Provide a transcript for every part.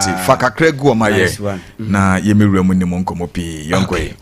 Nti fa kakra gu ɔma yɛ na yɛmɛwura mu ne mu nkɔmmɔ pii. Yɛnkɔ yi.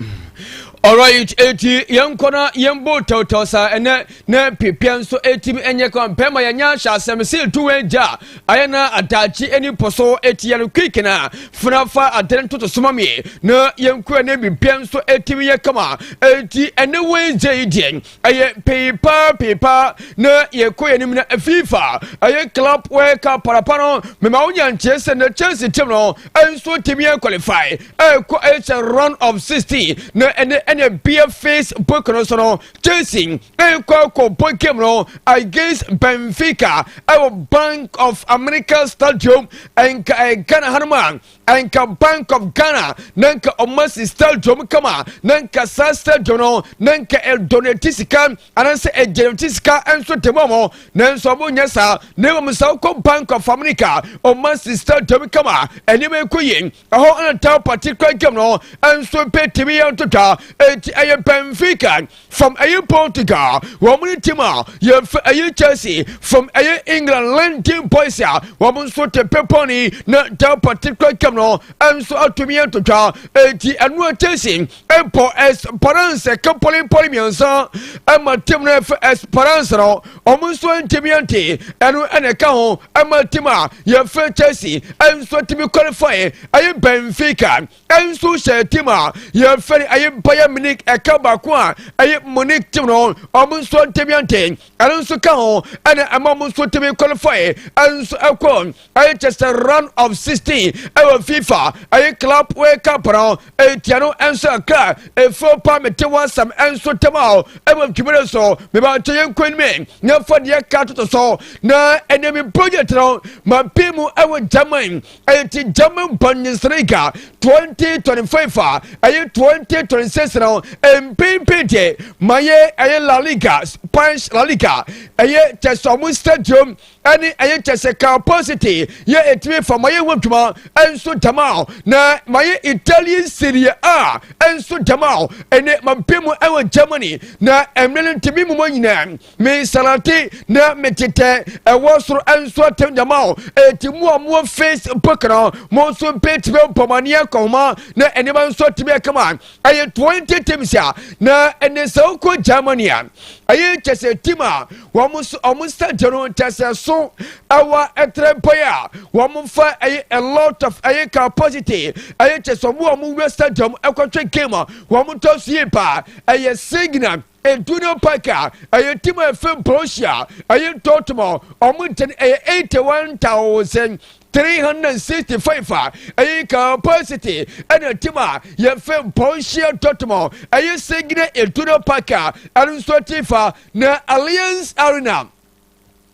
Alright, eti yɛnkɔ na yɛmbɔ tɛwtɛw saa ɛnɛ na pipia nso etimi ɛnyɛ kwan pɛma yɛnya ahyɛ asɛm sɛ etu wɛn gya ayɛ na adagye ɛni pɔ so. Eti yɛn quick na funa fa adere ntoto soma mi na yɛnkɔ ɛnɛ pipia nso etimi yɛ kama. Eti ɛnɛ wɛn gya yi deɛ, ɛyɛ peepa peepa na yɛkɔ yɛn anim. Na FIFA ɛyɛ Club World Cup parapa no, mɛma wonya nkyɛn sɛ na Chelsea team no ɛnso timi yɛ qualify ɛkɔ ɛkyɛ round of 16. Na ɛnɛ bia Facebook no so no, Chelsea ɛkɔ akɔ bɔ game no against Benfica ɛwɔ Bank of America Stadium. Ɛnka ɛGhana hanom a, ɛnka Bank of Ghana na nka ɔma si stadium kama, na nka saa stadium no na nka ɛdonate sika anaasɛ ɛgenerate sika nso te mu ɔmo, nanso ɔmo nyɛ saa. Na mmom sɛ wokɔ Bank of America, ɔma si stadium kama, ɛnneɛma ɛkɔ yie ɛhɔ. Ɛna ta particular game no nso pɛ timi yɛn totwa. Eti ɛyɛ Benfica from ɛyɛ Portugal, wɔn ne team a yɛfɛ ɛyɛ Chelsea from ɛyɛ England, London boys a wɔn nso te pepɔni. Na ta particular game no nso atumi yɛn totwa. Eti ɛno Chelsea ɛbɔ Esperance ka pɔlipɔli 3 ɛma team no ɛfɛ Esperance no, wɔn nso ntumi yɛn te. Ɛno ɛna ɛka ho ɛma team a yɛfɛ Chelsea ɛnso tumi qualify. Ɛyɛ Benfica ɛnso hyɛ team a yɛfɛ no ɛyɛ Bayern Munich ɛka 1 a ɛyɛ Munich team no, ɔmo nso ntumi ante. Ɛno nso ka ho ɛna ɛma ɔmo nso tumi qualify ɛnso ɛkɔ ɛyɛ kyɛ sɛ round of 16 ɛwɔ FIFA ɛyɛ Club World Cup no. Ɛtia no ɛnso akra efuo pa mete wɔn asɛm ɛnso tɛm a ɛwɔ dwumire so. Mebakyɛ yɛn kwan mi nyɛfa deɛ ka toto so. Na ɛnɛmi project no ma pii mu ɛwɔ German. Ɛyɛ ti German Bundesliga 2025 a ɛyɛ 2026 no. Mpempem deɛ ma yɛ ɛyɛ La Liga, Spanish La Liga, ɛyɛ kyɛ sɛ ɔmo stadium ɛne ɛyɛ kyɛ sɛ capacity yɛ etimi fa ma yɛ wɔ dwuma ɛnso dama. Na ma yɛ Italian Serie A ɛnso dama. Ɛne ma mpem mu ɛwɔ Germany na mmerɛ no ntumi mu nyinaa me salate na metetɛ ɛwɔ soro ɛnso atɛm dama. Eti mu a mo Facebook no, mo nso mpɛtumi mpɔmaneɛ kɔnma na nneɛma nso atumi ɛkama. Ɛyɛ 20 teams a na ɛne sɛ wokɔ Germany a, ɛyɛ kyɛ sɛ team a wɔn nso wɔn stadium no kyɛ sɛ so ɛwɔ ɛtrɛ mpɔyɛ a wɔn fa ɛyɛ a lot of ɛyɛ capacity, ɛyɛ kyɛ sɛ wɔn a wɔn wura stadium ɛkɔtwe game a wɔn tɔ so yie paa, ɛyɛ Signal Iduna Park a ɛyɛ team a ɛfɛ Borussia ɛyɛ Dortmund. Ɔmo ntɛn ɛyɛ 81,365 a ɛyɛ capacity. Ɛna team a yɛfɛ Borussia Dortmund, ɛyɛ Signal Iduna Park a ɛno nso ti fa. Na Allianz Arena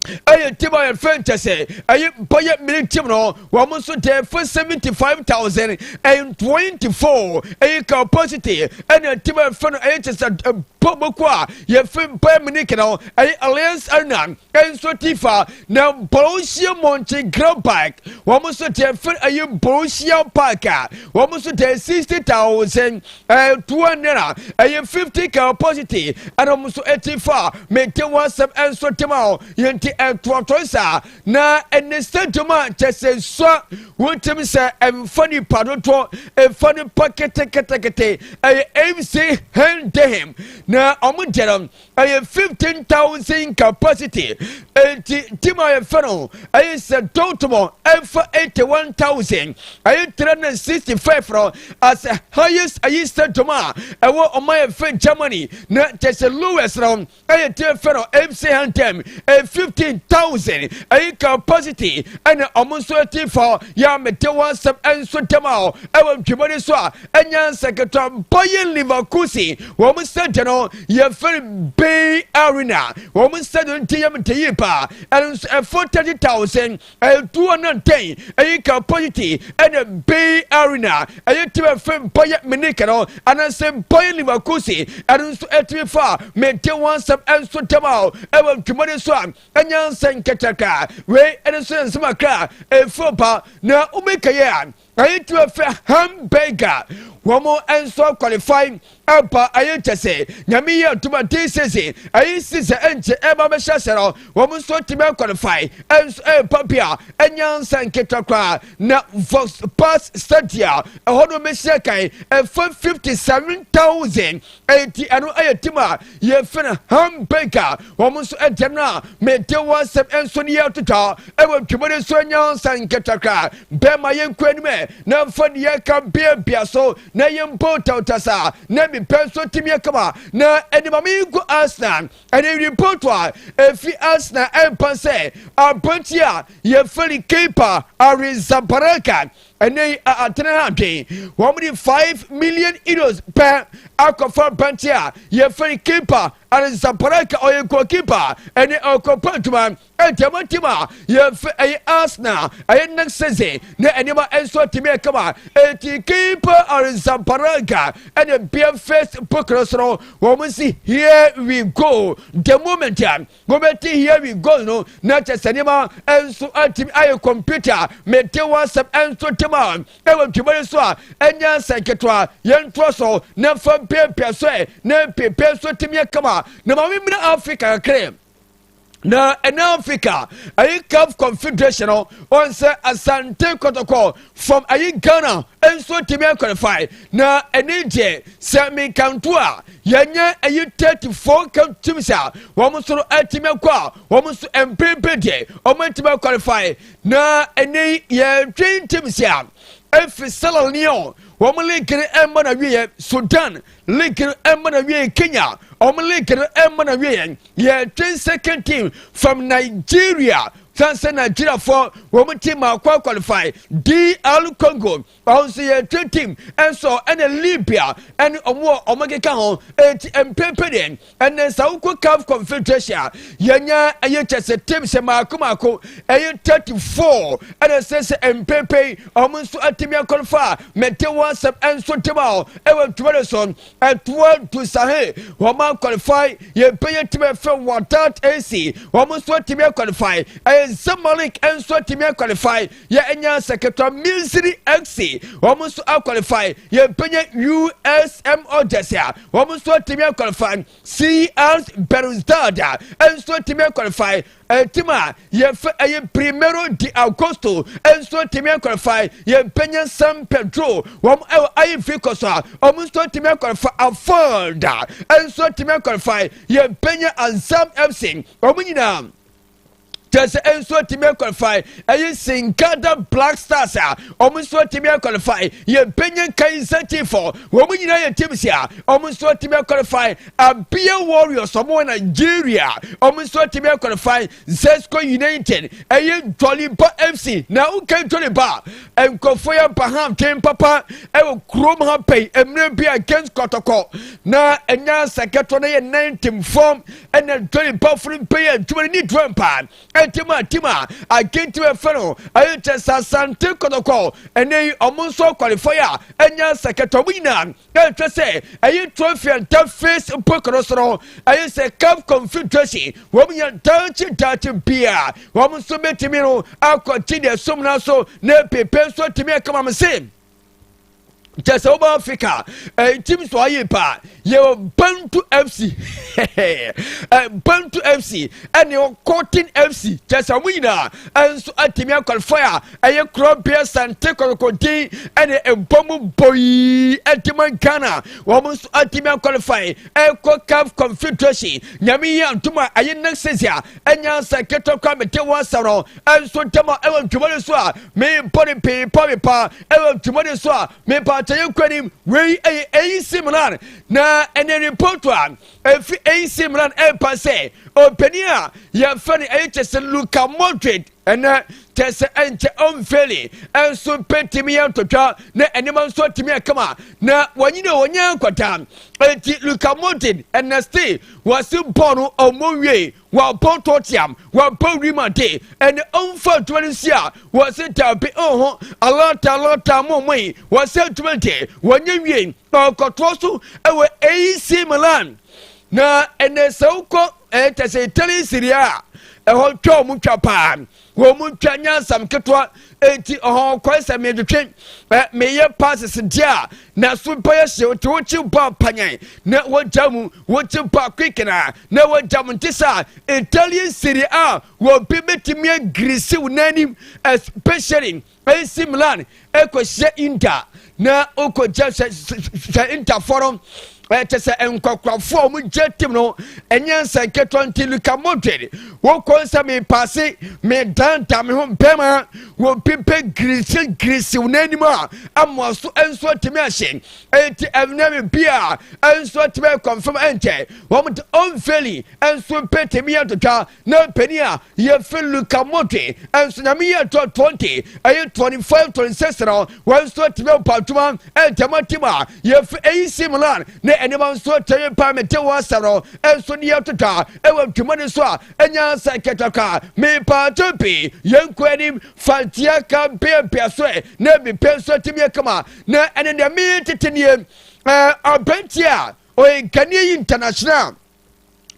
ɛyɛ team a yɛfɛ nkyɛ sɛ ɛyɛ Bayern Munich team no, wɔn nso deɛ fɛ 75,024 ɛyɛ capacity. Ɛna team a yɛfɛ no ɛyɛ kyɛ sɛ bɔbɔko a yɛfɛ Bayern Munich no, ɛyɛ Allianz Arena ɛnso ti fa. Na Borussia Mönchengladbach, wɔn nso deɛ fɛ ɛyɛ Borussia Park a wɔn nso deɛ 60,200 a ɛyɛ 50 capacity ɛna wɔn nso ɛti fa. Mente wɔn asɛm ɛnso tem a yɛn ti ɛtoatoa saa. Na ɛne stadium a kyɛ sɛ sua wɔntɛm sɛ ɛmfa nipa dodoɔ, ɛmfa nipa ketekete, ɛyɛ FC Heidenheim na ɔmo deɛ no ɛyɛ 15,000 capacity. Eti team a yɛfɛ no ɛyɛ sɛ Dortmund ɛmfa 81,000 ɛyɛ 365 no as a highest ɛyɛ stadium a ɛwɔ ɔmo yɛfɛ Germany. Na kyɛ sɛ lowest no ɛyɛ team fɛ no FC Heidenheim, ɛyɛ 15,000 ɛyɛ capacity ɛna ɔmo nso ɛti fa. Yɛ amete wɔn asɛm ɛnso tɛm a ɛwɔ ntwemani so a ɛnya nsɛkɛtɔ. Bayer Leverkusen, wɔn stadium no yɛfɛ Bay Arena, wɔn stadium ti yɛ mete yie paa. Ɛno nso ɛfɔ 30,210 ɛyɛ capacity. Ɛna Bay Arena ɛyɛ team ɛfɛ Bayern Munich no anaasɛ Bayer Leverkusen, ɛno nso ɛtumi fa. Mete wɔn asɛm ɛnso tɛm a ɛwɔ ntwemani so a ɛnya nsɛn kɛtɛkɛ. Wei ɛno nso yɛ nsɛm akra ɛfo pa. Na wobɛka yɛ a, ɛyɛ team ɛfɛ Hamburger, wɔn nso qualify. Ɛba ɛyɛ nkyɛ sɛ Nyame yɛ adom this season, ɛyɛ season ɛnkyɛ ɛba bɛhyɛ sɛ no, wɔn nso tumi qualify ɛnso ɛba bi a ɛnya nsa nketewa koraa. Na Volkspark Stadium ɛhɔ no bɛhyia kan ɛfa 57,000. Ɛnti ɛno ɛyɛ team a yɛfɛ no Hamburg a wɔn nso ɛdeɛ no a mede wɔn asɛm ɛnso ne yɛ totɔ ɛwɔ dwuma no nso anya nsa nketewa koraa. Bɛrima, yɛnkɔ anim ɛ na mfa deɛ yɛka biabia so na yɛmpo tawtasa na mepɛ nso tumi akama na ɛnimame nkɔ Arsenal. Ɛne report a ɛfi Arsenal ɛmpa sɛ aberanteɛ a yɛfɛ no Kepa Arrizabalaga, ɛnɛ atena ha adwen, wɔn de €5 million pɛ akɔfa aberanteɛ a yɛfɛ no Kepa Arrizabalaga. Ɔyɛ goalkeeper, ɛne ɔkɔpɛ adwuma ɛntɛmɔ team a yɛfɛ ɛyɛ Arsenal. Ɛyɛ next season na nneɛma nso tumi ɛkama. Eti Kepa Arrizabalaga ɛna bia Facebook no soro wɔn si "Here we go". The moment a wɔbɛti "Here we go" no, na kyɛ sɛ nneɛma nso atumi ayɛ computer. Mete WhatsApp nso tem a ɛwɔ dwuma no so a ɛnyɛ nsɛ nketewa. Yɛntoa so na fa mpiapia so ɛ na mpiapia nso tumi ɛkama. Na maame mmina Africa kakra na ɛna Africa ɛyi CAF Confederation no, ɔn sɛ Asante Kɔtɔkɔ from ɛyi Ghana nso tumi qualify. Na ɛne deɛ sɛ mekanto a, yɛnyɛ ɛyi 34 teams a wɔn nso no atumi akɔ a wɔn nso mpempe deɛ wɔn atumi qualify. Na ɛne yɛtwe teams a ɛfiri Sierra Leone, wɔn league no ɛmmɔ na wieɛ, Sudan league no ɛmmɔ na wieɛ, Kenya wɔn league no ɛmmɔ na wieɛ. Yɛtwe second team from Nigeria, san sɛ Nigeriafoɔ wɔn team akɔ qualify. DR Congo wɔn nso yɛtwe team ɛnso, ɛna Libya ɛne wɔn a wɔn keka ho. Eti mpempe deɛ ɛnɛ nsa wokɔ CAF Confederation a, yɛnya ɛyɛ kyɛ sɛ team sɛ maako maako ɛyɛ 34, ɛna sɛ mpempe wɔn nso atumi akɔlfa. Mɛte wɔn asɛm ɛnso team a ɛwɔ ntoma de so ɛtoa dusahe wɔn aqualify. Yɛmpɛyɛ team ɛfɛ Wydad AC, wɔn nso atumi aqualify. Ɛyɛ Zamalek nso atumi aqualify. Yɛ ɛnya sɛkɛtɔ Misiri FC, wɔn nso aqualify. Yɛmpɛyɛ USM Alger a wɔn nso atumi aqualify. CR Belouizdad nso atumi aqualify. Team a yɛfɛ ɛyɛ Primero de Agosto nso atumi aqualify. Yɛmpɛnyɛ San Pedro, wɔn ɛwɔ Ivory Coast a wɔn nso atumi aqualify. Afɔda nso atumi aqualify. Yɛmpɛnyɛ Azam FC, wɔn nyinaa kyerɛ sɛ nso atumi aqualify. Ɛyɛ Sinkada Black Stars a wɔn nso atumi aqualify. Yɛmpɛnyɛ Kaizer Chiefs, wɔn nyinaa yɛ teams a wɔn nso atumi aqualify. Abia Warriors, wɔn wɔ Nigeria, wɔn nso atumi aqualify. Zesco United, ɛyɛ Joliba FC. Na woka Joliba, nkɔfoɔ yɛ mpaham twɛn papa ɛwɔ kurom ha pɛi mmerɛ bi against Kɔtɔkɔ na ɛnya sɛkɛtɔ no yɛ 19 fam, ɛna Joliba foro mpɛ yɛ adwuma no ne dua mpa. Ɛnti mu a team a agentim ɛfɛ no ɛyɛ kyɛ sɛ Asante Kɔtɔkɔ ɛnɛ yi ɔmo nso qualify a ɛnya sɛkɛtɔ. Ɔmo nyinaa ɛtwa sɛ ɛyɛ trophy nta Facebook no soro, ɛyɛ sɛ CAF Confederation wɔn yɛ daakye daakye bia wɔn nso bɛtumi no akɔgye deɛ som no so na pepe nso tumi akama mo se kyɛ sɛ woba Africa team so ayɛ pa. Yɛwɔ Bantu FC, Bantu FC ɛne ɛwɔ Cotton FC, kyɛ sɛ ɔmo nyinaa ɛnso atumi aqualify a ɛyɛ korɔbea Sante Kɔtɔkɔden ɛne ɛbɔ mu bɔyi ɛdema Ghana, wɔn nso atumi aqualify ɛkɔ CAF Confederation. Nyame yi antom a, ɛyɛ next season a ɛnya nsa ketewa kora mete wɔn asɛm no ɛnso dɛm a ɛwɔ dwuma no so a mebɔ ne pii pa mepa ɛwɔ dwuma no so a mepa akyɛyɛ nkɔ anim. Wei ɛyɛ AC Milan, na ɛne report a ɛfi AC Milan ɛmpa sɛ ɔpanin a yɛfɛ no ɛyɛ kyɛ sɛ Luka Modric, ɛnɛ kyɛ sɛ ɛnkyɛ ɔmfeli ɛnso pɛtumi yɛ ntɔtwa na ɛnneɛma nso atumi akama na wɔnyini wɔnyɛ nkɔta. Enti Luka Modric ɛnɛ still wɔsi bɔɔl no ɔmo wie, wɔabɔ Tottenham, wɔabɔ Real Madrid, ɛne ɔmfa adwuma no si a wɔsi dabi ɔho alata alata mo mo yi wɔsi adwuma de wɔnyɛ wie, ɔkɔtoɔ so ɛwɔ AC Milan. Na ɛnɛ sɛ wokɔ ɛyɛ kyɛ sɛ Italy Serie A. Ɛhɔ twa wɔn twa paa, wɔn mu twa nyansam ketewa. Eti ɔhɔn kwan sɛ metwetwe ɛ meyɛ passes deɛ a, na so bɛyɛ hyew. Nti wokyi bɔ panyan na wogya mu, wokyi bɔ quick na wogya mu. Nti sa Italian Serie A, wɔbi bɛtumi agirisi wo n'anim, especially AC Milan ɛkɔhyia Inter na wokɔgya hwɛ Interfoɔ no, ɛkyɛ sɛ nkwakorafoɔ a wɔn gye team no ɛnyɛ nsɛnketewa. Nti Luka Modric wokɔ nsɛ mepaase medanta me ho bɛma wɔpipe girisi girisi wo n'anim a amoa so nso atumi ahyɛ. Eti ɛnɛ mi bi a nso atumi akɔnfam ɛnkyɛ wɔn de ɔnfɛli nso pɛtɛmi atotwa na panin a yɛfɛ Luka Modric nso Nyame yɛ tɔ 20 ɛyɛ 25 26 no, wɔn nso atumi abɔ adwuma ɛntɛm team a yɛfɛ AC Milan na ɛnneɛma nso atumi pa. Mete wɔn asɛm no nso ne yɛtotwa ɛwɔ dwuma no so a ɛnya sɛ kɛtɛka mepaato pii. Yɛnkɔ anim fantia ka mpeampea so ɛ na mepɛ nso atumi akama na ɛne deɛ metete nie. Aberanteɛ a ɔyɛ Ghanaian international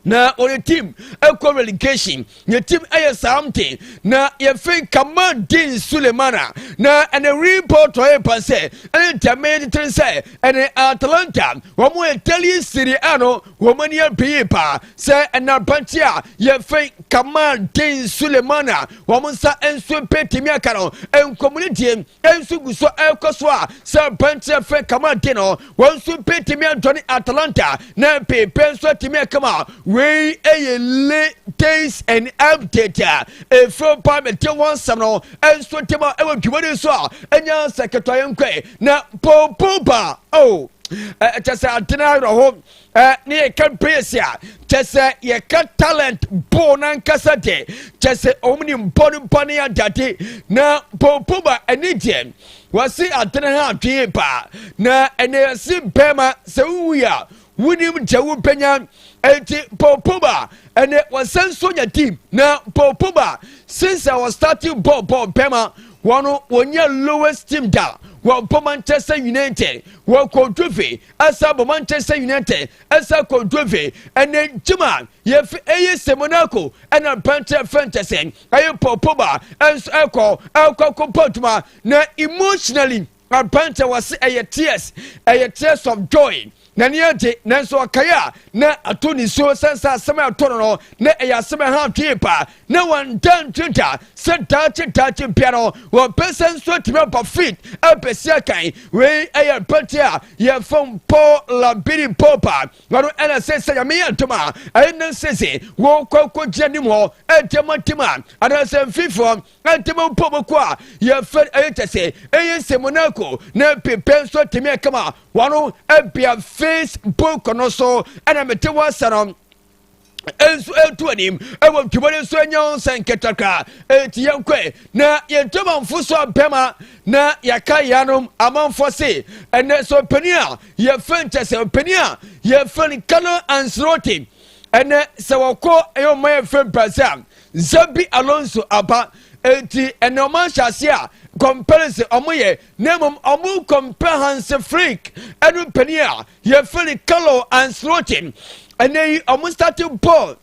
na ɔyɛ team ɛkɔ relegation, ne team ɛyɛ Southampton na yɛfɛ Kamaldeen Sulemana na ɛne report ɔyɛ pa sɛ ɛne ntɛmɛ tete sɛ ɛne Atalanta wɔn Italian Serie A no wɔn ani abɛyie paa sɛ ɛna aberanteɛ a yɛfɛ Kamaldeen Sulemana wɔn nsa nso pɛtɛmi aka no. Nkɔmɔ nso gu so ɛrekɔ so a sɛ aberanteɛ fɛ Kamaldeen no wɔn nso pɛtɛmi adɔne Atalanta na pepe nso atumi akama. Wei ɛyɛ latest and update a efiri pa mɛte wɔn nsɛm no nso ntɛm a ɛwɔ dwumadi so a ɛnya sɛ ketewa. Yɛn nkɔɛ na Popoba oh ɛkyɛ sɛ adena awerɛho ɛ ne yɛka players a kyɛ sɛ yɛka talent ball nankasa deɛ, kyɛ sɛ ɔmo ni mbɔ no bɔ ne adade na Popoba ɛne deɛ wɔsi adena ha adwene paa na ɛnɛ yɛsi bɛrima sɛ wuwu a wonim deɛ wobɛnya. Enti Popoba ɛnɛ wɔsɛn so nya team na Popoba since I was starting ball ball bɛrima wɔn wɔnyɛ lowest team da. Wɔbɔ Manchester United, wɔkɔ Juve, ɛsa bɔ Manchester United, ɛsa kɔ Juve. Ɛnɛ gyima yɛfi ɛyɛ sɛ Monaco ɛna mpɛnkyɛ fɛnkyɛ ɛyɛ Popoba ɛnso ɛkɔ kɔ bɔ adwuma na emotionally aberanteɛ wɔse ɛyɛ tears, ɛyɛ tears of joy. N'ani agye nanso ɔkae a na ato ne nsuo sɛ asɛm a ɛto no na ɛyɛ asɛm a ɛha adwene paa na wɔnda ntwitwa sɛ daakye daakye bia no wɔpɛ sɛ nso atumi aba fit apɛsi akan. Wei ɛyɛ mpɛnti a yɛfam Paul Labile Pogba wɔno ɛna sɛ Nyame yɛ ntom a ɛyɛ ne sese wɔkɔ kɔgyina anim hɔ ɛntɛm a anaasɛ mfifoɔ ɛntɛm mpo mu kɔ a yɛfɛ ɛyɛ kyɛ sɛ ɛyɛ sɛ Monaco na pepɛ nso atumi akama wɔno ɛbea Facebook no so ɛna mete wɔ asɛ no nso etu anim ɛwɔ ntoma no nso anya nsa nketekra. Eti yɛn kɔɛ na yɛn ntoma so abɛma na yɛka yanom amanfoɔ se ɛnɛ sɛ ɔpanin a yɛfɛ nkyɛ sɛ ɔpanin a yɛfɛ no Carlo Ancelotti ɛnɛ sɛ wɔkɔ ɛyɛ ɔman yɛfɛ Brazil, Xabi Alonso aba. Eti ɛnɛ ɔman hyɛ ase a comparison ɔmo yɛ na mmom ɔmo compare Hansi Flick ɛne panin a yɛfɛ no Carlo Ancelotti. Ɛnɛ yi ɔmo starting ball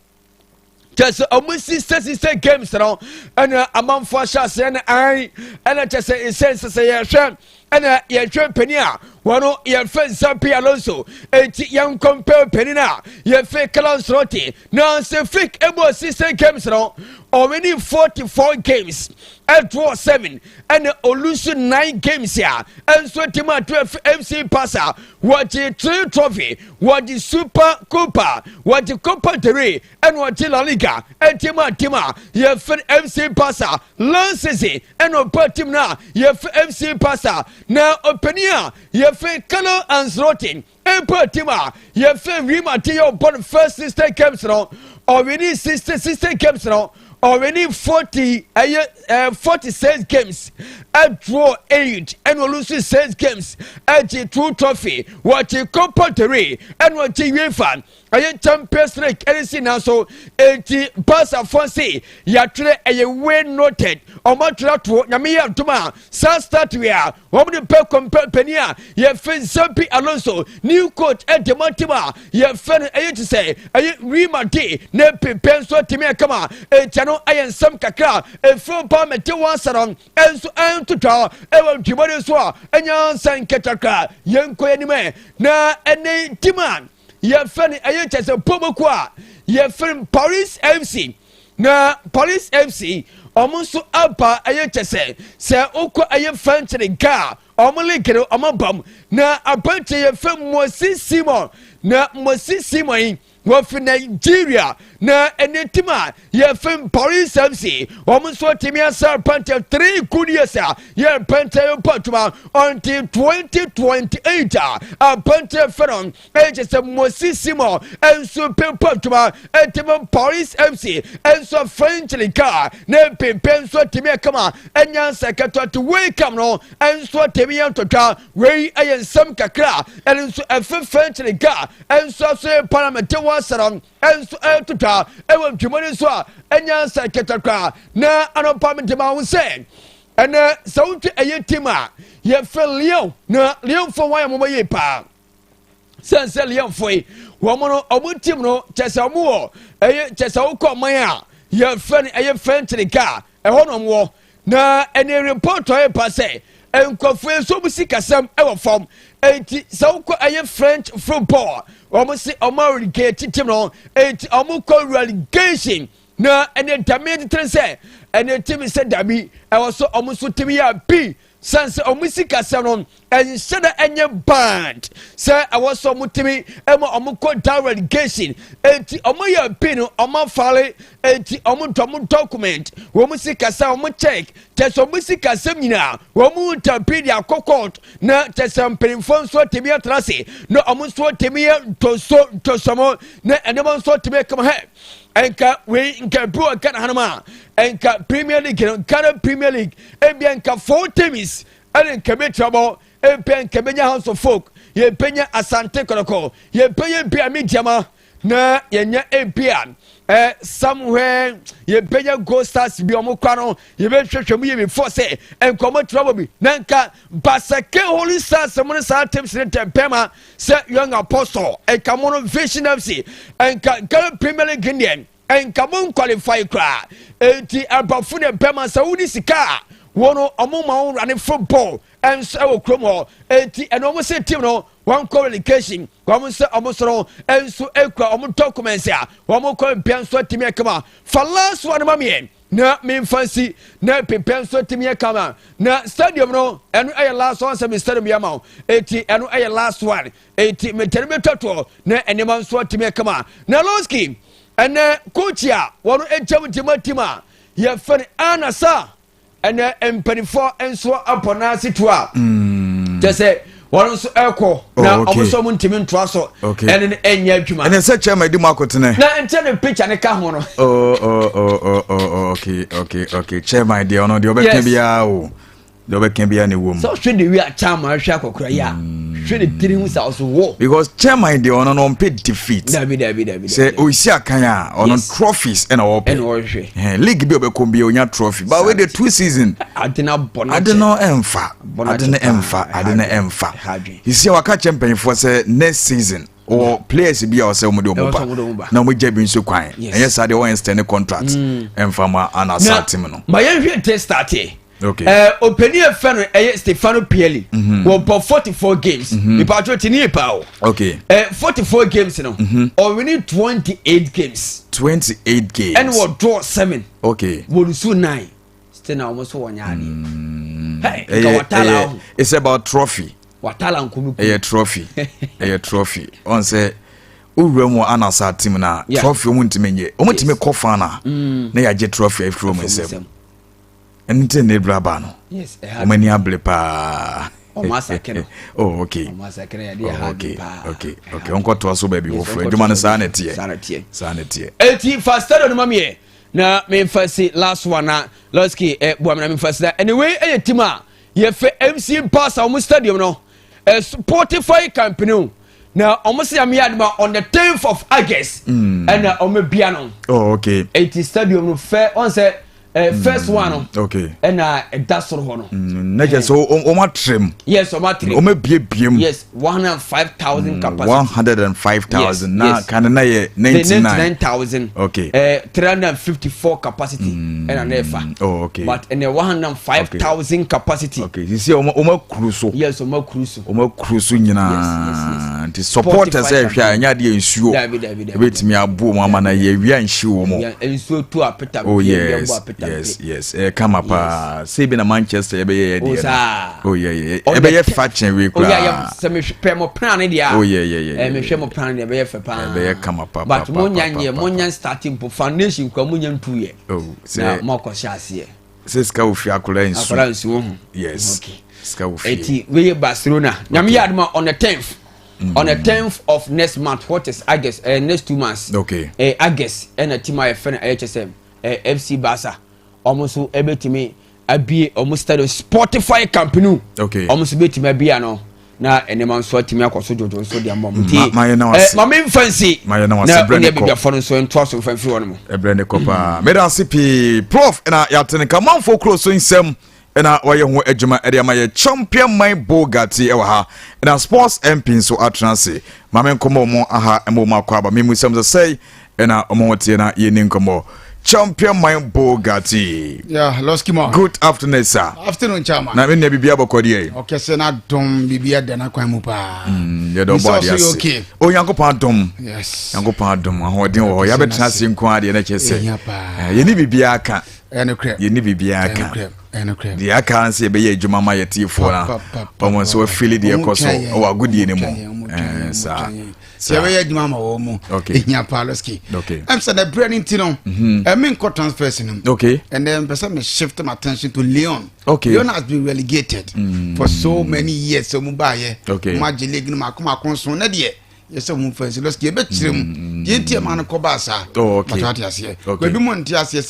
kyɛ sɛ ɔmo sisɛ games no ɛna amanfoɔ ahyɛ aseɛ no an ɛna kyɛ sɛ nsɛ nsɛ sɛ yɛhwɛ ɛna yɛhwɛ panin a wɔno yɛfɛ Xabi Alonso. Eti yɛn compare panin a yɛfɛ Carlo Ancelotti na sɛ Flick ɛbɔ 60 games no, ɔwini 44 games, ɛdraw 7 ɛna ɔlose 9 games a ɛnso team a to FC Barca wɔgye three trophy: wɔgye Super Copa, wɔgye Copa del Rey ɛna wɔgye La Liga. Ɛteam a team a yɛfɛ FC Barca last season ɛna ɔpa team no a yɛfɛ FC Barca na ɔpanin a yɛfɛ Carlo Ancelotti mpo team a yɛfɛ Real Madrid yɛ ɔbɔ no first 60 games no, ɔwini 60 games no, ɔwini 40 ɛyɛ 46 games, ɛdraw 8 ɛna ɔlose 6 games, ɛgye two trophy: wɔgye Copa del Rey ɛna ɔgye UEFA ɛyɛ Champions League ɛne si na so. Eti Barca fɔ se yɛatwerɛ ɛyɛ well noted. Ɔmo atwerɛ toɔ. Nyame yɛ adom a, saa statue a wɔn de pɛ kɔmpɛ panin a yɛfɛ Xabi Alonso, new coach ɛde mo team a yɛfɛ no ɛyɛ te sɛ ɛyɛ Real Madrid na pepɛ nso atumi akama. Etia no ɛyɛ nsɛm kakra efiri ba mɛte wɔn asa no ɛnso ɛntotwa ɛwɔ ntwibɔde so a ɛnya nsa nketakra. Yɛn kɔ anim ɛ na ɛne team a yɛfɛ no ɛyɛ kyɛ sɛ pomoko a yɛfɛ no Paris FC. Na Paris FC ɔmo nso aba, ɛyɛ kyɛ sɛ wokɔ ɛyɛ French League a, ɔmo league no ɔmo aba mu. Na aberanteɛ yɛfɛ Moses Simon, na Moses Simon yi wɔfi Nigeria, na ɛne team a yɛfɛ Paris FC, wɔn nso tumi asa aberanteɛ 3 good years a yɛ aberanteɛ yɛ bɔ adwuma until 2028 a aberanteɛ fɛ no ɛyɛ sɛ Moses Simon nso pɛ bɔ adwuma ɛtumi Paris FC nso French League a na mpempe nso tumi ɛkama ɛnya nsɛkɛtɔ te wei kam no nso tumi yɛ ntɔtwa. Wei ɛyɛ nsɛm kakra ɛno nso ɛfɛ French League a ɛnso aso yɛ parliament wɔ asɛrɛ ɛnso ɛtotwa ɛwɔ ntwimɔ no so a ɛnya nsa kɛtɛkora. Na anɔpa mi ntoma ho sɛ ɛnɛ sɛ wotwe ɛyɛ team a yɛfrɛ Lyon, na Lyon fo wɔn ayɛ mɔmɔ yie paa sɛn sɛ Lyon fo yi wɔn no wɔn team no kyɛ sɛ wɔn wɔ ɛyɛ kyɛ sɛ wokɔ ɔman a yɛfrɛ no ɛyɛ French League a ɛhɔ nom wɔ. Na ɛne report ɔyɛ pa sɛ nkurɔfoɔ yi nso wɔn si kasɛm ɛwɔ fam. Eti sɛ wokɔ ɛyɛ French football, wɔn si wɔn relegate team no, eti wɔn kɔ relegation. Na ɛne dame titiri sɛ ɛne team sɛ dabi ɛwɔ so wɔn nso team yɛ bi san sɛ wɔn si kasɛm no ɛnhyɛ dɛ ɛnyɛ band sɛ ɛwɔ sɛ ɔmo tumi ɛma ɔmo kɔ down relegation. Eti ɔmo yɛ bi no ɔmo afale, eti ɔmo ntɔ ɔmo document, wɔn si kasa, ɔmo check kyɛ sɛ ɔmo si kasa nyinaa, wɔn ntampi de akɔ court. Na kyɛ sɛ mpanyinfoɔ nso tumi atena ase na ɔmo nso tumi yɛ ntoso ntosɔmo na ɛnɛma nso tumi kama hɛ. Nka wei nka bi wɔ Ghana hanom a, nka Premier League no, Ghana Premier League, ebia nka four teams ɛne nka bɛtua bɔ. Ebia nka bɛnya Hearts of Oak, yɛbɛnya Asante Kɔtɔkɔ, yɛbɛnya bia Medeama, na yɛnya ebia somewhere yɛbɛnya Gold Stars bi. Ɔmo kwa no yɛbɛhwehwɛ mu yɛ before sɛ nkɔmɔ tura bɔ bi. Na nka Basake Holy Stars mo ne saa teams ne tɛmpɛma sɛ Young Apostle, nka mo no Vision FC, nka Ghana Premier League deɛ nka mo nqualify koraa. Eti abafo ne bɛma sɛ wodi sika a wɔn ɔmo ma wɔn rane football ɛnso ɛwɔ kurom hɔ. Eti ɛna ɔmo sɛ team no wɔn kɔ relegation. Wɔn sɛ ɔmo soro ɛnso ekura ɔmo documents a wɔn kɔ mpia nso atumi ɛkama. Fa last one ma miɛ na memfa nsi na pepɛ nso atumi ɛkama. Na stadium no ɛno ɛyɛ last one sɛ mi stadium yɛ ma wo. Eti ɛno ɛyɛ last one, eti mɛtɛni bɛtwa toɔ na nneɛma nso atumi ɛkama. Na Lɔski ɛnɛ coach a wɔn agyam gyama team a yɛfɛ no anasa ɛnɛ mpanimfoɔ nso abɔ n'ase to a kyɛ sɛ wɔn nso ɛkɔ na ɔmo nso ɔmo ntumi ntoa so ɛne no ɛnyɛ adwuma. Ɛnɛ sɛ chairman di mu akotene. Na nkyɛn ne picture ne ka ho no. Oh, okay, chairman deɛ ɔno deɛ ɔbɛka biara o, deɛ ɔbɛka biara ne wɔ mu. Sɛ ɔhwɛ de wi a chairman hwɛ akɔkora yi a, hwɛ ne tiri ho sa ɔso wɔ. Because chairman deɛ ɔno no ɔmpɛ defeat. Dabi, dabi, dabi. Sɛ osi akan a, ɔno trophies ɛna ɔpɛ. Ɛna ɔhwɛ. League bi a ɔbɛkɔ bi onya trophy, but wey de two season. Ade na bɔ ade no ɛnfa, ade no ɛnfa, ade no ɛnfa. Sisi a waka kyerɛ mpanyinfoɔ sɛ next season wɔ players bi a ɔsɛ wɔn de wɔn ba na wɔn gya bi nso kwan. Ɛnyɛ saa deɛ wɔn extend contract ɛnfa ma ana saa team no. Ma yɛn hwɛ nte start. Opanin efɛ no ɛyɛ Stefano Pioli. Wɔ bɔ 44 games. Ipatro ti ni ipa o. 44 games no. Ɔwini 28 games. 28 games. Ɛna wɔ draw seven. Wɔ lose nine. Still na wɔn nso wɔ nyaade. Hey, nka watala ho. It's about trophy. Watala nkomi. Ɛyɛ trophy. Ɛyɛ trophy. Ɔn sɛ wowura mu anasa team na trophy wɔn ntumi nye. Wɔn ntumi kɔ fan na na yɛagye trophy afiri wɔn nsam. Ɛno nti ne ebira ba no. Wɔn ani abere paa. Ɔmo asake no. Oh, okay. Ɔmo asake no yɛde ɛha bi paa. Okay, ɔnkɔtoa so baabi wɔforo adwuma no. Saa na ɛteɛ. Saa na ɛteɛ. Saa na ɛteɛ. Eti fa stadium no ma miɛ na memfa si last one na Lɔski ɛ buam na memfa si. Na anyway ɛyɛ team a yɛfɛ MC Barca, ɔmo stadium no ɛ Spotify company na ɔmo sɛ yameyɛ aduma on the 10th of August ɛna ɔmo bia no. Eti stadium no fɛ ɔn sɛ First one no ɛna ɛda soro hɔ no. Na kyerɛ sɛ wɔn atrɛ mu. Yes, wɔn atrɛ mu. Wɔn abiebie mu. Yes, 105,000 capacity. 105,000, na kan na yɛ 99. 99,000. 354 capacity ɛna na ɛfa. But ɛnɛ 105,000 capacity. Okay, sisi wɔn akuru so. Yes, wɔn akuru so. Wɔn akuru so nyinaa. Nti supporters ɛhwɛ a, ɛnyɛ adeɛ nsuo. Dabi, dabi, dabi. Ebetumi abo wɔn ama na yɛ wia nhyi wɔn. Nsuo tu apeta. Oh yes, kama paa. Sɛ ebi na Manchester yɛbɛyɛ yɛ deɛ no. Oh yeah, ɛbɛyɛ fa kyɛn wei koraa. Oh yeah, sɛ mehwɛ mo plan ne deɛ a. Oh yeah. Mehwɛ mo plan ne deɛ, ɛbɛyɛ fɛ paa. Ɛbɛyɛ kama paa. But mo nya nyɛ, mo nya starting po foundation kura, mo nya ntu yɛ. Oh. Na mo akɔ hyɛ aseɛ. Sɛ sika wɔ fie, akɔla nsu. Akɔla nsu wɔ ho. Yes. Sika wɔ fie. Eti wei yɛ Barcelona. Nyame yɛ aduma, on the 10th of next month, what is August, next 2 months. August ɛna team a yɛfɛ no ɛyɛ kyɛ sɛ FC Barca, ɔmo nso ɛbɛtumi abie ɔmo stadium, Spotify Camp Nou. Ɔmo nso bɛtumi abie ano na nneɛma nso atumi akɔ so dwodwo nso de ama ɔmo. Nti maame nfa nsi na ɔne abibiafo no nso ntoa so nfa mfiri hɔ nom. Ɛbrɛ ne kɔ paa. Meda ase pii, Prof. Na yɛate ne kamanfo kuro so nsɛm ɛna wɔyɛ ho adwuma ɛde ama yɛ. Champion man Bogati ɛwɔ ha, ɛna Sports MP nso atena ase. Maame, nkɔmmɔ ɔmo aha ɛma ɔmo akɔ aba memu sɛm sɛ sɛi ɛna ɔmo ho teɛ na yɛni nkɔmmɔ. Champion man Bogati. Yeah, Losky Mo. Good afternoon, sir. Afternoon, Chairman. Na me nua, biribi abɔkɔ deɛ? Ɔkɛse na dɔm, biribi ada na kwan mu paa. Yɛdɛ ɔbɔ adeɛ ase. Okay. Onyankopɔn adom. Yes. Nyankopɔn adom, ahoɔden wɔ hɔ. Yɛabɛtena ase nko adeɛ na kyerɛ sɛ Ɛhia paa. Yɛne biribiara ka. Ɛnokorɛ. Yɛne biribiara ka. Ɛnokorɛ. Ɛnokorɛ. Deɛ aka nso, yɛbɛyɛ adwuma ma yɛtiefoɔ na Pa, pa, pa, ɔmo nso afili deɛ ɛkɔ so ɛwɔ agodie no mu. Ɔmo twɛn yɛn, ɔmo Saa. twɛn yɛn. Sɛ yɛbɛyɛ adwuma ama wɔn mu. Ɛhia paa, Losky. Ɛm sɛ na berɛ no nti no, ɛme nkɔ transfers no mu. And then mpɛ sɛ me shift my attention to Lyon. Lyon has been relegated for so many years. Sɛ ɔmo baayɛ, ɔmo agye league no mako mako nson ne deɛ yɛsɛ ɔmo fɛn si. Losky, yɛbɛkyerɛ mu deɛ nti ɛma no kɔ baa saa. Oh, okay. Bàtà wate aseɛ. Baabi mo nte aseɛ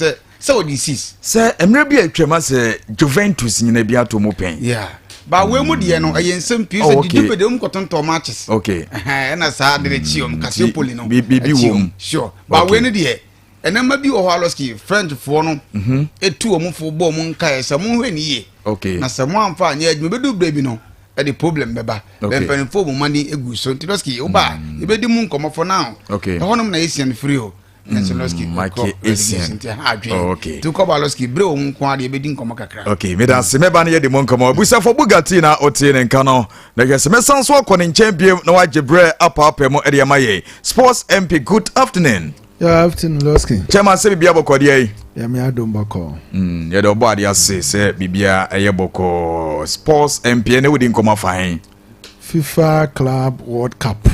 sɛ ɔde six. Sɛ mmerɛ bi a atwam sɛ Juventus nyina bi ato mu pɛn. Yeah. Ba wei mu deɛ no, ɛyɛ nsɛm pii sɛ didi pɛ deɛ ɔmu kɔtontɔn matches. Ɛhɛn, ɛna saa de ne kyi ɔm Calciopoli no. Biribi ɛkyi wɔ mu. ɔm. Sure. Ba wei no deɛ, ɛnɛma bi wɔ hɔ a, Losky, French foɔ no etu ɔmo fo bɔ ɔmo nkaeɛ sɛ mo nhwɛ ne yie. Na sɛ mo amfa anyɛ adwuma, ebedu bere bi no ɛde problem bɛba. Bɛn mpanimfoɔ mo mani egu so nti, Losky, woba a ebedi mu nkɔmɔ for now. Ɛhɔnom na Essien firi o. Nso Losky Mike ɛkɔ Essien. relegation nti ɛha adwene. Oh, okay. Nti wokɔba, Losky, bere wɔ ho nko ara deɛ, ebedi nkɔmɔ kakra. Ok, meda ase. Mɛba no yɛde mu nkɔmmɔ. Abusafo, Bugatti na ɔtee ne nka no, na hwɛ sɛ mɛsan so akɔ ne nkyɛn biom na wagye berɛ apaapaa mu de ama yɛ. Sports MP, good afternoon. Yeah, afternoon, Losky. Chairman, sɛ biribia bɔkɔ deɛ yi? Yeah, me adom bɔkɔ. Yɛde ɔbɔ adeɛ ase sɛ biribia ɛyɛ bɔkɔɔ. Sports MP, ɛne wodi nkɔmmɔ afa he? FIFA Club World Cup.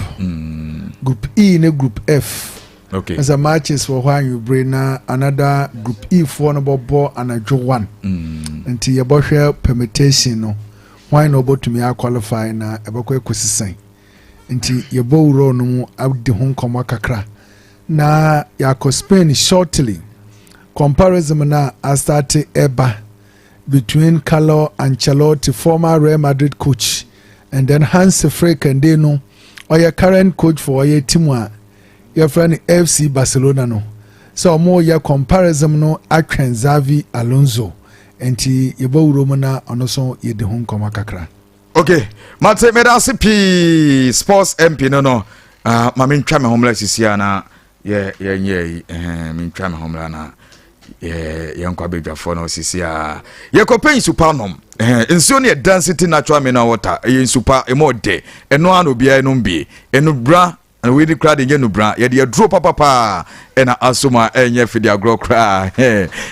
Group E ne Group F. Ɛsɛ matches wɔ hɔ anwummere, na another Group E foɔ no bɔbɔ anadwo 1. Nti yɛbɔhwɛ permutation no. Hwan na ɔbɔtumi aqualify na ɛbɛkɔ akɔsi sɛn. Nti yɛbɔ wura no mu adi ho nkɔmmɔ kakra. Na yɛakɔ Spain shortly. Comparison na astart ɛba between Carlo Ancelotti, former Real Madrid coach, and then Hansi Flick nde no ɔyɛ current coach for ɔyɛ team a yɛfrɛ no FC Barcelona no, sɛ ɔmo yɛ comparison no atwɛn Xavi Alonso. Nti yɛbɔ wuro mu na ɔno nso yɛdi ho nkɔmmɔ kakra. Ok, mate, meda ase pii, Sports MP no. Ma mentwa me ho mmra sisi a na yɛnyɛ yi. Mentwa me ho mmra na yɛnkɔ abadwafoɔ no sisi a yɛkɔpɛ nsupa nom. Nsuo no yɛ Density Natural Mineral Water. Ɛyɛ nsupa ɛmu ɔdɛ, ɛno a na obiara nom bi. Ɛno bra na wei ni koraa de nyɛ nubra, yɛde aduro papapaa ɛna asom a ɛnyɛ fidi agorɔ koraa.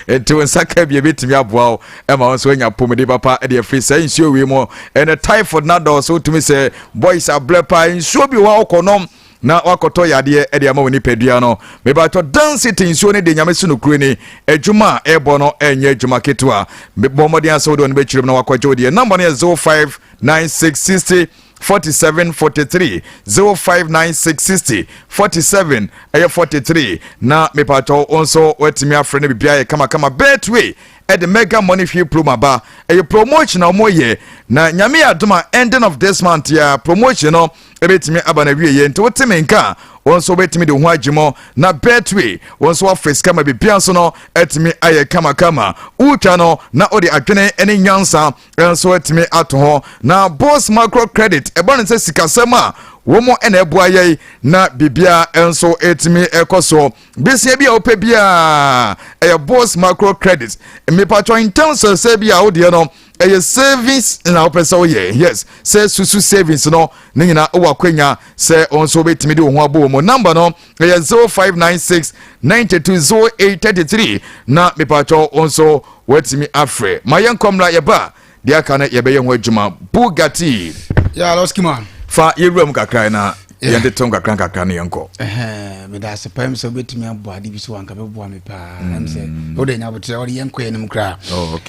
Nti wo nsa ka bi, ebɛtumi aboa wo ɛma wo nso anya pomade papa ɛde afiri saa nsuo wei mu. Ɛnɛ typhoid na dɔɔso, wotumi sɛ boys abrɛ paa. Nsuo bi wɔ hɔ a wokɔ nom na wakɔtɔ yadeɛ ɛde ama wo nipadua no. Mebatɔ Density nsuo no de, Nyame so nokuro ni, adwuma a ɛbɔ no ɛnyɛ adwuma ketewa. Bɔ mmɔden asɛ wode ɔno bɛkyerɛ mu na wakɔgye wo deɛ. Number no yɛ 0596 60 47 43, 0596 60 47 ɛyɛ 43. Na mepatɔ wo nso watumi afrɛ no, biribiara yɛ kamakama. Betway ɛde Mega Money Hwee promo aba. Ɛyɛ promotion a wɔyɛ na Nyame yɛ adom a, ending of this month yɛ promotion no. ɛbɛtumi aba no awieɛ. Nti wote me nka a, wɔn nso wobɛtumi de wo ho agye mu na Betway wɔn nso wafa sika ma biribiara nso no atumi ayɛ kamakama. Wotwa no na wode adwene ne nyansa nso atumi ato ho. Na Boss Micro Credit ɛba no sɛ sikasɛm a wɔn na ɛboa yɛn na biribiara nso atumi ɛkɔ so. Besia bi a wopɛ biara ɛyɛ Boss Micro Credit. Mmepatwɔ ntɛm sɛ sɛ bi a wodeɛ no ɛyɛ savings na wopɛ sɛ woyɛ, yes, sɛ susu savings no ne nyinaa wowɔ akwanya sɛ wɔn nso wobɛtumi de wo ho abɔ wɔ mu. Number no ɛyɛ 0596 92 0833 na mepatwɔ wɔn nso wɔatumi afrɛ. Ma yɛnkɔ mmra, yɛba deɛ aka no yɛbɛyɛ ho adwuma. Bugatti. Yeah, Losky man. Fa yɛwura mu kakra na yɛnde tom kakra nkakra no yɛnkɔ. Meda ase paa sɛ wobɛtumi abɔ ade bi so wanka bɛboa me paa m sɛ wode nya abotrɛ wode yɛnkɔ yɛnim koraa.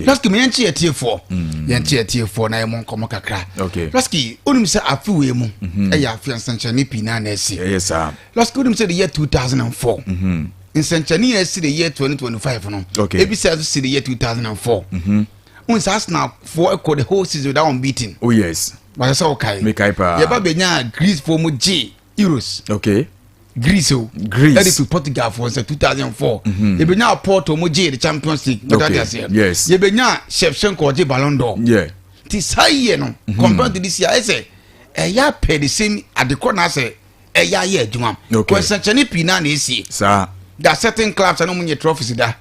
Losky, me yɛnkye yɛtiefoɔ, yɛnkye yɛtiefoɔ na yɛmmɔ nkɔmmɔ kakra. Losky, wonim sɛ afe wei mu ɛyɛ afe nsɛnkyerɛnne pii na na asi. Ɛyɛ saa. Losky, wonim sɛ de yɛ 2004 nsɛnkyerɛnne yɛ asi de yɛ 2025 no, ebi sɛ so si de yɛ 2004. Wohu sɛ Arsenalfoɔ ɛkɔ the whole season without unbeaten. Oh yes. Wɔsɛ sɛ wokae. Mekae paa. Yɛba bɛnya Greece foɔ mu gye Euros. Greece o. Greece. Ɛde fi Portugal foɔ sɛ 2004. Yɛbɛnya Porto mu gye the Champions League. Okay. Yɛbɛnya Shevchenko ɔgye Ballon d'Or. Ti saa yie no, compared to this year, ɛsɛ ɛyɛ apɛ the same adekɔ na asɛ ɛyɛ ayɛ adwuma. Kɔnsɛnkyɛnne pii naa na esie. Saa. There are certain clubs a na wɔn nyɛ trophies da.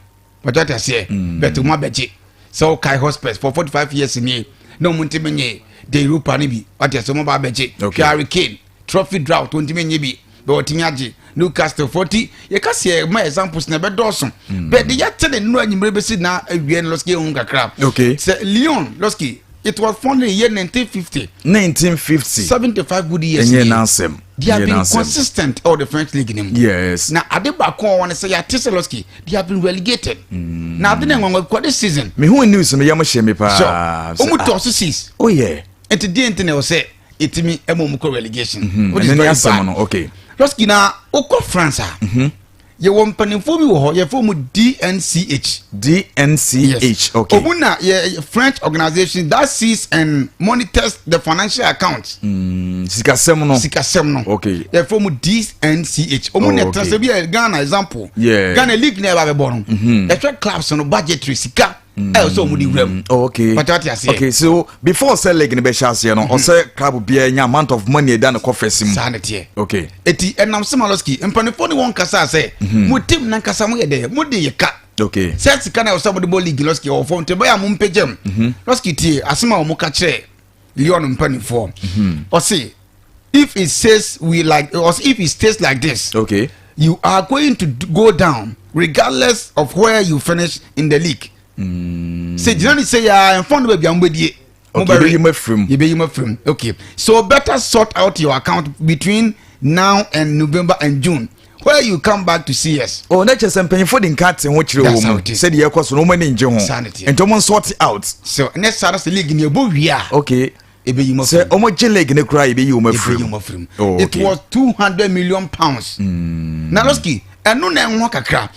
Wɔtɔ te aseɛ. But wɔn abɛgye. Sɛ ɔkae Hotspurs for 45 years nie na wɔn ntumi nye the Europa no bi. Wɔte aseɛ, wɔn ba abɛgye. Harry Kane, trophy drought, wɔn ntumi nye bi. But wɔtumi agye. Newcastle 40 yɛka sɛ ma examples na ɛbɛdɔɔso. But de yɛte ne nnura enyimire bɛsi na awie no, Losky, ehun kakra. Sɛ Lyon, Losky, it was founded in year 1950. 1950. 75 good years. Ɛnyɛ n'asɛm. They have been consistent all the French league nim. Na ade baako a wɔn sɛ yɛate sɛ, Losky, they have been relegated. Na ade na nwanwa kɔ this season. Mehu news no yɛm hyɛ me paa. So ɔmu tɔ so six. Nti deɛ nti na ɛwɔ sɛ ɛtumi ɛma ɔmu kɔ relegation? Which is very bad. No, okay. Losky, na wokɔ France a, yɛwɔ mpanimfoɔ bi wɔ hɔ, yɛfrɛ mu DNCH. DNCH. Yes. Ɔmu na yɛ French organisation that sees and monitors the financial accounts. Sikasɛm no. Sikasɛm no. Yɛfrɛ mu DNCH. Ɔmu na ɛtena sɛ bi yɛ Ghana example. Ghana league na ɛba bɛbɔ no, ɛhwɛ clubs no budgetary sika ɛwɔ sɛ ɔmu de wura mu. Oh, okay. Pàtó ati aseɛ. Okay, so before sɛ league no bɛhyɛ aseɛ no, ɔsɛ club biara nya amount of money ɛda ne kɔfɛsi mu. Saa ne teɛ. Eti ɛnam sɛ Losky, mpanimfoɔ ne wɔn kasa sɛ mo team nankasa mo yɛ dɛ mo de yɛ ka sɛ sika na ɛwɔ sɛ mo de bɔ league, Losky, ɛwɔ fam nti ɛbɛyɛ a mo mpagya mu. Losky, tie asɛm a wɔn ka kyerɛ Lyon mpanimfoɔ. Ɔse if it says we like, ɔse if it stays like this, you are going to go down regardless of where you finish in the league. Sɛ gyina ne sɛ yɛ ɛnfɔn no baabi a mo bɛ die. Okay, yɛbɛyi mu afirim. Yɛbɛyi mu afirim. Okay, so better sort out your account between now and November and June where you come back to see us. Oh, na kyerɛ sɛ mpanyinfoɔ de nka te ho kyerɛ That's wɔ how mu it is. sɛdeɛ ɛkɔ so no, wɔn ani ngye ho. Saa ne teɛ. Nti wɔn sort out. So ne saa sɛ league ni ɛbɔ wie a, ɛbɛyi mu sɛ afirim. wɔn gye league ne koraa, yɛbɛyi wɔn ɛbɛyi afirim. mu afirim. Oh, It okay. was £200 million. Na Losky, ɛno na ɛho kakra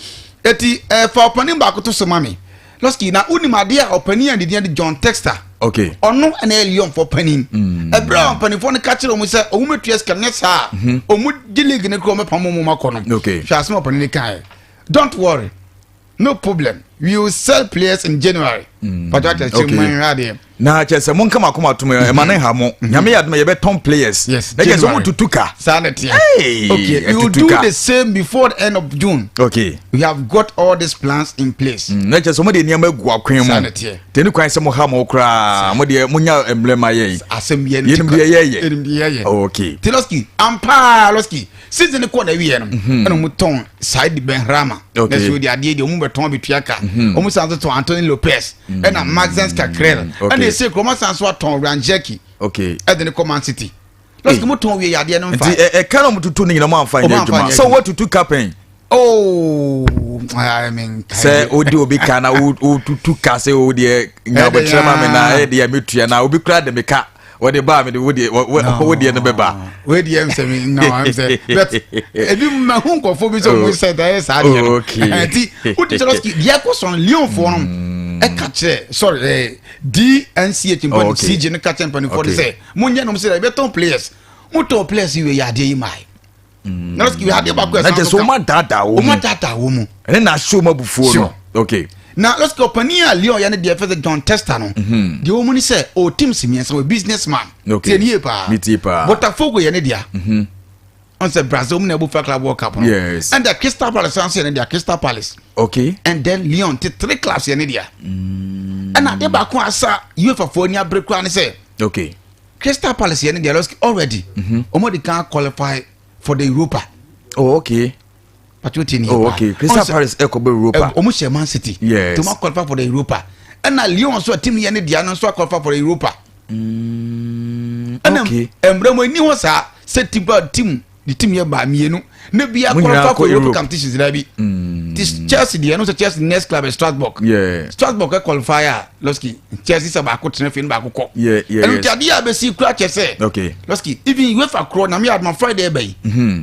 eti ɛfa ɔpanin baako to so ma mi. Losky, na unim adeɛ a ɔpanin a ne din de John Textor, ɔno ɛna ɛyɛ Lyon fɔ panin. Ɛbrɛ a mpanimfoɔ no ka kyerɛ wɔn sɛ ɔmo mɛtua sika ne saa, ɔmo gye league ne kura, ɔmo pam ɔmo akɔ no. Hwɛ asɛm a ɔpanin no kaeɛ: "Don't worry, no problem, we will sell players in January." Pàtó àtẹ̀kyẹ́ mu ɛnhwɛ adeɛ. Na kyerɛ sɛ monka makoma tom, ɛma ne ha mo Nyame yɛ adoma, yɛbɛtɔn players. Na kyerɛ sɛ January. ɔmo tutu ka. Saa na teɛ. Hey, Okay, we will ɛtutu do ka. the same before the end of June. We have got all these plans in place. Na kyerɛ sɛ ɔmo de nneɛma agu akwan Saa mu na teɛ. Tɛni kwan sɛ mo ha mo koraa, mo deɛ monya mmerɛ ma yɛ yi. Asɛm yɛ. Yɛnim deɛ yɛyɛ. Yɛnim deɛ yɛyɛ. Oh, okay. Ti Losky, ampa Losky, season kɔ na wiɛ no, ɛna ɔmo tɔn Said Benrahma. Na so de adeɛ deɛ ɔmo bɛ tɔn bɛtua ka. Ɔmo san so tɔn Anthony Lopez ɛna Maxence Caqueret. Ɛna ese kuroma san so atɔn Rayan Cherki ɛde ne kɔ Man City. Losky, mo tɔn wie yɛ adeɛ no nfa. Nti ɛka na ɔmo tutu no nyina mo amfa Ɔmo nyɛ amfa adwuma nyɛ sɛ adwuma. woatutu ka pɛn? Oh, I mean, Sɛ wodi obi ka na wotutu ka sɛ wo deɛ nyabotrɛ ma me na ɛyɛ deɛ metua na obi kora de me ka wɔde ba a mede wo deɛ wo deɛ no bɛba. Wei deɛ sɛ mi no m sɛ, but ebi ma hu nkɔfo bi sɛ ɔmo sɛ da yɛ saa deɛ no. Nti wodi sɛ Losky, deɛ ɛkɔ so no, Lyonfoɔ no ɛka kyerɛ, sorry, DNCH mpa, CG no ka kyerɛ mpanimfoɔ no sɛ monyɛ nom sɛ yɛbɛtɔn players. Motɔn players yi wei yɛ adeɛ yi mae. Na lɔski wei adeɛ baako na ɛsan kyɛ so sɛ ka wɔn adaadaa wɔn wɔn mu adaadaa wɔn mu. Ɛne na ahyɛ wɔn abufuo no. Okay. Na lɔski, ɔpanin a Lyon yɛ no deɛ, fɛ sɛ John Textor no deɛ, wɔn mu ni sɛ o teams mmiɛnsa wɔ, business man. Tie nie paa. Mi tie paa. Botafogo yɛ ne dea. Ɔn sɛ Brazil mu na ɛbɔ FIFA Club World Cup no. Ɛnna Crystal Palace nso yɛ ne dea, Crystal Palace. And then Lyon te three clubs yɛ ne dea. Ɛna ade baako a asa UEFA foɔ ani abere koraa ne sɛ Crystal Palace yɛ ne dea, lɔski, already wɔn de kan qualify for the Europa. Oh, okay. Pàtó tie ni. Oh, okay, Crystal Palace ɛkɔ bɛ Europa. Wɔn hyɛ Man City. To wɔn qualify for the Europa. Ɛna Lyon nso a team yɛ ne dea no nso qualify for the Europa. Ɛna mmerɛ mu ani hɔ saa sɛ team ba team ne team yɛ baa mmienu ne bia Mo nyinaa qualify for kɔ Europe Europe. Competitions na bi ti Chelsea deɛ no sɛ Chelsea next club is Strasbourg. Strasbourg ɛ qualify a, lɔski, Chelsea sɛ baako tena fie no baako kɔ. Ɛno nti adeɛ a bɛsi kura kyɛ sɛ lɔski, even UEFA korɔ na mi aduma Friday ɛbɛ yi,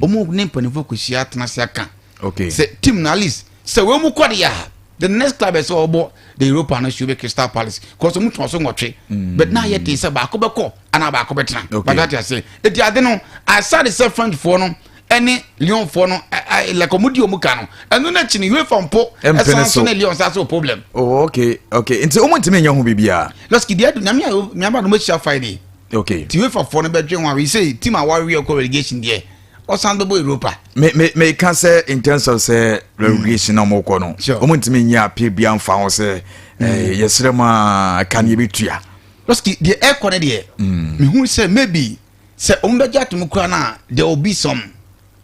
ɔmo ne mpanimfoɔ kò hyia tena se aka sɛ team na at least sɛ wɔn mu kɔ deɛ a, the next club ɛsɛ ɔbɔ the Europa no should be Crystal Palace, cause ɔmo tɔn so 8, but na yɛ te sɛ baako bɛkɔ anaa baako bɛtena. But ati ase eti ade no asade sɛ French foɔ no ɛne Lyon foɔ no ɛ ɛ like ɔmo di ɔmo ka no, ɛno n'akyi no UEFA mpo Ɛmpene ɛsan so. so ne Lyon sa so problem. Oh, okay, nti wɔn ntumi nyɛ ho biribiara. Lɔski deɛ ɛdu nyame a nyame a no bɛhyia Friday. Ti UEFA foɔ no bɛdwe ho a wei sɛ team a wawe ɔkɔ relegation deɛ, ɔsan bɛbɔ Europa. Me ka sɛ in terms of sɛ relegation na wɔn kɔ no, wɔn ntumi nyɛ appeal bi anfa ho sɛ yɛsrɛ mu a ka ne yɛbɛtua. Lɔski deɛ ɛkɔ no deɛ, mehu sɛ maybe sɛ ɔmo bɛgye atom koraa no a, there will be some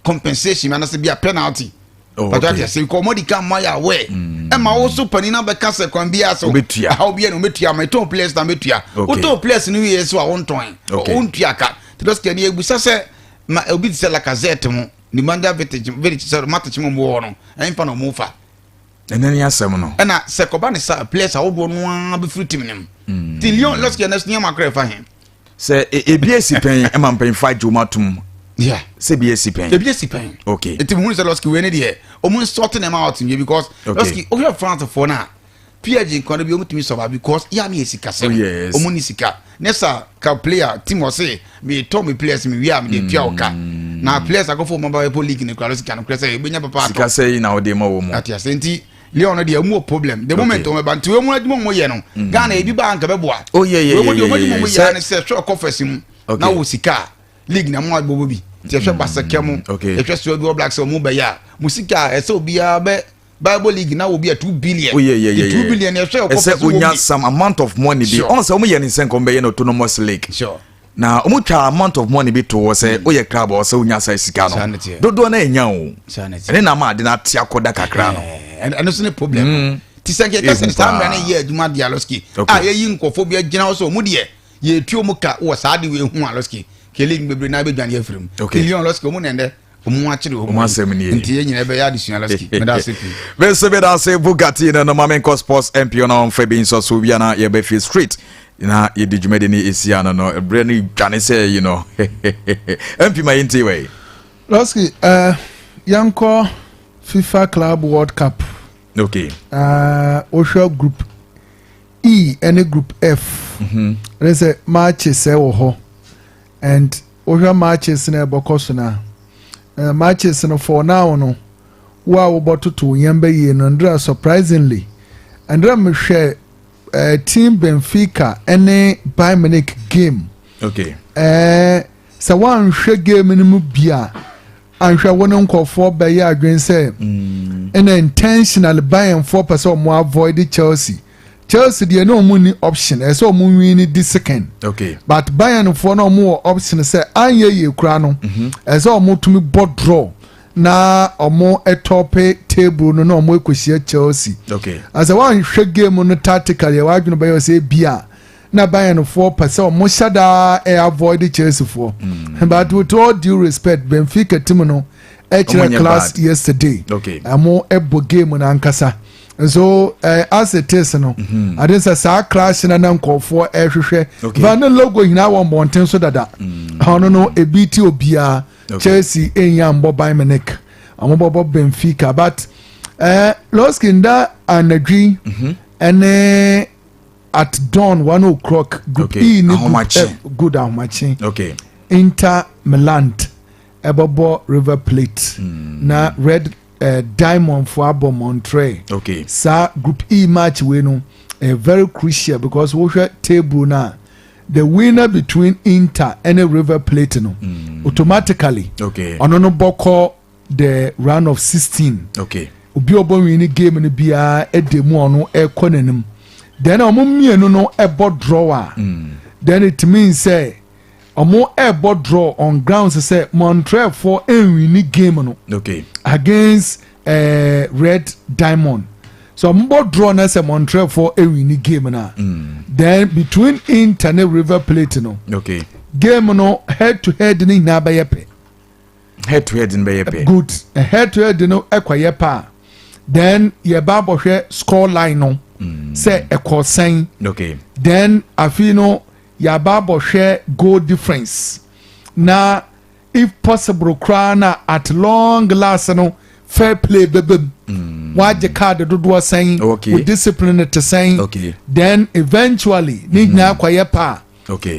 compensation anaasɛ bi a penalty. Pàtó ati ase kɔ ɔmo di ka mma yɛ awɛ ɛma wo so panin na bɛka sɛ kwan bi aso Wobɛtua. Ahaw bi yɛ no wobɛtua ma ɛtɔn players na bɛtua. Wotɔn players no wie so a, wontɔn wontua ka. Ti lɔski ɛni ebusa sɛ ma obi ti sɛ Lacazette mo Nemanja Vidic Vidic sɛ Matic mo wɔ hɔ no, ɛnfa na ɔmo fa. Ɛnɛ ne asɛm no. Ɛna sɛ kɔba ne sa, players ahodoɔ no ara bɛfiri team no mu ti Lyon, lɔski, ɛnɛ so nneɛma akora ɛfa he. Sɛ ebi esi pɛn ɛma mpanyinfo agye wɔn atum. Sɛ ebi esi pɛn. Ebi esi pɛn. Eti muhun sɛ lɔski wei ne deɛ, ɔmo nsɔte nneɛma out nwie because lɔski, wohwɛ France foɔ no a, PSG nkwa no bi ɔmo tumi sɔba because yà ni yɛ sika sɛm. Ɔmo ni sika ne sa ka player team ɔse mi tɔ mi players mi wie a, mi de tua ɔka na players akɔfo ɔmo ba bɛ league ne kura lɔski ano kura sɛ ebenya papa atɔ. Sika sɛ yi na ɔde ma wɔn mu. Ati ase nti Lyon no deɛ, ɔmo wɔ problem the moment ɔmo ba nti wɔn mu adwuma ɔmo yɛ no, Ghana ebi ba anka bɛ boa. Wɔn mu deɛ, ɔmo adwuma ɔmo yɛ ne sɛ hwɛ ɔkɔ fɛsi mu na wɔ sika a league na mo agbɔbɔ bi nti ɛhwɛ basakɛ mu, ɛhwɛ Swedru Black sɛ ɔmo bɛyɛ a mo sika a ɛsɛ obiara bɛ Bible league na obi a 2 billion. Oh, yeah. 2 billion ɛhwɛ ɔkɔ ɛsɛ fɛsi wɔ onya bi. Some amount of money bi. Ɔn sɛ ɔmo yɛ ne nsɛn kɔn bɛyɛ no autonomous league. Na ɔmo twa amount of money bi to hɔ sɛ oyɛ club a ɔsɛ onya sa sika Saa no. ne teɛ. Dodoɔ na enya o. Saa ne teɛ. Ɛne na ama ade na ate akɔda kakra no. Ɛno so ne problem no ti sɛ nkɛ kɛsɛ Ehu saa paa. mmara no yɛ adwuma deɛ, alɔski a yɛyi nkɔfoɔ bi agyina hɔ sɛ ɔmo deɛ yɛtuo mu ka wɔ saa de wei hu, alɔski kɛ league bebree na bɛdwane afiri mu. Lyon, lɔski, ɔmo nɛndɛ ɔmo akyere ɔmo. Ɔmo asɛm nie. Nti yɛn nyinaa bɛyɛ adesua, lɔski. Meda ase pii. Bɛsɛ bɛda ase Bugatti no ma menkɔ Sports MP no ɔmfa bi nsɔ so wia na yɛbɛfie straight na yɛdi dwumadi no ɛsi ano no, berɛ no dwane sɛ yi no. MP, ma yɛntie wei. Lɔski, yɛnkɔ FIFA Club World Cup. Wohwɛ Group E ne Group F ne sɛ matches ɛwɔ hɔ, and wohwɛ matches no ɛbɔkɔ so no a, matches no for now no, wo a wobɔtoto yɛn bɛyie no ndra, surprisingly ndra mehwɛ team Benfica ne Bayern Munich game. Sɛ woanhwɛ game no mu bi a, anhwɛ wo ne nkɔfoɔ bɛyɛ adwene sɛ ɛna intentional Bayernfoɔ pɛ sɛ ɔmo avoid Chelsea. Chelsea deɛ, na ɔmo ni option, ɛsɛ ɔmo win di second. But Bayernfoɔ na ɔmo wɔ option sɛ anyɛ yie kura no, ɛsɛ ɔmo tumi bɔ draw na ɔmo ɛtop table no na ɔmo ekɔhyia Chelsea. Asɛ woanhwɛ game no tactically, ɛwɔ adwene bɛyɛ sɛ ebia na Bayernfoɔ pɛ sɛ ɔmo hyɛ daa ɛ avoid Chelsea foɔ, but with all due respect, Benfica team no Ɔmo ɛkyerɛ nyɛ class bad. yesterday. Ɛmo ɛbɔ game no ankasa nso as it is no, ade sɛ saa clash na na nkɔfoɔ ɛhwehwɛ van ne logo nyinaa wɔ mbɔnten so dada. Ɔno no ebi ti obiara. Chelsea enya mbɔ Bayern Munich, ɔmo bɔbɔ Benfica, but Lɔski, nda anadwi ɛne at dawn 1 o'clock, Group E ne Group Ahomakye. F, good, ahomakye. Inter Milan ɛbɛbɔ River Plate na Red Diamond fo abɔ Monterrey. Saa Group E match wei no ɛyɛ very crucial because wohwɛ table na the winner between Inter ɛne River Plate no automatically ɔno no bɔkɔ the round of 16. Obi a ɔbɔ win game no biara ɛda mu, ɔno ɛkɔ n'anim. Then ɔmo mmienu no ɛbɔ draw a, then it means sɛ ɔmo ɛbɔ draw on grounds sɛ Montreal fo ɛnwin game no against Red Diamond. So ɔmo bɔ draw na sɛ Montreal fo ɛnwin game no, then between Inter ne River Plate no, game no head to head ne nyinaa bɛyɛ pɛ. Head to head no bɛyɛ pɛ. Good. Head to head no ɛkɔyɛ pɛ a, then yɛba abɔhwɛ score line no sɛ ɛkɔ sɛn. Then afei no yɛaba abɔhwɛ goal difference na if possible koraa na at long last no fair play bɛbɛ mu, wagye card dodoɔ sɛn, wo discipline te sɛn. Then eventually ne nyinaa kɔyɛ pɛ a,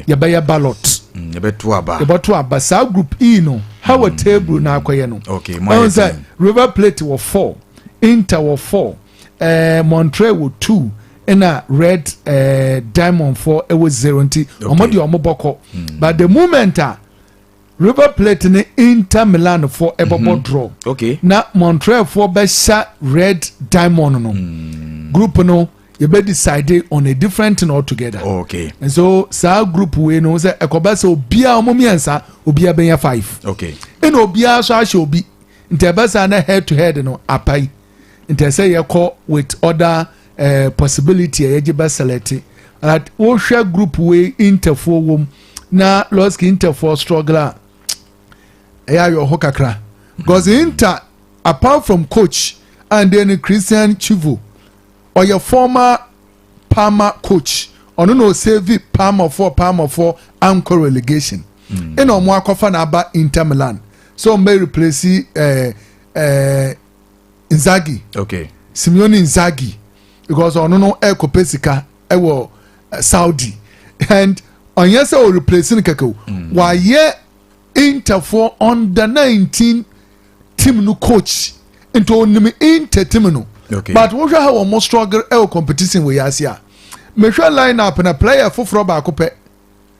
yɛbɛyɛ ballot. Yɛbɛto aba. Yɛbɛto aba. Saa Group E no, how a table na akɔyɛ no, mo ɛhu ayɛ sɛ den. River Plate wɔ four, Inter wɔ four, Montreal wɔ two, ɛna Red Diamond four ɛwɔ zero, nti ɔmo deɛ ɔmo bɔkɔ. But the moment a River Plate ne Inter Milan foɔ ɛbɛbɔ draw na Montreal foɔ bɛhyɛ Red Diamond no, group no yɛbɛ decide on a different thing altogether. And so saa group wei no sɛ ɛkɔba sɛ obiara ɔmo mmiɛnsa obiara bɛnya five ɛna obiara nso ahyɛ obi, nti ɛbɛ na head to head no apai, nti ɛsɛ yɛkɔ with other possibility a yɛgye bɛ select. But wohwɛ group wei, Interfoɔ wɔm na lɔski Interfoɔ struggle a ɛyɛ ayɛ kakra because Inter, apart from coach and then Christian Chivu, ɔyɛ former Parma coach, ɔno na ɔsave Parmafoɔ, Parmafoɔ ankɔ relegation, ɛna ɔmo akɔfa n'aba Inter Milan so ɔmo bɛ replace Inzaghi. Simone Inzaghi, because ɔno no ɛkɔpɛ sika ɛwɔ Saudi, and ɔnyɛ sɛ o replace no kɛkɛ o, wayɛ Interfoɔ under 19 team no coach, nti onim Inter team no. But wohwɛ ha, wɔn mo struggle ɛwɔ competition wɔ yɛ ase a, mehwɛ line up na player foforɔ baako pɛ,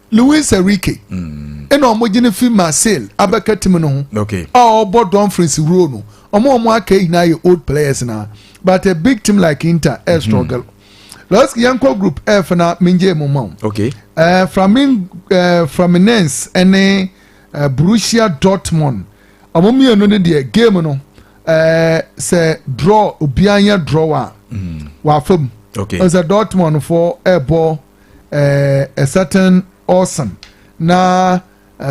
Luis Enrique, ɛna ɔmo gye ne fi Marseille abɛka team no ho a ɔbɔ Dumfries role no. Ɔmo a ɔmo aka nyinaa yɛ old players na, but a big team like Inter ɛ struggle. Let's yɛnkɔ Group F na mengye mu ma wo. Fluminense ɛne Borussia Dortmund, ɔmo mmienu no deɛ, game no sɛ draw, obiara nyɛ draw a wafa mu. Sɛ Dortmund foɔ ɛbɔ a certain Ulsan na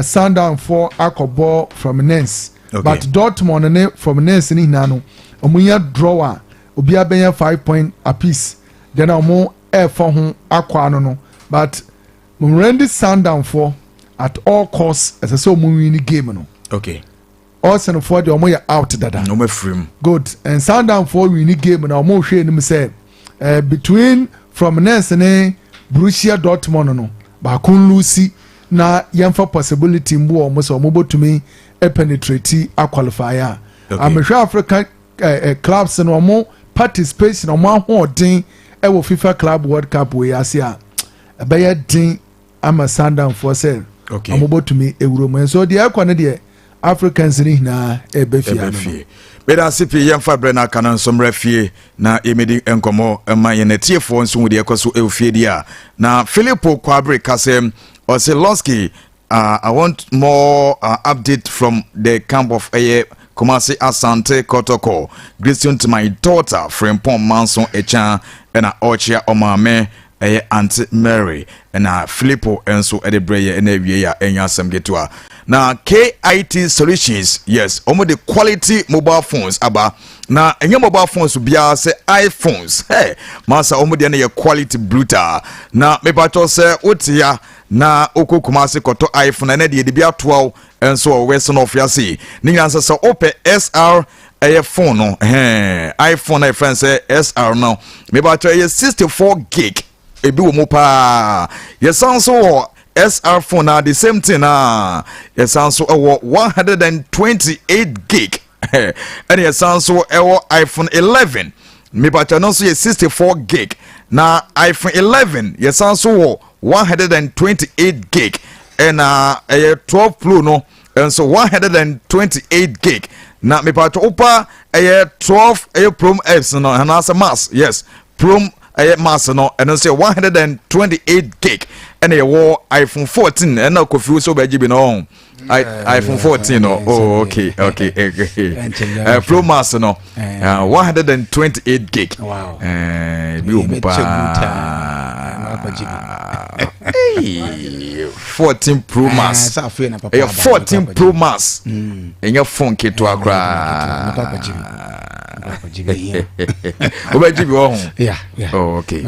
Sundown foɔ akɔbɔ Fluminense. But Dortmund ne Fluminense ne nyinaa no, ɔmo nyɛ draw a, obiara bɛnya 5 point apiece, then ɔmo ɛɛfa ho akɔ ano no. But Mamelodi Sundown foɔ, at all costs ɛsɛ sɛ ɔmo win game no. Ulsan foɔ deɛ, ɔmo yɛ out dada. Ɔmo afiri mu. Good. And Sundown foɔ win game na ɔmo hwɛ anim sɛ between Fluminense ne Borussia Dortmund no, baako nlose na yɛmfa possibility mbu wɔn sɛ ɔmo bɛtumi penetrate aqualify a. Amehwɛ Africa clubs no, ɔmo participation, ɔmo ahoɔden ɛwɔ FIFA Club World Cup wɔ yi ase a, ɛbɛyɛ den ama Sundownfoɔ sɛ ɔmo bɛtumi ewuro mu. Nso deɛ ɛkɔ no deɛ, Africans no nyinaa ɛbɛ fie ano ɛbɛ no. Fie. Bɛda ase pii. Yɛmfa berɛ no aka no nso mmerɛ fie na yɛmɛdi nkɔmmɔ ma yɛn atiefoɔ nso hu deɛ ɛkɔ so ɛwɔ fie deɛ a. Na Philipo Kwabere ka sɛ ɔsɛ Losky, I want more update from the camp of ɛyɛ Kumasi Asante Kotoko. Greeting to my daughter Frempong Manso Echan, ɛna ɔkyea ɔmaame ɛyɛ Aunty Mary. Ɛna Philipo nso ɛde brɛ yɛ ɛna awie a ɛnya asɛm ketewa. Na KIT Solutions, yes, wɔn de quality mobile phones aba, na ɛnyɛ mobile phones biara sɛ iPhones. Hey, masa, wɔn deɛ no yɛ quality brutal. Na mepatwɔ sɛ wote ya na wokɔ Kumase kɔtɔ iPhone, ɛnɛ deɛ yɛde bi atoa wo nso wɔ Western of ase ne nyinaa sɛ wopɛ SR ɛyɛ phone no, ɛhɛn, iPhone a yɛfrɛ no sɛ SR no, mepatwɔ ɛyɛ 64 gig, ebi wɔ mu paa. Yɛsan so wɔ SR phone na the same thing na yɛsan so ɛwɔ 128 gig, ɛna yɛsan so ɛwɔ iPhone 11, mipatwa no nso yɛ 64 gig, na iPhone 11 yɛsan so wɔ 128 gig, ɛna ɛyɛ 12 Pro no nso 128 gig. Na mipatwa wopa ɛyɛ 12 ɛyɛ Pro X no anaasɛ Max, yes, Pro ɛyɛ Max no, ɛno nso yɛ 128 gig. Ɛna yɛwɔ iPhone 14, ɛna Kofi so bɛgye bi no ɔho iPhone 14 no. Oh, okay. Pro Max no 128 gig. Bi wɔ mu paa. Hey, 14 Pro Max, ɛyɛ 14 Pro Max, ɛnyɛ phone ketewa koraa. Wobɛgye bi wɔ ho? Oh, okay.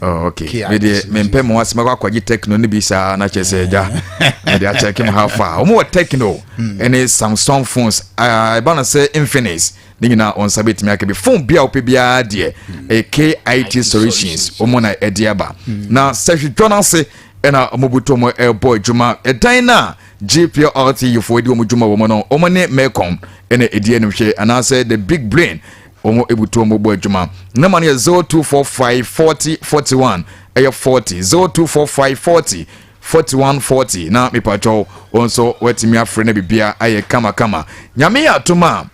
Oh, okay. Medeɛ mempɛ mo asɛm akɔ akɔgye Tecno no bi saa na kyerɛ sɛ agya mede akyɛke m how far ɔmo wɔ Tecno ɛne Samsung phones. Ɛba no sɛ Infinix ne nyinaa wɔn nsa bɛtumi aka bi. Phone bi a wopɛ biara deɛ, ɛyɛ KIT Solutions, wɔn na ɛde aba na sɛhwedwa no ase, ɛna wɔn butu wɔn ɛrebɔ adwuma. Ɛdan no a GPRT foɔ di wɔn dwuma wɔ mu no, wɔn ne Mecom ɛna ɛdi anim hwɛ anaasɛ The Big Brain, wɔn ebutu wɔn bɔ adwuma. Nama no yɛ 0245 40 41 ɛyɛ 40, 0245 40 41 40, na mipatwɛw wɔn nso wɔatumi afrɛ no, bibia ayɛ kamakama. Nyame yɛ atom a,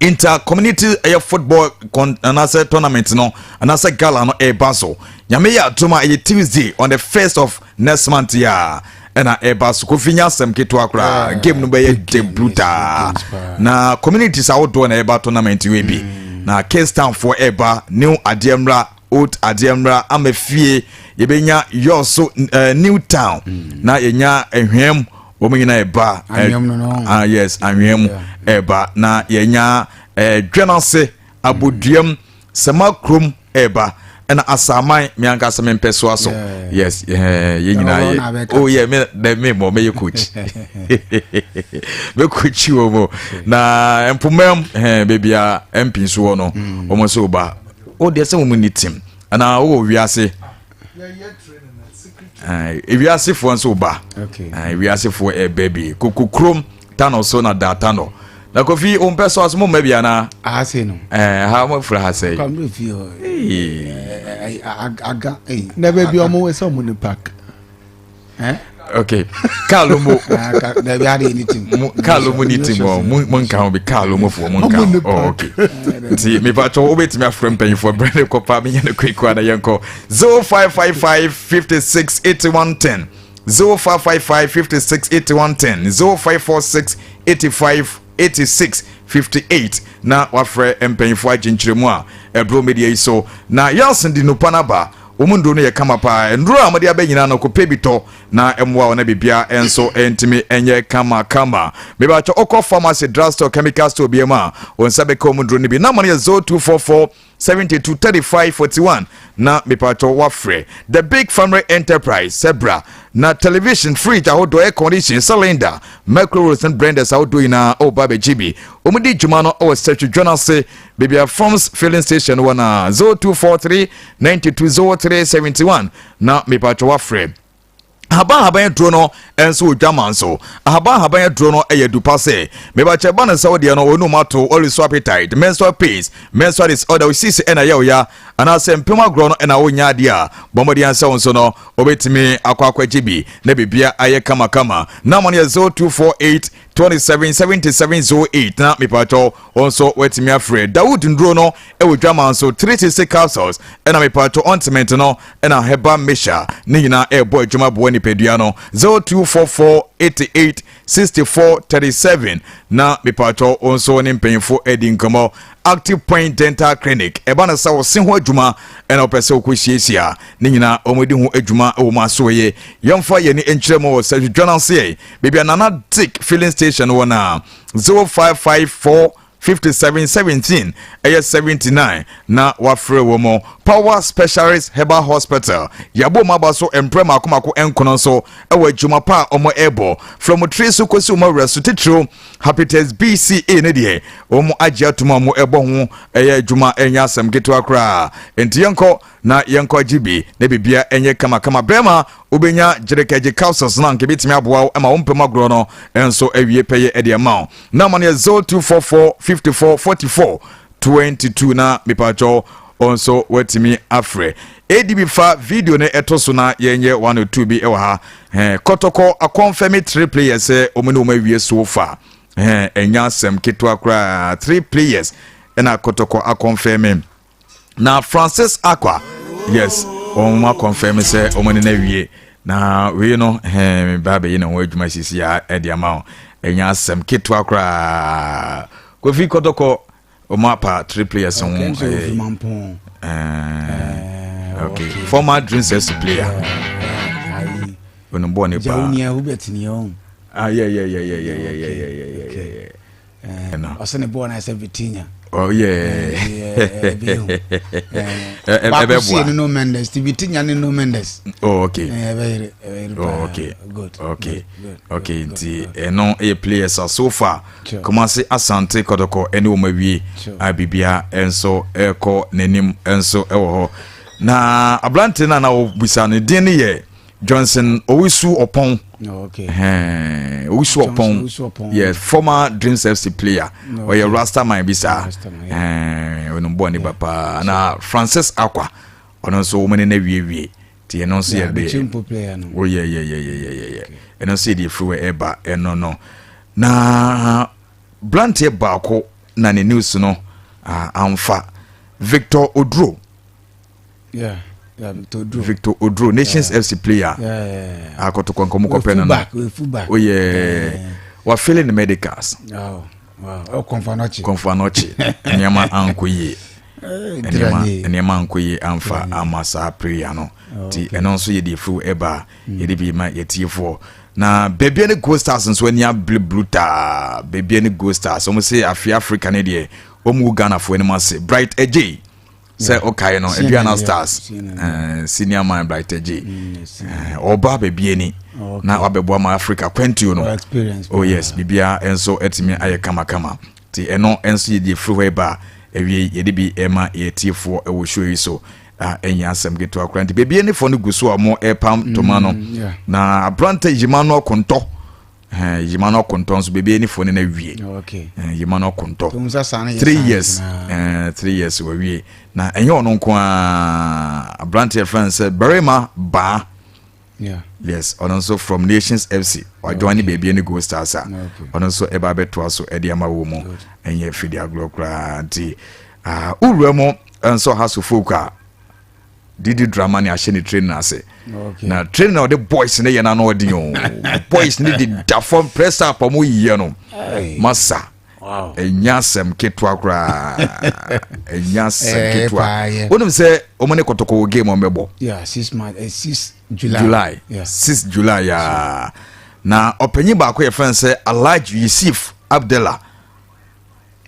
inter community ɛyɛ football con anaasɛ tournament no anaasɛ gala no ɛreba so. Nyame yɛ atom a, ɛyɛ Tuesday on the first of next month yɛ a ɛna ɛba so. Kofi, nya asɛm ketewa koraa, game no bɛyɛ de brutal, na communities ahodoɔ na ɛba tournament wei bi, na Cape foɔ ɛba, New Adeɛmra, Old Adeɛmra, ama fie yɛbɛnya Yɔso, New Town, na yɛnya Ehwɛm, wɔn nyinaa ɛba. Ah yes, Anwɛm ɛba, na yɛnya Dwenase, Aboduam, Sɛma kurom ɛba, ɛna Asaman. Mi ankasa mi mpɛ so aso, yes, yɛn nyinaa yɛ. Oh yeah, me dɛ me mɔ mɛyɛ coach, mɛ coach wɔ mu na mpomam beebi a MP nso wɔ no, wɔn nso ba o deɛ sɛ wɔn ni team anaa wɔwɔ wiase, ewiasefoɔ nso ba, ewiasefoɔ ɛbɛ bi koko kurom tano so na da tano na Kofi o mpɛ so aso mo mma bi ana? Ase no. Ha mo fura ha sɛ. Kɔmre fi hɔ. Aga. Na baabi ɔmo wɔ sɛ ɔmo ne park. Okay, Kaalo mo. Dabi, ade ni team. Kaalo mo ni team o, mo nka ho bi. Kaalo mo fo mo nka ho. Oh, okay, nti mipatɔ wobɛtumi afrɛ mpanyinfoɔ brɛ ne kɔpa menyɛ no kwekwa na yɛnkɔ 0555 56 81 10, 0555 56 81 10, 0546 85 86 58, na wafrɛ mpanyinfoɔ agye nkyerɛmu a ɛburo media yi so. Na yɛasen de nupa no aba, wɔn nduro no yɛ kama paa. Nduro a wɔde abɛ nyinaa no, kɔpɛ bi tɔ na mmoa wɔn na bibia nso ntumi nyɛ kama kama. Mebatwa ɔkɔ pharmacy, drugstore, chemical store bi mu a, wɔn nsa bɛka wɔn nduro no bi. Nama no yɛ 0244 72 35 41, na mepatɔ wafrɛ The Big Family Enterprise sɛbra na television, fridge ahodoɔ, air condition, cylinder, microwaves and blenders ahodoɔ nyinaa ɔba abɛgye bi. Wɔn di dwuma no wɔ Sɛtwidwa no ase, baabi a Farms filling station wɔ, na 0243 92 03 71, na mepatɔ wafrɛ. Ahaban ahaban aduro no nso wɔ dwama nso. Ahaban ahaban aduro no yɛ dupa sɛ mebakyɛ ba no sɛ wodeɛ no onum ato ɔreso appetite, menstrual pains, menstrual disorder, osisi ɛna yɛ ɔya anaasɛ mpem agorɔ no ɛna wonya adeɛ a, bɔmmɔden asɛ wo nso no wobɛtumi akɔ akɔgye bi na biribia ayɛ kamakama. Na mo no yɛ 0248 27 77 08, na mepatɔ wɔn nso wɔatumi afrɛ. Dawood nduro no ɛwɔ dwama nso, 360 capsules ɛna mepatɔ ointment no ɛna herbal mixture ne nyinaa ɛrebɔ adwuma boa nipadua no. 0244 88 64 37, na mepatɔ wɔn nso ne mpanyinfo adi nkɔmmɔ. Active Point Dental Clinic, ɛba no sɛ wɔse ho adwuma ɛna wɔpɛ sɛ wɔkɔ siesie ne nyinaa, wɔn di ho adwuma wɔ mu asoɔyɛ. Yɛmfa yɛn ani nkyerɛ mu wɔ sɛ dwa no ase yɛ baabi a Nana Dick filling station wɔ, na 0554 57 17 ɛyɛ 79, na wafrɛ wɔ mu. Power Specialist Herbal Hospital, yɛabɔ mu aba so mprɛ mako mako nkono nso ɛwɔ adwuma pa a wɔn ɛrebɔ from tiri so kɔsi wɔn awura so, titiriw hepatitis BCA ne deɛ wɔn agye atum a wɔn ɛbɔ ho ɛyɛ adwuma, ɛnyɛ asɛm ketewa koraa. Nti yɛnkɔ Na yɛnkɔ gye bi na bibia ɛnyɛ kamakama. Bɛrima wobɛnya gyerekagy capsules no anka ɛbɛtumi aboa wo ma wo mpam agorɔ no nso awie pɛyɛ ɛde ama wo. Na ma no yɛ 0244 54 44 22 na mepatwɔ nso watumi afrɛ. Adb fa video no ɛto so na yɛnyɛ 1 or 2 bi ɛwɔ ha. Kɔtɔkɔ akɔnfɛmi three players sɛ ɔmo ne ɔmo awie so far. Ɛnyɛ asɛm ketewa koraa, three players ɛna Kɔtɔkɔ akɔnfɛmi na Francis Akwa, yes, wɔn akɔnfɛm sɛ wɔn ne no awie. Na wei no ba bɛyi ne ho adwuma sisi a ɛde ama wo. Ɛnyɛ asɛm ketewa koraa. Kofi, Kɔtɔkɔ wɔn apa three players ho. Okay, former Dreams FC player, onum bɔɔl ne paa. Ah, yeah. Ɔsɛ ne bɔɔl na ɛsɛ Vitinha. Oh yeah. Baako sie ne no Mendes ti Vitinha ne no Mendes. Oh okay. Ɛbɛyere ɛbɛyere paa. Oh okay. Good. Okay, nti ɛno ɛyɛ players a so far Kumasi Asante Kɔtɔkɔ ɛne wɔn awie a bibia nso ɛkɔ n'anim nso ɛwɔ hɔ. Na aberante no a na wɔbusa no din no yɛ Johnson Owusu Ɔpɔn. Oh, okay. Owusu Ɔpɔn, yes, former Dreams FC player. Ɔyɛ rasta man bi saa, ɔno bɔɔ ne ba paa. Na Francis Akwa, ɔno nso wɔn ne no awiewie, nti ɛno nso yɛ de oh yeah, ɛno nso yɛ de efiri wɔ ɛba ɛno no. Na branteɛ baako na ne news no amfa, Victor Oduro. Yeah, Victor Oduro. Victor Oduro, Nations FC player. Akɔtɔkɔ nkɔmɔ kɔpɛ no no. Oh yeah. Wa failing the medicals. Oh, wow. Oh, Komfo Anokye. Komfo Anokye. Nneɛma ankɔ yie. Nneɛma ankɔ yie amfa ama saa prayer no. Ti ɛno nso yɛ de efiri ɛba yɛde bi ma yɛtiefoɔ. Na Bibiani Gold Stars nso ani abere brutal. Bibiani Gold Stars, wɔn sɛ afi Africa ne deɛ wɔn wu Ghanafoɔ anim ase. Bright Adjei sɛ ɔkae no, Aduana Stars senior man Bright Adjei ɔba Bibiani na wabɛboa ma Africa kwantuo no. Oh yes, biribiara nso atumi ayɛ kamakama, nti ɛno nso yɛ deɛ firi hɔ ba awie yɛde bi ɛma yɛtiefoɔ ɛwɔ show yi so a ɛnyɛ asɛm ketewa koraa. Nti Bibianifoɔ no gu so a wɔn ɛrepam ntoma no na aberante yima no ɔkontɔ yima no ɔkontɔ nso Bibianifoɔ no na awie yima no ɔkontɔ 3 years, 3 years wɔwie. Na ɛnyɛ ɔno nko a, aberante yɛfrɛ no sɛ Barima Baa. Yes, ɔno nso from Nations FC wajoin ne Bibiani Gold Stars a ɔno nso ɛba abɛtoa so ɛde ama wɔ mu. Ɛnyɛ fidi agorɔ koraa. Nti wowura mu nso ha so folk a Didi Dramani ahyɛ ne training ase na training na ɔde boys ne yɛ n'ano ɔde o boys ne de da fam press up, ɔmo yiyɛ no masa. Ɛnyɛ asɛm ketewa koraa, ɛnyɛ asɛm ketewa. Wonim sɛ ɔmo ne Kɔtɔkɔ wɔ game ɔmo bɛbɔ. Yeah, 6 July. July, 6 July yaa. Na ɔpanyin baako yɛ fɛn sɛ Alhaji Yusuf Abdallah,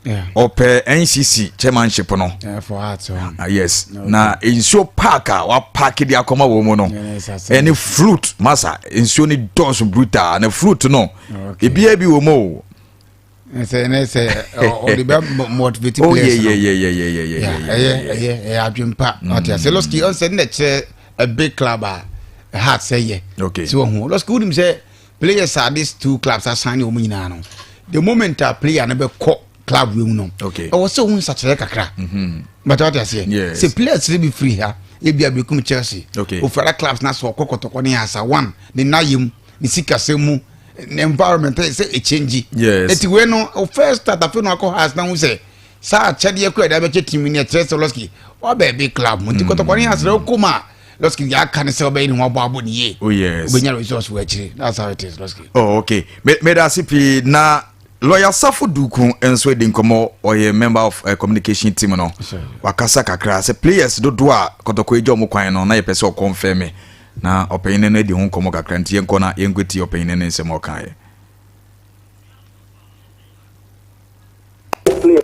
ɔpɛ NCC chairmanship no. Yeah, for Hearts. Yes, na nsuo park a wapaaki de akɔma wɔ mu no ɛne fruit masa, nsuo ni dɔɔso brutal na fruit no ebiara bi wɔ mu o. Sɛ ne sɛ ɔde bɛ motivate players no. Yeah. Ɛyɛ adwempa ɔte ase. Lɔski ɔnsɛ ne kyerɛ a big club a Hearts ɛyɛ. So ɔho Lɔski, wonim sɛ players a these two clubs asan ne wɔn nyinaa no, the moment a player no bɛ kɔ club wei mu no, ɛwɔ sɛ ohun nsakyerɛ kakra bàtà wate aseɛ sɛ players no bi firi ha, ebi Abekum Chelsea, ofura clubs na so ɔkɔ Kɔtɔkɔ ne asa one ne nayɛ mu ne sikasɛm mu ne environment sɛ ɛkyɛngyi. Eti wei no o first start afei no akɔ Hearts na ho sɛ saa akyɛdeɛ kɔ ɛde abɛkyɛ team ni ɛkyerɛ sɛ Lɔski wabɛ big club mu, nti Kɔtɔkɔ ne asrɛ okɔ mu a, Lɔski deɛ aka ne sɛ ɔbɛyɛ ne ho abɔ abɔ ne yie. Obɛnya results wɔ akyire. That's how it is, Lɔski. Oh okay, meda ase pii. Na lawyer Safo Duku nso di nkɔmmɔ, ɔyɛ member of communication team no. Wakasa kakra sɛ players dodoɔ a Kɔtɔkɔ agya ɔmo kwan no na yɛpɛ sɛ ɔkɔnfɛm na ɔpanyin no adi ho nkɔmmɔ kakra, nti yɛnkɔ na yɛnkɔtie ɔpanyin no nsɛm a ɔkaeɛ. Player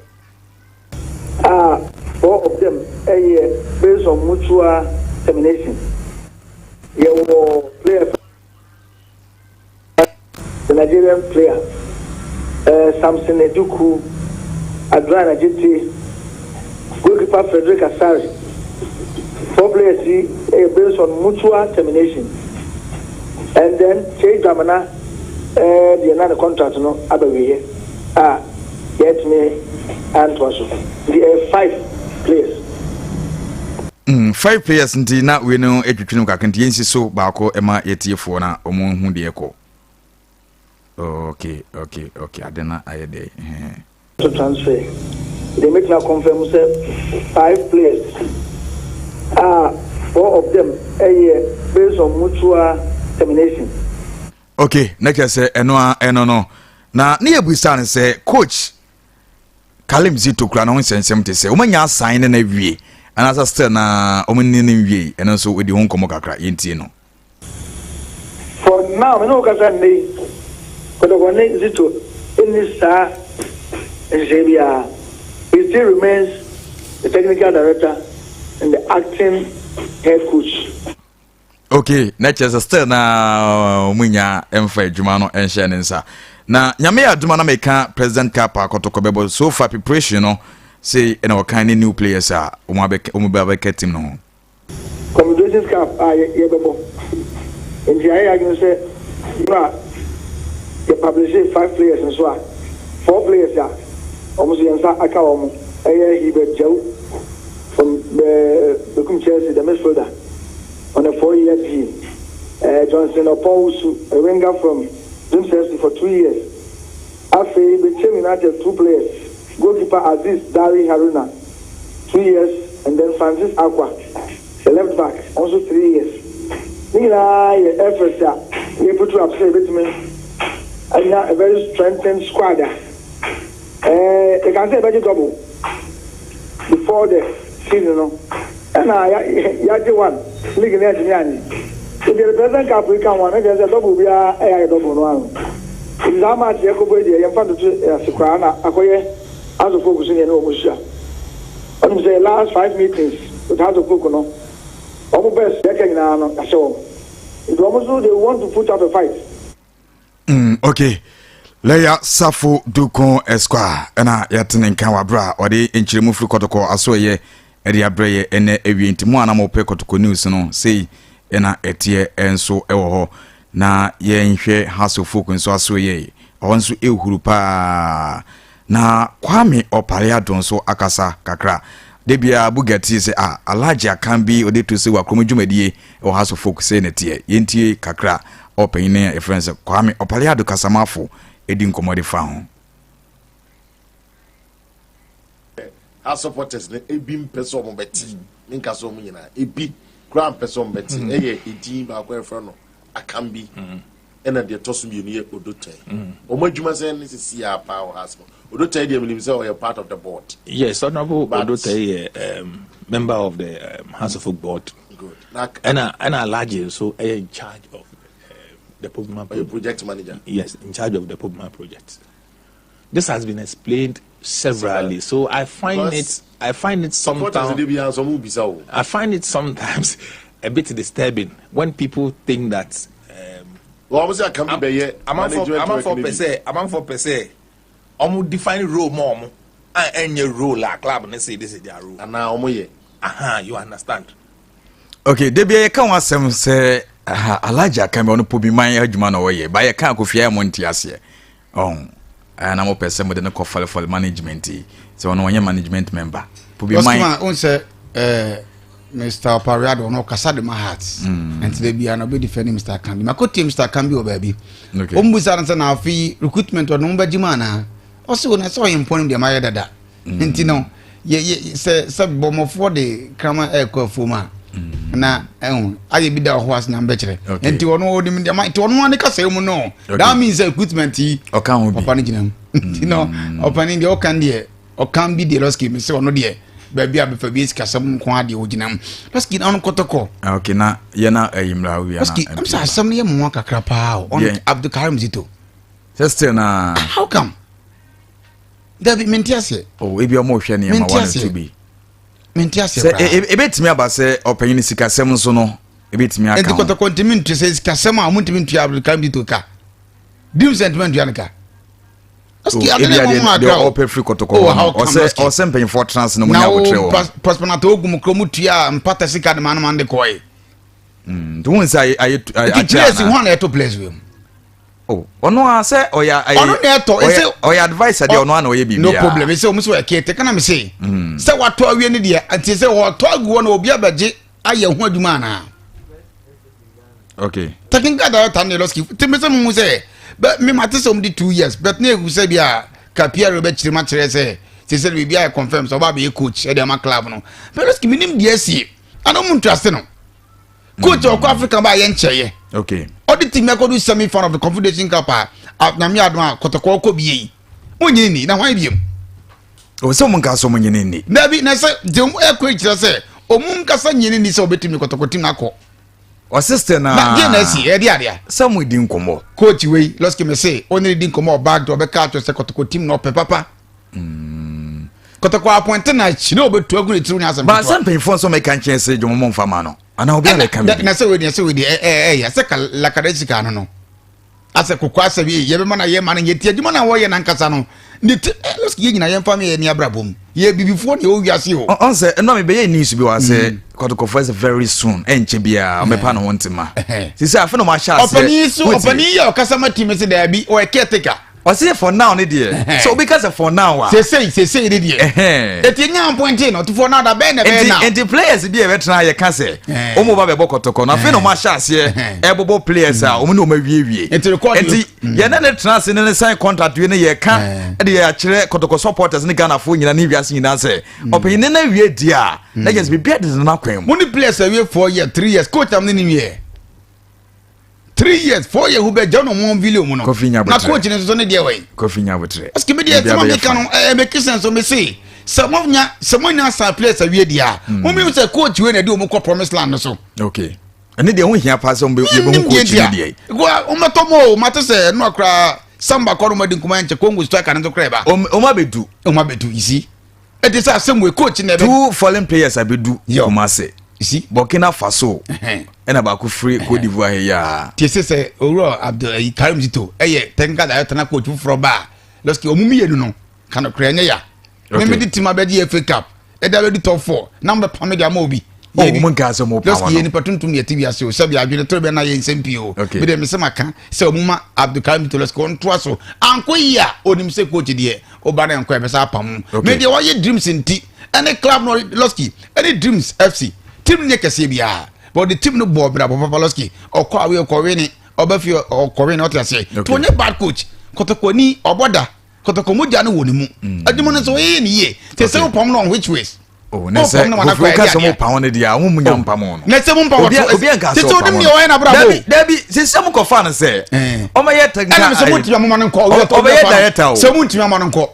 a four of them ɛyɛ based on mutual termination. Yɛwɔ player, the Nigerian player, Samson Eduku, Adrian Ajete, goalkeeper Frederick Asare. Four players yi yɛ based on mutual termination and then Kyei Dwamena deɛ na ne contract no aba wieɛ a yɛantumi antoa so nti ɛyɛ five players. Mm, five players nti na wei no atwitwi no kakra nti yɛnsi so baako ma yɛtiefoɔ na wɔn hu deɛ ɛkɔ. Okay, okay, okay, ade no ayɛ dɛ. To transfer deɛ mɛtumi a confirm sɛ five players a four of them yɛ based on mutual termination. Ok na kyerɛ sɛ ɛno a ɛno no na ne yɛbusa no sɛ coach Kalim Zito kura ne ho nsɛnsɛm te sɛ wɔanya asan ne no awie anaasɛ still na wɔn ne no nwie ɛno nso wɔdi ho nkɔmmɔ kakra yɛntie no. For now me ne wo kasa nnɛ yi, Kotoko ne Zito nni saa nhyehyɛe biara. He still remains the technical director and the acting head coach. Okay, na kyerɛ sɛ still na wɔn nya mfa adwuma no nhyɛ ne nsa. Na nyame yɛ adwuma na meka President Cup a Kotoko bɛbɔ so far preparation no sei ɛna wɔkan ne new players a wɔn abɛka wɔn bɛka team no ho. Confederations Cup a yɛbɛbɔ nti yɛayɛ yɛn adwene sɛ berɛ a yɛ publishe five players nso a, four players a wɔn nso yɛn nsa aka wɔn yɛ Hubert Gyau from Bekum Chelsea, the midfielder on a 4-year deal, Johnson Oppong Wusu, a winger from Dreams FC for 2 years, afei Bechem United two players, goalkeeper Aziz Dari Haruna, 2 years and then Francis Akwa, the left back, also 3 years. Ne nyinaa yɛ efforts a yɛ put up sɛ yɛbɛtumi anya a very strengthened squad a yɛka sɛ yɛbɛgye double before the season no ɛna yɛagye one league ne yɛntumi anye nti yɛde President Cup yi ka ho a na kyerɛ sɛ double biara ɛyɛ ayɛ double no ano nti saa match yɛkɔbɔ yi deɛ yɛmfa ntoto ase koraa na akɔyɛ Hearts of Oak so ne yɛne wɔn hyia. Ɔnim sɛ last five meetings with Hearts of Oak no, wɔn best yɛka nyinaa no yɛahyɛ wɔn. Nti wɔn nso they want to put up a fight. Okay. Lawyer Safo Dukon Esquire ɛna yɛte ne nka wɔ abere a ɔde nkyerɛmu firi Kɔtɔkɔ aso ɛyɛ ɛde abrɛ yɛ ɛnɛ awie nti mo a na mopɛ Kɔtɔkɔ news no sei ɛna ɛteɛ nso ɛwɔ hɔ na yɛnhwɛ Hearts of Oak nso aso yɛ ɛhɔ nso ɛhuru paa na Kwame Ɔpare Ado nso akasa kakra de bia Bugatti sɛ ah Alhaji akan bi ɔde to sɛ wakrom dwumadie ɛwɔ Hearts of Oak sɛ ne teɛ yɛntie kakra ɔpanyin a yɛfrɛ no sɛ Kwame Ɔpare Ado kasamafo ɛdi nkɔmmɔ de fa ho. Ha supporters no ebi mpɛ sɛ ɔmo bɛte menka sɛ ɔmo nyinaa ebi koraa mpɛ sɛ ɔmo bɛte ɛyɛ edin baako a yɛfrɛ no Akambi ɛna deɛ ɛtɔ so mmienu yɛ Odotɛn ɔmo adwuma sɛ ne sisi a paa wɔ ha asɛm Odotɛn deɛ menim sɛ ɔyɛ part of the board. Yes, Honorable Odotei yɛ member of the Hearts of Oak board. Good. Na Ɛna Alhaji nso ɛyɛ in charge of the Pobiman ɔyɛ project manager. Yes, in charge of the Pobiman project. This has been explained severally, so I find Because it I find it supporters sometimes de bi nso ɔmo bisa o. I find it sometimes a bit disturbing when people think that wɔn mo sɛ Akambi bɛyɛ amanfo management amanfo work ne pɛ bi. Sɛ amanfo pɛ sɛ ɔmo define role ma ɔmo a ɛnyɛ role a club ne say this is their role. Anaa ɔmo yɛ. Aha, you understand. Okay, de bia yɛka ho asɛm sɛ aha, Alhaji akan bi ɔno Pobiman adwuma na ɔyɛ ba yɛka akofia yɛ mo nte aseɛ ɔn ɛna na mopɛ sɛ mode no kɔ falefale management yi sɛ ɔno ɔnyɛ management member Pobiman. Lɔsikima n sɛ Mr Opariado ɔno ɔkasa de ma Hearts nti de bia na ɔbɛ defend Mr Akambi makotie Mr Akambi wɔ baabi. Wɔn busa no sɛ na afei recruitment ɔno mo bɛgye mu anaa ɔsɛ wɔn sɛ ɔyɛ mpɔn deɛ mayɛ dada nti no yɛ yɛ sɛ bɔmmɔfoɔ de kraman ɛɛkɔ afuom a na ɛho ayɛ bi da wɔ hɔ ase na mbɛkyerɛ nti ɔno ɔnim deɛ ma nti ɔno ani kasa mu no that means sɛ recruitment yi ɔka ho bi papa no gyina mu nti no ɔpanin deɛ ɔka deɛ ɔkan bi deɛ lɔski mi sɛ ɔno deɛ baabi a bɛfa bi sikasɛm nko adeɛ ɔgyina mu lɔski na ɔno Kɔtɔkɔ. Ah, okay, na yɛ na ɛyi mmra wia na lɔski ɛm sɛ asɛm no yɛ mmoa kakra paa o ɔno Abdulkarim Zito. Sɛ still na. How come? Dabi, mente aseɛ. Oh, ebi ɔmo hwɛ nneɛma Mente one or aseɛ. two bi. Mente aseɛ sɛ koraa. Ebetumi aba sɛ ɔpanyin sikasɛm nso no ebetumi aka nti ho. Kɔtɔkɔ ntumi ntua sɛ sikasɛm a ɔmo ntumi ntua Abdulkarim Zito ka dim sɛ ntumi ntua no ka. Ebi adeɛ deɛ ɔpɛ firi kɔtɔkɔ hɔ no ɔsɛ ɔsɛ mpanyinfoɔ tena ase na mo nya abotire wɔ. Na o pɔsipɔnata ogu mu kurom tua mpata sika de ma no ma no de kɔɛ. Nti wɔn nsa ayɛ ayɛ akyɛ ana. Players wɔn na ɛtɔ players wɔ mu. Oh, ɔno a sɛ ɔyɛ ayɛ ɔno na ɛtɔ ɛsɛ ɔyɛ advice deɛ ɔno a na ɔyɛ biribiara. No problem ɛsɛ ɔmo sɛ ɔyɛ kete kana mi se. Sɛ watɔ awie ne deɛ nti sɛ ɔtɔ agu hɔ na obi abɛgye ayɛ ho adwuma anaa. Okay. Technical director ne Lɔski te mi sɛ mo hu sɛ bɛ mi ma te sɛ ɔmo di 2 years but ne ehu sɛ bi a ka Pierre bɛ kyerɛ mu akyerɛ sɛ sɛ sɛ biribi ayɛ confirm sɛ ɔba abɛyɛ coach ɛde ama club no but Lɔski mi nim deɛ esie ana ɔmo ntrase no coach ɔkɔ Africa ba yɛ nkyɛyɛ. Okay. Ɔde team ɛkɔdu semi final of the Confederation Cup a nyame adom a kɔtɔkɔ kɔ bie yi mo nyini ni na hwan biem. O sɛ ɔmo nka sɛ ɔmo nyini ni. Dabi na sɛ deɛ ɔmo ɛkɔ kyerɛ sɛ ɔmo nkasa nyini ni sɛ ɔbɛtumi kɔtɔkɔ team no akɔ. Ɔsistɛ na. Na deɛ na asi ɛde adeɛ. Sɛ mo di nkɔmɔ. Coach wei lɔsiki mi se ɔne di nkɔmɔ ɔbaa de ɔbɛka ato sɛ kɔtɔkɔ team na ɔpɛ papa. Kɔtɔkɔ apɔnte na kyerɛ ɔbɛtu agu ne tiri ne asɛm. Baasa mpanyinfoɔ nso mɛka nkyɛn sɛ dwom mo nfa ma no anaa obi abɛka mi. Na sɛ wei deɛ sɛ wei deɛ ɛɛ ɛyɛ sɛ ka lakada sika no no asɛ koko asɛ bi yɛbɛma na yɛ ma no nyɛ ti adwuma na wɔyɛ nankasa no ne ti ɛ lɔsiki yɛ nyina yɛmfa mi yɛ ni abrabɔ mu yɛ bibifoɔ ne yɛ wiase o. Ɔn sɛ ɛnna mi bɛyɛ news bi wa sɛ kɔtɔkɔfoɔ sɛ very soon ɛnkyɛ biara ɔmɛpa ne ho ntoma sisi afei na ɔmo ahyɛ aseɛ. Ɔpanin so ɔpanin yɛ ɔkasa ma team sɛ daabi ɔyɛ caretaker. Ɔsi for now ne deɛ sɛ obi ka sɛ for now a. Sesei sesei ne deɛ. Eti nya appointing no for now da bɛn na bɛn na. Nti players bi a ɛbɛtena yɛ ka sɛ wɔn ba bɛbɔ kɔtɔkɔ na afei na wɔn ahyɛ aseɛ ɛbobɔ players a wɔn ne wɔn awiewie. Nti record nti yɛn ne ne tena ase ne ne sign contract wie ne yɛ ka ɛde yɛ akyerɛ kɔtɔkɔ supporters ne Ghana fo nyinaa ne wiase nyinaa sɛ ɔpanyin ne na wie di a na kyerɛ sɛ biribi adi ne n'akwan mu. Mo ne players awie 4 years 3 years coach am ne ne wie. 3 years 4 years who bɛ jɛ no mo video mu no. Kofi Nyabotere na coach ne soso ne deɛ wɔ yi. Kofi Nyabotere. Parce que mi deɛ sɛ mo mi ka no ɛɛ make sense o mi se sɛ mo nya sɛ mo nya san players awie deɛ a mo mi sɛ coach wei na ɛde wɔn kɔ promise land no so. Okay. Ɛne deɛ ho hia paa sɛ wɔn bɛ yɛ bɛ ho coach ne deɛ. Wɔn bɛ tɔ mo o ma te sɛ ɛnu akora samba kɔ no ma di nkuma nkyɛn Congo striker ne nso kora ɛba. Wɔn abɛdu. Wɔn abɛdu you see ɛte sɛ asɛm wei coach na ɛbɛ. Two foreign players abedu Kumasi. Burkina Faso ɛna baako firi Cote d'Ivoire yi a. Tie sɛ sɛ owurɔ Abdul eh, Karim Zito ɛyɛ technical director na coach foforɔ ba a lɔsiki ɔmo mmienu no ka no korɛ ɛnyɛ ya. Mímí di team abɛgye FA Cup ɛde abɛdi top four na mo bɛ pam de ama obi. Oh, mo nka sɛ mo pa wɔn. Lɔsiki yɛ nipa tuntum yɛ ti wi ase o sɛbi adwene toro bɛ na yɛ nsɛm pii o. Mi de mi sɛ ma ka sɛ ɔmo ma Abdul Karim Zito lɔsiki wɔn to aso anko yi a onim sɛ coach deɛ ɔba ne nkɔ ɛbɛsa apam mu. Mi deɛ wɔyɛ dreams nti ɛne club no lɔsiki ɛne dreams fc team no nyɛ kɛseɛ biara but the team no bɔ ɔbɛrɛ bɔ papa lɔsiki ɔkɔ awie ɔkɔwe ne ɔbɛ fi ɔkɔwe ne ɔte aseɛ to ɔnyɛ bad coach kɔtɔkɔni ɔbɔ da kɔtɔkɔ mogya no wɔ ne mu adwuma no nso ɔyɛ ne yie te sɛ wopam no on which ways. Oh, ne sɛ kofi woka sɛ mo pam no deɛ a mo mu nya mpam no. Na sɛ mo mpam wɔto obi anka sɛ ɔpam no. Ɔyɛ n'abrabɔ. Dabi dabi sɛ sɛ mo kɔfa no sɛ ɔmɛyɛ tɛnka ɛna sɛ mo ntumi amoma no nkɔ ɔbɛyɛ director o. Sɛ mo ntumi ama no nkɔ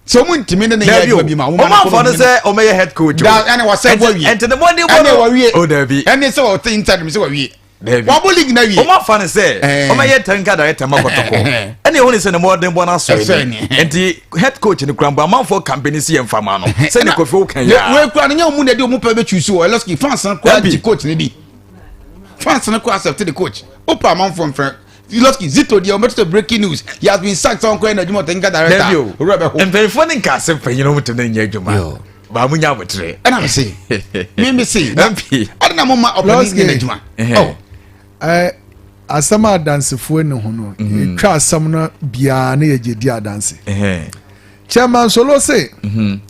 sɛ mo ntumi ne ne yɛ adwuma bi ma mo ma no kɔ. Ɔmo afɔ no sɛ ɔmɛyɛ head coach o. Ɛna wasɛ bɔ awie. Ɛnti ne bɔ ne bɔ no. Ɛna wawie. O dabi. Ɛne sɛ ɔte interim sɛ wawie. Dabi. Wabɔ league na wie. Wɔn afa no sɛ wɔn yɛ technical director ma kɔtɔkɔ. Ɛna ehu ne sɛ ne mɔden bɔ n'asɔ ani. Nti head coach ne kura mbɔ amanfoɔ campaign si yɛn nfa ma no. Sɛ ne kofi o kan ya. Wei kura ne nyɛ ɔmu na ɛde ɔmu pɛ bɛ choose wɔ Elosky fans no kura gye coach ne di. Fans no kura accept the coach. Opa amanfoɔ nfrɛ. Elosky Zito deɛ ɔmɛto sɛ breaking news he has been sacked sɛ ɔnkɔyɛ n'adwuma technical director. Dabi o. Owura bɛ ho. Mpanyinfoɔ ne nkaase mpanyin ɔmu tɛmɛ nyɛ adwuma. Baa mu nya abotire. Ɛna mi se mi mi se na ɛna na mo ma ɔpanin nyɛ n'adwuma. Oh. Ɛ asɛm a adansefoɔ ni ho no mhm. yɛtwa asɛm no biara ne yɛgye di adanse. Chairman Solo se mhm.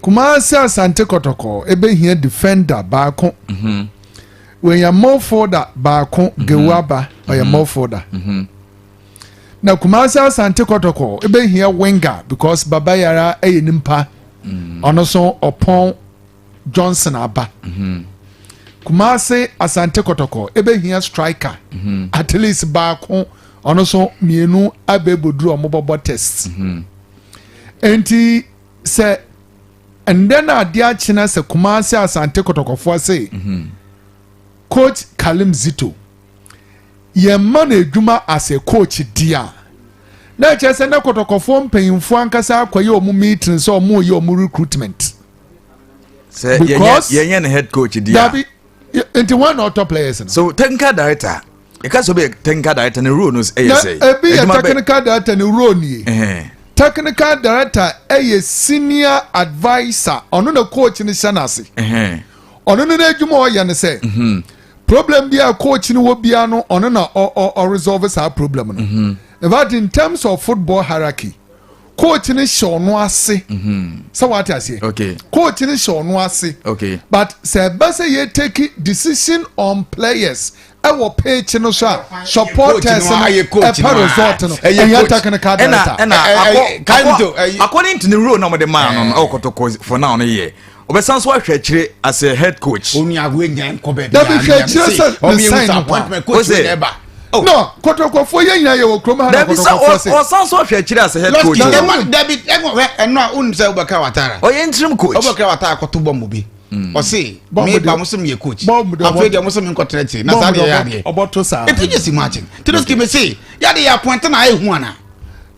Kumasi Asante Kɔtɔkɔ ebehia defender baako. Mhm. Wɔnya midfielder baako Gewu aba ɔyɛ midfielder. Na Kumasi Asante Kɔtɔkɔ ebehia winger because Baba Yara ɛyɛ nimpa. Ɔno so ɔpɔn Johnson aba. Kumasi Asante Kɔtɔkɔ ebehia striker at least baako ɔno so mmienu abɛbɔduru ɔmo bɔbɔ test. Nti sɛ ndɛ na adeɛ akyena sɛ Kumasi Asante Kɔtɔkɔfoɔ se coach Kalim Zito yɛn ma no adwuma as a coach di a na ɛkyerɛ sɛ na kɔtɔkɔfoɔ mpanyinfoɔ ankasa akɔyɛ wɔn meeting sɛ wɔn reyɛ wɔn recruitment. Sɛ Because yɛnyɛ ne head coach di a. Dabi nti wɔn na ɔtɔ players no. So technical director ɛka sɛ ɔbɛyɛ technical director ne role no ɛyɛ Na sɛ. ebi yɛ technical director ne role nie. Technical director ɛyɛ senior adviser, ɔno na coach no hyɛ n'ase. Ɔno no n'adwuma a ɔyɛ no sɛ Mhm. problem bi a coach no wɔ bia no, ɔno na ɔ resolve saa problem no. In fact, in terms of football hierarchy, coach no hyɛ ɔno ase sɛ wate aseɛ. Coach no hyɛ ɔno ase. But sɛ ɛbɛ sɛ yɛ take decision on players ɛwɔ pitch no so a, supporters no Ayɛ coach ɛpɛ no a. result no, Ɛyɛ ɛnyɛ coach. technical ɛna director. ɛna Kanto, according to the role na ɔmo de maa no, ɛwɔ Kɔtɔkɔ for now no yɛ ɔbɛsan so ahwɛ akyire as a head coach. Onu awo enya nkɔ baabi. Dabi, hwɛ akyire sɛ ne sign no hɔ a. Appointment coach Ose- wey na ɛba. Oh. No, Kɔtɔkɔfoɔ yɛn nyinaa yɛ wɔ kurom ha na Dabi sɛ Kɔtɔkɔfoɔ se ɔsan so ahwɛ akyire as a head coach. Lɔski O. ɛma dabi ɛwɔ hɛ ɛno a onu sɛ wobɛka Watara. Ɔyɛ interim coach. Wobɛka Watara kɔto bɔmbo bi. Ɔse Bɔmbo me de- ba mo sɛ meyɛ coach. Bɔmbo de Afei ɔbɔ- deɛ mo sɛ menkɔtena akyire na saa deɛ yɛ adeɛ. Ɔbɔto saa. Ɛti gye si mu akye. Nti lɔski me se yɛde yɛ appoint na ayɛ hu ana.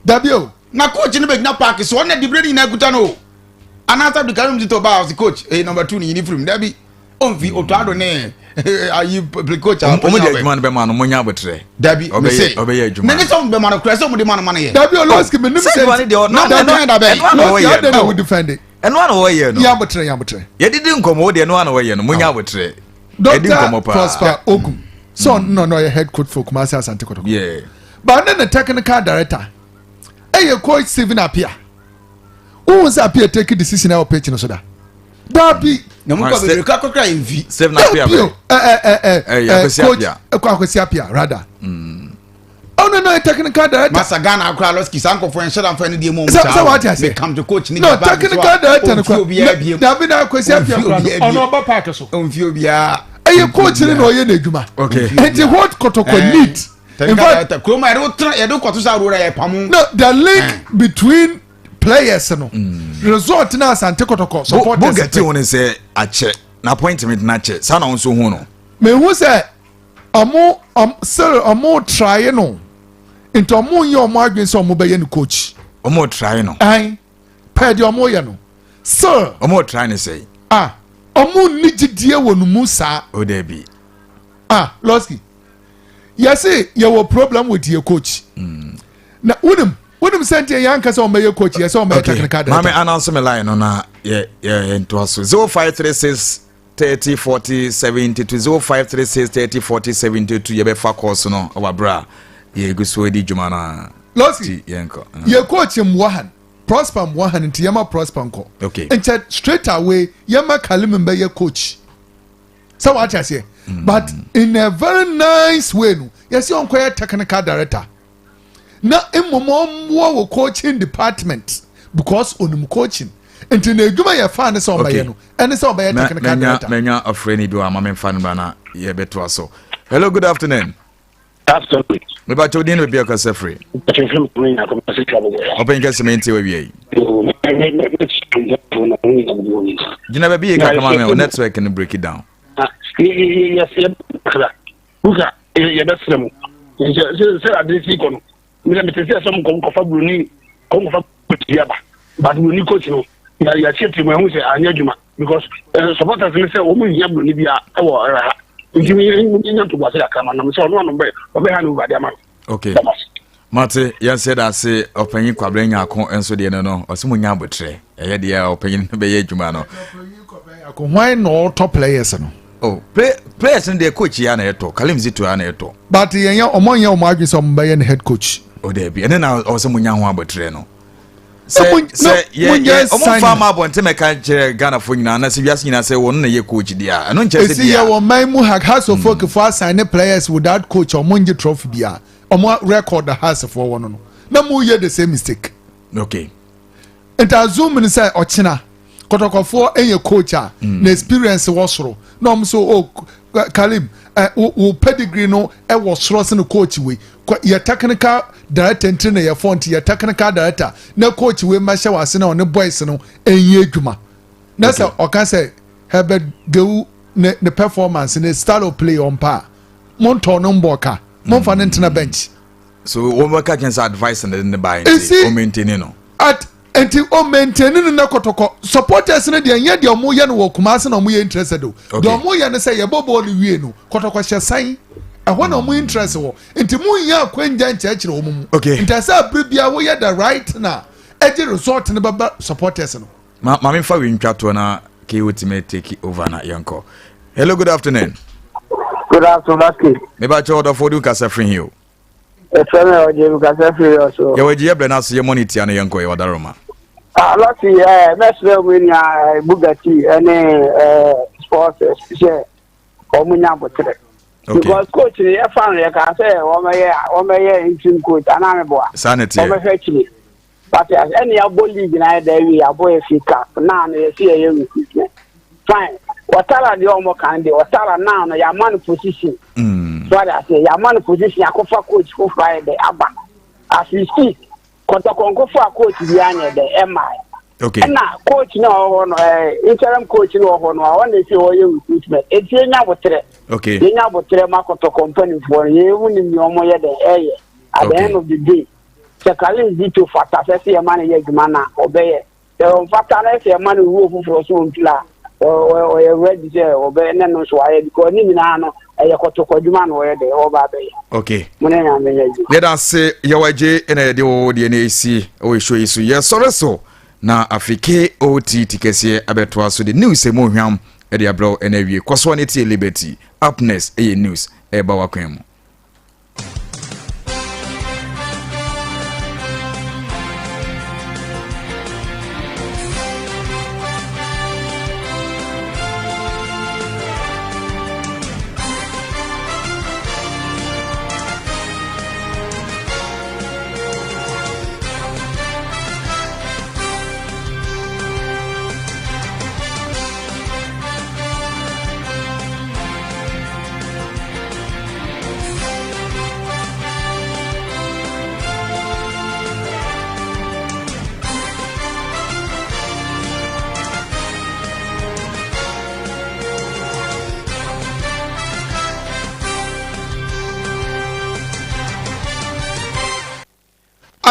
Dabi o. Na coach no bɛgyina park so, ɔna dibere no nyinaa kuta no o. Anaasɛ Abdulkarim Zito baa, ɔse coach ɛyɛ number two ne yini firim. Dabi, ɔmfi Otoado ne ayi play coach a. Ɔmo de adwuma no bɛma no, mo nya abotrɛ. Dabi, me se Ɔbɛyɛ adwuma. ne ne sɛ ɔmo bɛma no kura sɛ ɔmo de ma no ma no yɛ. Dabi o, Lɔski, mi nim Sɛ adwuma no deɛ Na ɔno mo kan da bɛn? ɛno ana Lɔski wɔyɛ adi na no. wo defend it. Ɛno ana wɔyɛ no. Yabotrɛ, yabotrɛ. Yɛdidi nkɔmɔ wo deɛ, ɛno ana wɔyɛ no, mo nya abotrɛ. Yɛdi Dr nkɔmɔ paa. Prosper Ogum sɛ ɔno na ɔyɛ head coach for Kumasi Asante Kotoko. But ne technical director ɛyɛ coach Stephen Appiah. Wohu sɛ Appiah take decision ɛwɔ pitch no so da? Dabi. Na mo kɔ bebree kɔ akɔkora yɛn fi. Stephen Appiah Dabi o. bɛ. Ɛ ɛ ɛ Ɛyɛ ɛ Akwasi coach Appiah. ɛkɔ Akwasi Appiah rather. Ɔno na ɔyɛ technical director. Masa Ghana akora Lɔski saa nkɔfo yɛn hyɛda nfa ne deɛ mu ɔmo Sɛ saa sɛ o. wate ase. Me come to coach ne No, deɛ baagi so technical a, director no ɔmfi obiara kora biem. dabi, na Akwasi Appiah Ɔmfi kora no obiara ɔno biem. ɔba park so. Ɔmfi obiara. Ɛyɛ coach ne na ɔyɛ n'adwuma. Nti what Kotoko need in Technical fact director kurom a yɛde wo tena yɛde wo kɔto sa awura yɛ pamu. No, the link between players no, result na Asante Kotoko supporters Bogati wo ne sɛ akyɛ na appointment na akyɛ saa na wo nso hu no. Mehu sɛ ɔmo sɛ ɔmo try no, nti ɔmo nyɛ ɔmo adwene sɛ ɔmo bɛyɛ no coach. Ɔmo try no. Ɛn pɛɛ deɛ ɔmo yɛ no sir. Ɔmo try ne sɛ. Ah, ɔmo nni gyidie wɔ no mu saa. O dabi. Ah, Lɔski, yɛsi yɛwɔ problem with yɛ coach. Na wonim sɛ nti yɛn ankasa ɔmo bɛyɛ coach, yɛ sɛ ɔmo bɛyɛ technical director. Maame announce me line no na yɛ ntoa so 0536 30 40 72, 0536 30 40 72. Yɛbɛfa course no ɛwɔ abere a yɛgu so di dwuma no a. Lɔski, Ti yɛnkɔ. Yɛ coach mmoa han, Prosper mmoa han, nti yɛma Prosper nkɔ. Nkyɛ straight away yɛma Kalim mbɛyɛ coach sɛ wate aseɛ, but in a very nice way no, yɛsɛ ɔnkɔyɛ technical director na mmom ɔmmoa wɔ coaching department because onim coaching, nti na edwuma yɛ fa ne sɛ ɔbɛyɛ no ɛne sɛ ɔbɛyɛ technical director. Mɛnya ɔfrɛ ni bi wɔ ama memfa no bra na yɛbɛtoa so. Hello, good afternoon. Absolutely. Mebakyɛ wo din ne baabi a ɔkasa firi. Ɔpɛn kɛsɛ mente wawie yi gyina baabi yɛ kakra ma me o network no break it down. Buka yɛbɛsrɛ mo sɛ ade si kɔ no, mesɛ mete sɛ sɛ nkɔmkɔfa buroni kɔmkɔfa coach bi aba, but buroni coach no yɛakyerɛkyerɛ mu ɛho sɛ anyɛ adwuma because supporters ne sɛ wɔn nhia buroni bi a ɛwɔ ha, nti nya ntoboase kakra ma nam sɛ ɔno ano bɛ ɔbɛha no wurade ama no. Okay, mate, yɛnsɛ da ase. Ɔpanyin Kwabrɛ Nyako nso deɛ no ɔsɛ mo nya abotrɛ, ɛyɛ deɛ a ɔpanyin no bɛyɛ adwuma no. Hwan na ɔtɔ players no? Oh, players no deɛ, coach ya na ɛtɔ, Kalim Zito ya na ɛtɔ. But yɛn yɛ ɔmo nyɛ ɔmo adwene sɛ ɔmo bɛyɛ no head coach. O daabi, ɛne na ɔsɛ mo nya ho abotrɛ no sɛ yɛ yɛ ɔmo nfa ama abɔnten mɛka kyerɛ Ghanafoɔ nyinaa na sɛ wiase nyinaa sɛ wɔn na yɛ coach deɛ a, ɛno nkyerɛ sɛ esi yɛ wɔ man mu ha, Hearts of Oak fo asign ne players without coach, ɔmo ngye trophy bia. Ɔmo record Hearts fo wɔ no na mo yɛ the same mistake. Nti assume ni sɛ ɔkyena Kɔtɔkɔfoɔ ɛyɛ coach a na experience wɔ soro na ɔmo so, oh Kalim, ɛ wo pedigree no ɛwɔ soro sene coach wei, yɛ technical director ntiri na yɛ fɔ, nti yɛ technical director na coach wei ma hyɛ wɔ ase na ɔne boys no ɛnyɛ adwuma, na sɛ ɔka sɛ Herbert Gewu ne performance, ne style of play ɔmpa a, mo ntɔ no mbɔ ka, mo nfa ne ntena bench. So wɔn bɛka kyɛn sɛ advice na de ne ba nti o maintain no. At nti o maintain no na Kɔtɔkɔ supporters no deɛ, nyɛ deɛ ɔmo yɛ no wɔ Kumase na ɔmo yɛ interested o. Deɛ ɔmo yɛ no sɛ yɛbɔ bɔɔl wie no, Kɔtɔkɔ hyɛ san ɛhɔ na ɔmo interest wɔ, nti mo nyɛ akwangya nkyerɛkyerɛ wɔn mu. Nti ɛsɛ abiri bia woyɛ the right na. ɛgye result no bɛba supporters no. Ma ma memfa wei ntwa toɔ na KO tumi take over na yɛnkɔ. Hello, good afternoon. Good afternoon, Lucky. Meba kyɛ ɔdɔfoɔ de kasa firi hi o. Ɛfɛ mi ɔgye mi kasa firi yɛ so. Yɛwɔ agyi yɛ brɛ no ase yɛ mɔne tia no yɛnkɔ yɛ ɔdaroma. Ah, Lucky, ɛɛ mɛsrɛ mu nua eh, Bugatti ɛne ɛɛ eh, sports sɛ wɔn nya abotrɛ. Okay. Because coach ni yɛ fa no yɛ kaa sɛ wɔn bɛyɛ wɔn bɛyɛ interim coach anaa mi boa. Saa na ɛteɛ. Wɔn bɛhwɛ kyiri. Wate ase ɛna yɛabɔ league na ayɛ dɛ awie yɛabɔ FA Cup now no yɛsi yɛyɛ recruitment fine Watara deɛ ɔmo kan deɛ Watara now no yɛama no position mm. so wate ase yɛama no position akɔfa coach foforɔ ayɛ dɛ aba as we speak kɔtɔkɔnkɔfo a coach bi anyɛ dɛ ɛma okay. ɛna coach na ɔwɔ hɔ no ɛɛ interim coach na ɔwɔ hɔ no a ɔna esi ɔyɛ recruitment eti yɛnya abotrɛ okay. yɛnya abotrɛ ma kɔtɔkɔ mpanimfoɔ no yɛn mu nim nea ɔmo yɛ dɛ ɛyɛ at the end of the day. Sɛ Kalim Zito fata sɛ sɛ yɛma no yɛ adwuma no a, ɔbɛyɛ. Sɛ ɔmfata na sɛ yɛma no role foforɔ sɛ ɔntwiri a, ɔyɛ ready sɛ ɔbɛyɛ ne no nso wayɛ because ne nyinaa no ɛyɛ kɔtɔkɔ adwuma na ɔyɛ dɛ ɔba abɛyɛ. Okay. Mo ne nyame nyɛ adwuma. Yɛda ase yɛwɔ agye na yɛde wo deɛ no ɛsi wɔ show yi so. Yɛsɔre so na afei KOT ti kɛseɛ abɛtoa so de news ɛmu hwam ɛde abrɛ wo ɛna awie. Kɔ soɔ ne tie Liberty. Up next ɛyɛ news ɛba wakwan mu.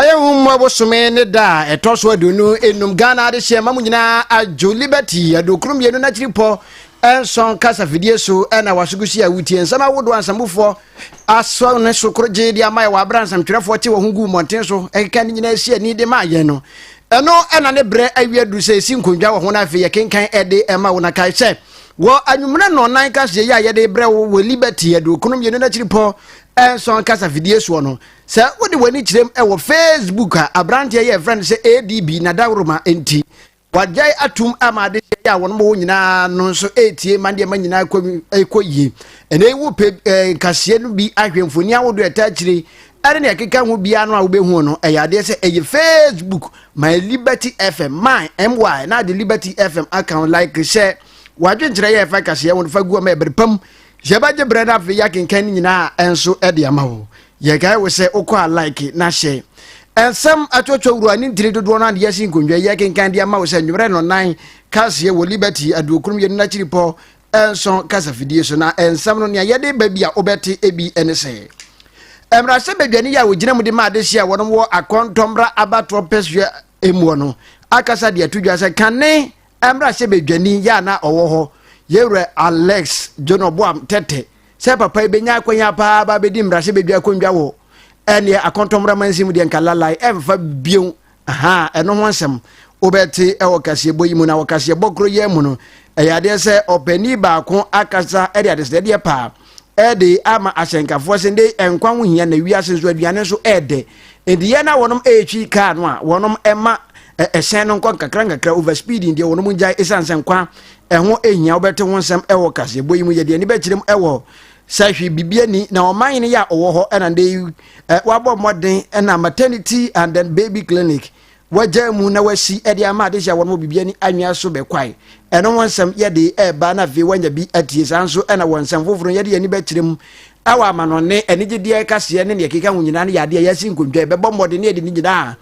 Ayɛwommɔ bosome ne da a ɛtɔ so 25 Ghana adehyeɛ ma mu nyinaa adwo Liberty 92 n'akyiri pɔ nson kasafidie so na wasogusi a wotie nsɛm ahodoɔ a nsamufoɔ asɔ ne so korogye de ama yɛ wɔ abere a nsɛmtwerɛfoɔ te wɔn ho gu mmɔnten so ɛkeka ne nyinaa si ani de ma yɛn no ɛno ɛna ne berɛ awie aduru sɛ ɛsi nkonnwa wɔ ho no afei yɛkenkan ɛde ɛma wo na kae sɛ wɔ anwummerɛ nnɔnnan kaseɛ yi a yɛde brɛ wo wɔ Liberty 92 n'akyiri pɔ nson kasafidie soɔ no Sɛ wode w'ani kyerɛm wɔ Facebook a, aberanteɛ yi a yɛfrɛ no sɛ ADB Nadaworoma nti, wagyae atom ama adehyeɛ yi a wɔn wɔ nyinaa no nso ɛretie ma nneɛma nyinaa kɔ ɛkɔ yie. Ɛnɛ yi wopɛ eh, nkaseɛ no bi ahwɛ mfoni ahodoɔ ɛta akyire ɛne nea ɛkeka ho biara no a wobɛhu no ɛyɛ adeɛ sɛ ɛyɛ Facebook My Liberty FM my my na ade Liberty FM aka ho like hyɛ wadwenkyerɛ yɛ ɛfa kaseɛ ho no fa gu ɔma ɛbere pam yɛbɛgye berɛ no afei yɛakenkan no nyinaa nso de ama wo Yɛkae wo sɛ wokɔ a like na hyɛ. Nsɛm atoatoa wura ne ntini dodoɔ no a de asi nkonnwa yi yɛkenkan de ama wo sɛ nwmerɛ nɔnan kaseɛ wɔ Liberty 92 n'akyiripɔ nson kasafidie so na nsɛm no nea yɛde ba bi a wobɛte ebi ne sɛ mmarahyɛbadwani a wɔgyina mu de ma adehye a wɔnom wɔ akɔntɔmmra abatoɔ mpɛsoa muɔ no akasa de ato dwa sɛ kane mmarahyɛbadwani yɛ a na ɔwɔ hɔ yɛwura Alex John Oboam Tete sɛ papa yi bɛnya akwanya paa ba bɛdi mmarahyɛbadwa akonnwa wɔ ɛneɛ akɔntɔmmra mansin mu deɛ nka lalai ɛmfa bio aha ɛno ho nsɛm wobɛte ɛwɔ kaseɛbɔ yi mu na wɔ kaseɛbɔ koro yɛ mu no ɛyɛ adeɛ sɛ ɔpani baako akasa ɛde adesrɛdeɛ paa ɛde ama ahyɛnkafoɔ sɛ ndɛ nkwa ho hia na wiase nso aduane nso ɛɛdɛ nti yɛn a wɔnom ɛretwi kaa no a wɔnom ɛma ɛhyɛn no nkɔ nkakra nkakra over speeding deɛ wɔnom gyae ɛsiane sɛ nkwa ɛho hia wobɛte ho nsɛm ɛwɔ kaseɛbɔ yi mu yɛde ani bɛkyerɛ mu ɛwɔ sɛ hwee biribi ani na ɔman no yɛ a ɔwɔ hɔ ɛna ndɛ yi wabɔ mmɔden ɛna maternity and then baby clinic wagya mu na wasi ɛde ama adehyɛ wɔn mu biribi ani anwea so bɛkwae ɛno ho nsɛm yɛde ɛba na afei wanya bi atie saa nso ɛna wɔ nsɛm foforɔ yɛde ani bɛkyerɛ mu ɛwɔ amanɔne anigyedeɛ kaseɛ ne neɛ keka ho nyinaa no yɛ adeɛ yɛasi nkondwa yɛbɛbɔ mmɔden ne yɛde ne nyinaa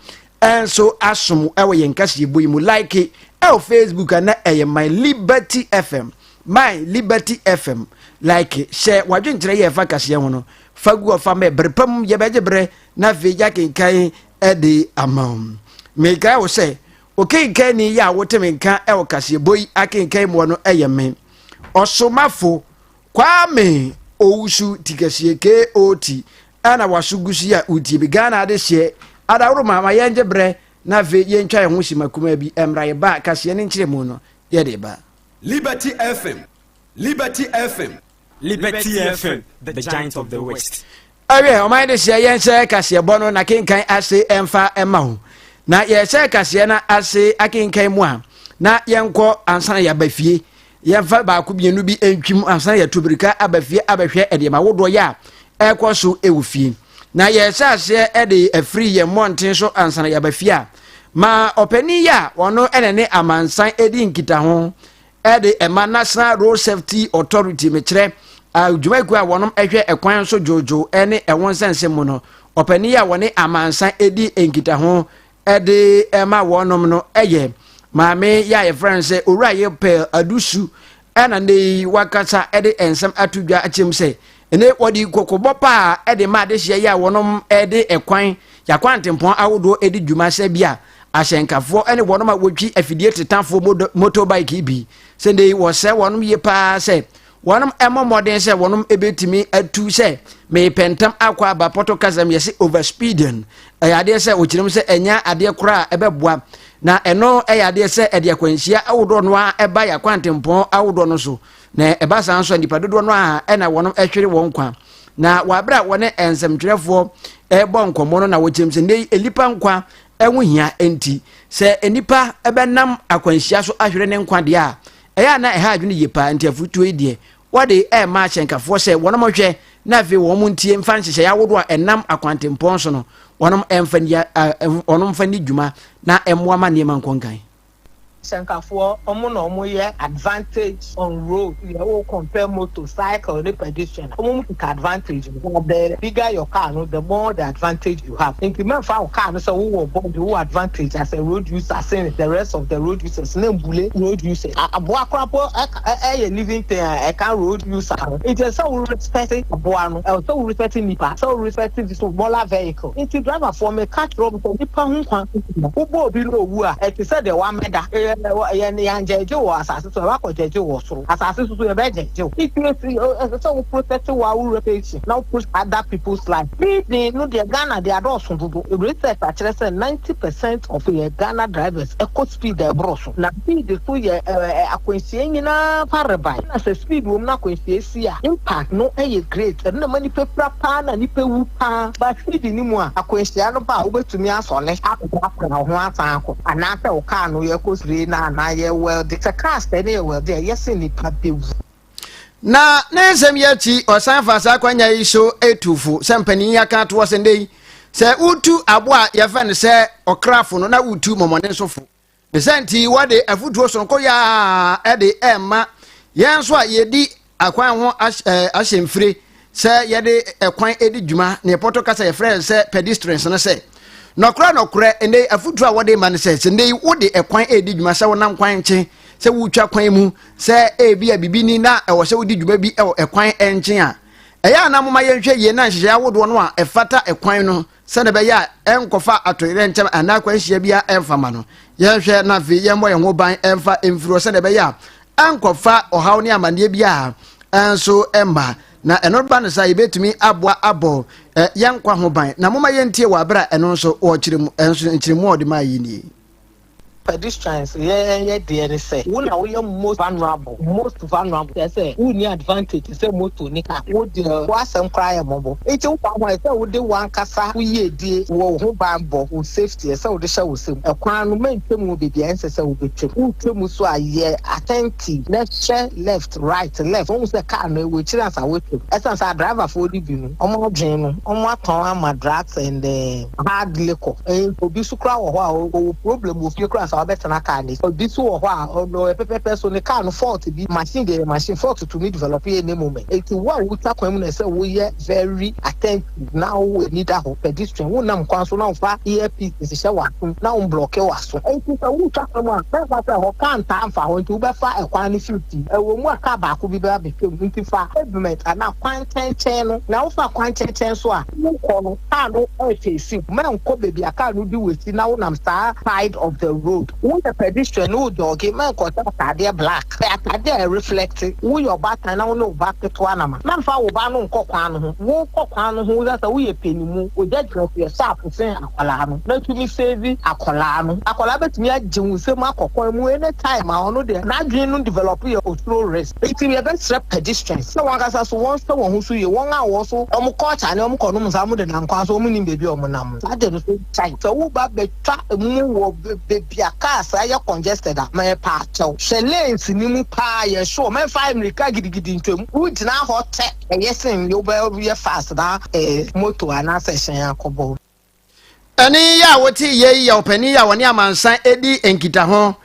nso asom wɔ yɛn kaseɛbɔ yi mu like ɛwɔ facebook a na ɛyɛ my liberty fm my liberty fm like hyɛ wadwenkyerɛ yɛ ɛfa kaseɛ ho no fa gu ɔfa mɛ bere pam yɛbɛgye berɛ na afei yɛakenkan de ama wo mekae wo sɛ okenkanni yɛ a wote me nka ɛwɔ kaseɛbɔ yi akenkan muɔ no ɛyɛ me ɔsomafo kwame owusu tikɛseɛ kot Ɛna waso gu so yi a wotie bi. Ghana adehyeɛ adaworo ma ma yɛngye berɛ Na afei yɛntwa yɛn ho sima kumaa bi mmra yɛba a kaseɛ no nkyerɛmu no yɛde ba. Liberty FM, Liberty FM. Liberty FM, the giant of the West. Ɛwiɛ, ɔman de seɛ yɛnhyɛ kaseɛbɔ no n'akenkan ase mfa mma wo. Na yɛhyɛ kaseɛ no ase akenkan mu a, na yɛnkɔ ansa na yɛaba fie. Yɛmfa baako mmienu bi ntwim ansa na yɛtu mirika aba fie abɛhwɛ nneɛma ahodoɔ yɛ a ɛrekɔ so wɔ fie. Na yɛhyɛ aseɛ de afiri yɛn mmɔnten so ansa na yɛaba fie a, ma ɔpanin yi a ɔno na ne amansan di nkitaho de ɛma National Road Safety Authority mekyerɛ dwumakuo a wɔnom hwɛ ɛkwan so dwoodwoo ne ɛho nsɛnsɛm mu no, ɔpanin yi a wɔne amansan di nkitaho de ma wɔnom no yɛ maame yi a yɛfrɛ no sɛ Owura Yepel Adusu ɛna nnɛ yi wakasa de nsɛm ato dwa akyerɛ mu sɛ ɛnɛ wɔde kɔkɔbɔ paa de ma adehyeɛ yi a wɔnom de ɛkwan yɛakwantempɔn ahodoɔ de dwuma sɛ bi a ahyɛnkafoɔ ne wɔnom a wɔtwi afidie tetafoɔ motorbike bi sɛ nnɛ yi wɔsɛ wɔnom yie paa sɛ Wɔnom mmɔ mmɔden sɛ wɔnom bɛtumi atu sɛ mepɛ ntɛm akɔ aba pɔtɔ kasa mu yɛse over speeding ɛyɛ adeɛ sɛ wɔkyerɛ mu sɛ ɛnyɛ adeɛ koraa a ɛbɛboa na ɛno ɛyɛ adeɛ sɛ ɛde akwanhyia ahodoɔ no a ɛba yɛ akwantempɔn ahodoɔ no so na ɛba saa nso a nnipa dodoɔ no a ɛna wɔnom ɛhwere wɔn nkwa na wɔ abere a wɔne nsɛmtwerɛfoɔ ɛbɔ nkɔmmɔ no na wɔkyerɛ mu sɛ nnɛ nnipa nkwa ɛho hia nti sɛ nnipa ɛbɛnam akwanhyia so ahwere ne nkwa deɛ a Ɛyɛ a na ɛha adwene yie paa, nti afutuo yi deɛ wɔde rema ahyɛnkafoɔ sɛ wɔnom nhwɛ na afei wɔn ntie mfa nhyehyɛeɛ ahodoɔ a ɛnam akwantempɔn so no wɔnom mfa nni wɔnom mfa nni dwuma na ɛmmoa ma nneɛma nkɔ nkan. Hyɛnkafoɔ ɔmo na ɔmo yɛ advantage on road yɛ wo compare motor cycle ne pedestrian a ɔmo mu kita advantage no but the bigger your car no the more the advantage you have nti mɛnfa wo car no sɛ wo wɔ body wo wɔ advantage as a road user sen the rest of the road users na mbule road users. Aboa koraa mpo yɛ living thing a ɛka road user ho nti ɛsɛ sɛ wo respect aboa no, ɛwɔ sɛ wo respect nipa, ɛsɛ wo respect smaller vehicle. Nti driver foɔ meka kyerɛ wɔn sɛ nipa ho nkwa ho hia. Wobɔ obi na owu a ɛte sɛ deɛ wamɛda. Yɛn yɛangyɛgye wɔ asase so yɛbɛakɔ gyɛgye wɔ soro. Asase so so yɛbɛgyɛgye wo. Nti ɛsɛ sɛ wo protect wo a wo reputation na wo protect other people's life. Speeding no deɛ Ghana deɛ adɔɔso dodo. Research akyerɛ sɛ 90 percent of yɛ Ghana drivers kɔ speed a ɛboro so. Na speed so yɛ akwanhyia nyinaa farebae. Ɛna sɛ speed wɔ mu na akwanhyia si a, impact no yɛ great. Ɛno na ɛma nipa pira paa na nipa wu paa. But speed nni mu a, akwanhyia no ba a, wobɛtumi asɔne akɔprapra wo ho asan akɔ. Anaasɛ wo car no yɛkɔ spray no anaa yɛ weld. Sɛ car sɛe na yɛ weld a, ɛyɛ sɛ nipa bɛwu. Na ne nsɛm yi akyi, ɔsan fa saa kwanya yi so tu fo sɛ mpanin yi aka atoɔ sɛ nnɛ yi, sɛ wotu aboa a yɛfɛ no sɛ ɔkrafo no na wotu mɔmɔne nso fo. Ne sɛ nti wɔde afotuo sononko yaa de ɛma yɛn nso a yɛdi akwan ho ahyɛmfire sɛ yɛde ɛkwan di dwuma ne pɔtɔ kasa yɛfrɛ sɛ pedestrians no sɛ nɔkorɛ nɔkorɛ nnɛ yi afotuo a wɔde ma no sɛ sɛ nnɛ yi wode ɛkwan redi dwuma sɛ wonam kwan nkyen sɛ wotwa kwan mu sɛ ebi a biribi ni na ɛwɔ sɛ wodi dwuma bi wɔ ɛkwan nkyen a, ɛyɛ a na moma yɛnhwɛ yie na nhyehyɛe ahodoɔ no a ɛfata ɛkwan no sɛdeɛ ɛbɛyɛ a ɛnkɔfa atoyerɛnkyɛm anaa akwanhyia biara ɛmfa ma no. Yɛnhwɛ na afei yɛmmɔ yɛn ho ban ɛmfa mfiri hɔ sɛdeɛ ɛbɛyɛ a ɛnkɔfa ɔhaw ne amanneɛ biara nso mma. Na ɛno ba no saa yɛbɛtumi aboa abɔ yɛn nkwa ho ban. Na moma yɛntie wɔ abere a ɛno nso wɔkyerɛ mu ɛnso nkyerɛmu a ɔde maa yi nie. Pedestrians yɛn yɛ deɛ ne sɛ wo na woyɛ most vulnerable, most vulnerable kyerɛ sɛ wonni advantage te sɛ motor ne car, wo deɛ w'asɛm koraa yɛ mmɔbɔ nti woba ho a ɛsɛ sɛ wode w'ankasa wo yiedie, wo ho banbɔ, wo safety ɛsɛ sɛ wode hyɛ wo nsam. Ɛkwan no mɛntwa mu wɔ baabi a ɛnsɛ sɛ wobɛtwam, wotwa mu nso a yɛ attentive na hwɛ left, right, left wohu sɛ car no ɛwɔ akyiri ansa woatwam. Ɛsiane sɛ adriverfoɔ no bi no wɔn adwene no wɔatɔn ama drugs and hard liquor. Obi so koraa wɔ hɔ a ɔwɔ problem wɔ fie koraa ansa wabɛtena car no akyi. Obi so wɔ hɔ a ɔno ɔyɛ pɛpɛpɛ so ne car no fault bi, machine deɛ ɛyɛ machine, fault tumi develop any moment. Nti wo a wotwa kwan mu no ɛsɛ sɛ woyɛ very attentive na w'ani da hɔ. Pedestrian, wonam kwan so na womfa ear piece nhyehyɛ w'asom na womblɔke w'aso. Nti sɛ wotwa kwan mu a, mɛmfa sɛ hɔ car ntaa mfa hɔ nti wobɛfa ɛkwan no mfimfini. Ɛwɔ mu a car baako bi bɛba abɛtwam nti fa pavement anaa kwan kyɛnkyɛn no. Na wofa kwan kyɛnkyɛn so a, wokɔ no, car no ɛrekyɛsi wo. Mɛnkɔ baabi a car no di w'akyi na wonam saa side of the road. Road. Woyɛ pedestrian na wo jɔge, mɛnkɔhyɛ ataadeɛ black. Hyɛ ataadeɛ a ɛreflɛkte. Woyɛ ɔbaatan na wo ne wo ba ketewa nam a, mɛmfa wo ba no nkɔ kwan no ho. Wokɔ kwan no ho na sɛ woyɛ panimu, wo judgement yɛ sharp sen akwadaa no na tumi save akwadaa no. Akwadaa bɛtumi agye wo nsam akɔ kwan mu anytime a ɔno deɛ n'adwene no develop yɛ osuro risk. Nti yɛbɛsrɛ pedestrians sɛ wɔn ankasa so wɔnhwɛ wɔn ho so yie, wɔn a wɔ so wɔn culture ne wɔn kɔnom nsa wɔn denam kwan so wɔn nnim baabi a wɔn nam no. Saa deɛ no so gyae. Sɛ woba bɛtwa mu wɔ baabi a cars ayɛ congested a, mepaakyɛw hwɛ lanes no mu paa yɛ sure mɛmfa mmirika gidigidi ntwam. Wogyina hɔ kyɛ ɛyɛ sen deɛ wobɛyɛ fast na moto anaasɛ hyɛn akɔbɔ wo. Ɛnne yi a wote yɛ yi yɛ ɔpanin yi a wɔne amansan di nkitaho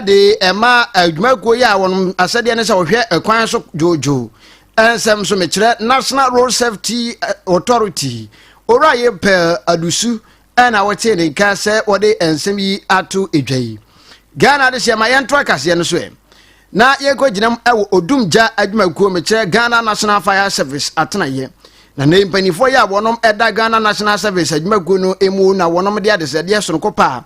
de ɛma adwumakuo yi a wɔn asɛdeɛ ne sɛ wɔhwɛ kwan so dwoodwoo nsɛm so mekyerɛ National Road Safety Authority Owura Yepel Adusu ɛna wɔtee ne nka sɛ wɔde nsɛm yi ato dwa yi. Ghana de hyɛ ma yɛnto akaseɛ no so ɛ. Na yɛnkɔgyina mu wɔ odum gya adwumakuo mekyerɛ Ghana National Fire Service atenaeɛ. Na ne mpanimfoɔ yi a wɔnom ɛda Ghana National Service adwumakuo no mu na wɔnom de adesrɛdeɛ sononko paa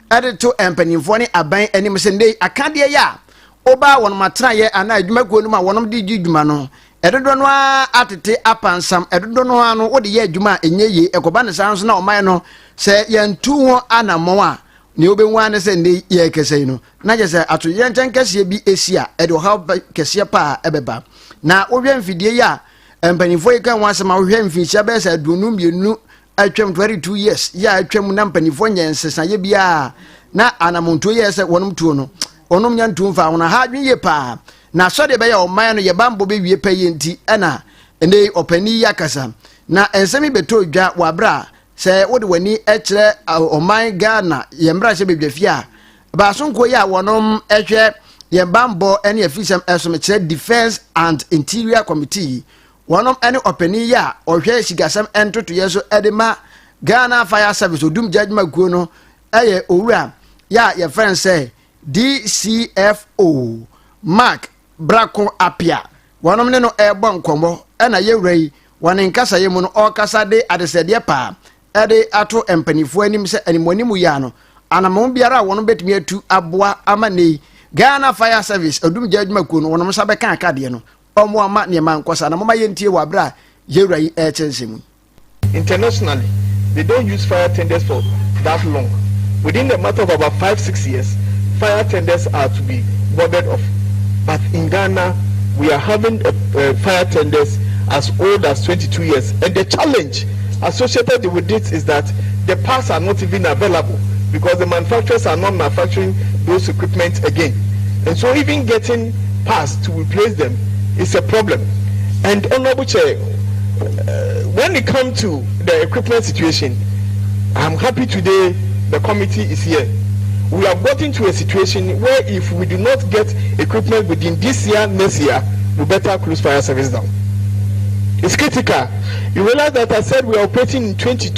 ɛde to mpanimfoɔ ne aban anim sɛ nnɛ yi akadeɛ yi a wobaa wɔnom atenaeɛ anaa adwumakuo no mu a wɔnom de di dwuma no ɛdodoɔ no ara atete apansam ɛdodoɔ no ara no wode yɛ adwuma a ɛnyɛ yie ɛkɔba ne saa nso na ɔman no sɛ yɛntu ho anammɔn a nea wobɛhu ara ne sɛ nnɛ yɛrekasa yi no na kyerɛ sɛ atoyerɛnkyɛm kɛseɛ bi ɛsi a ɛde ɔhaw kɛseɛ paa ɛbɛba na wohwɛ mfidie yi a mpanimfoɔ yi ka ho asɛm a wohwɛ mfinhyia bɛyɛ sɛ 22 atwam 22 years yɛ a atwam na mpanimfoɔ nyɛ nsesaeɛ biara na anamontuo yɛ sɛ wɔnom tuo no wɔnom nya ntuo mfa ho no ha adwene yie paa na sɛdeɛ ɛbɛyɛ ɔman no yɛ bammɔ bɛwie pɛ yɛ nti ɛna ɛnɛ ɔpanin yi akasa na nsɛm yi bɛtɔ dwa wɔ aberɛ a Sɛ wode w'ani kyerɛ ɔman Ghana yɛn mmarahyɛ badwafie a, baasonko yi a wɔnom hwɛ yɛn bammɔ ne afisɛm ɛso mekyerɛ Defence and Interior Committee yi, wɔnom ne ɔpanin yi a ɔhwɛ sikasɛm ntotoyɛ so de ma Ghana Fire Service odumgya adwumakuo no yɛ owura yɛ a yɛfrɛ no sɛ DCFO Mark Brako Apia wɔnom ne no ɛrebɔ nkɔmmɔ ɛna yɛwura yi Wɔ ne nkasayɛ mu no, ɔrekasa de adesrɛdeɛ paa de ato mpanimfoɔ anim sɛ animuanimu yi ano anamɔn biara a wɔn bɛtumi atu aboa ama nnɛ yi Ghana Fire Service odumgya adwumakuo no wɔn nsa bɛka akadeɛ no wɔn ama nneɛma nkɔ saa na moma yɛntie wɔ aberɛ a yɛwura yi ɛrekyɛ nsɛm yi. Internationally, they don't use fire tenders for that long. Within the matter of about 5, 6 years, fire tenders are to be boarded off. But in Ghana, we are having fire tenders as old as 22 years. And the challenge associated with it is that the parts are not even available because the manufacturers are not manufacturing those equipment again. And so even getting parts to replace them is a problem. And Honorable Chair, when it comes to the equipment situation, I'm happy today the committee is here. We have gotten to a situation where if we do not get equipment within this year, next year, we better close fire service down. It's critical. You realize that I said we are operating in 22,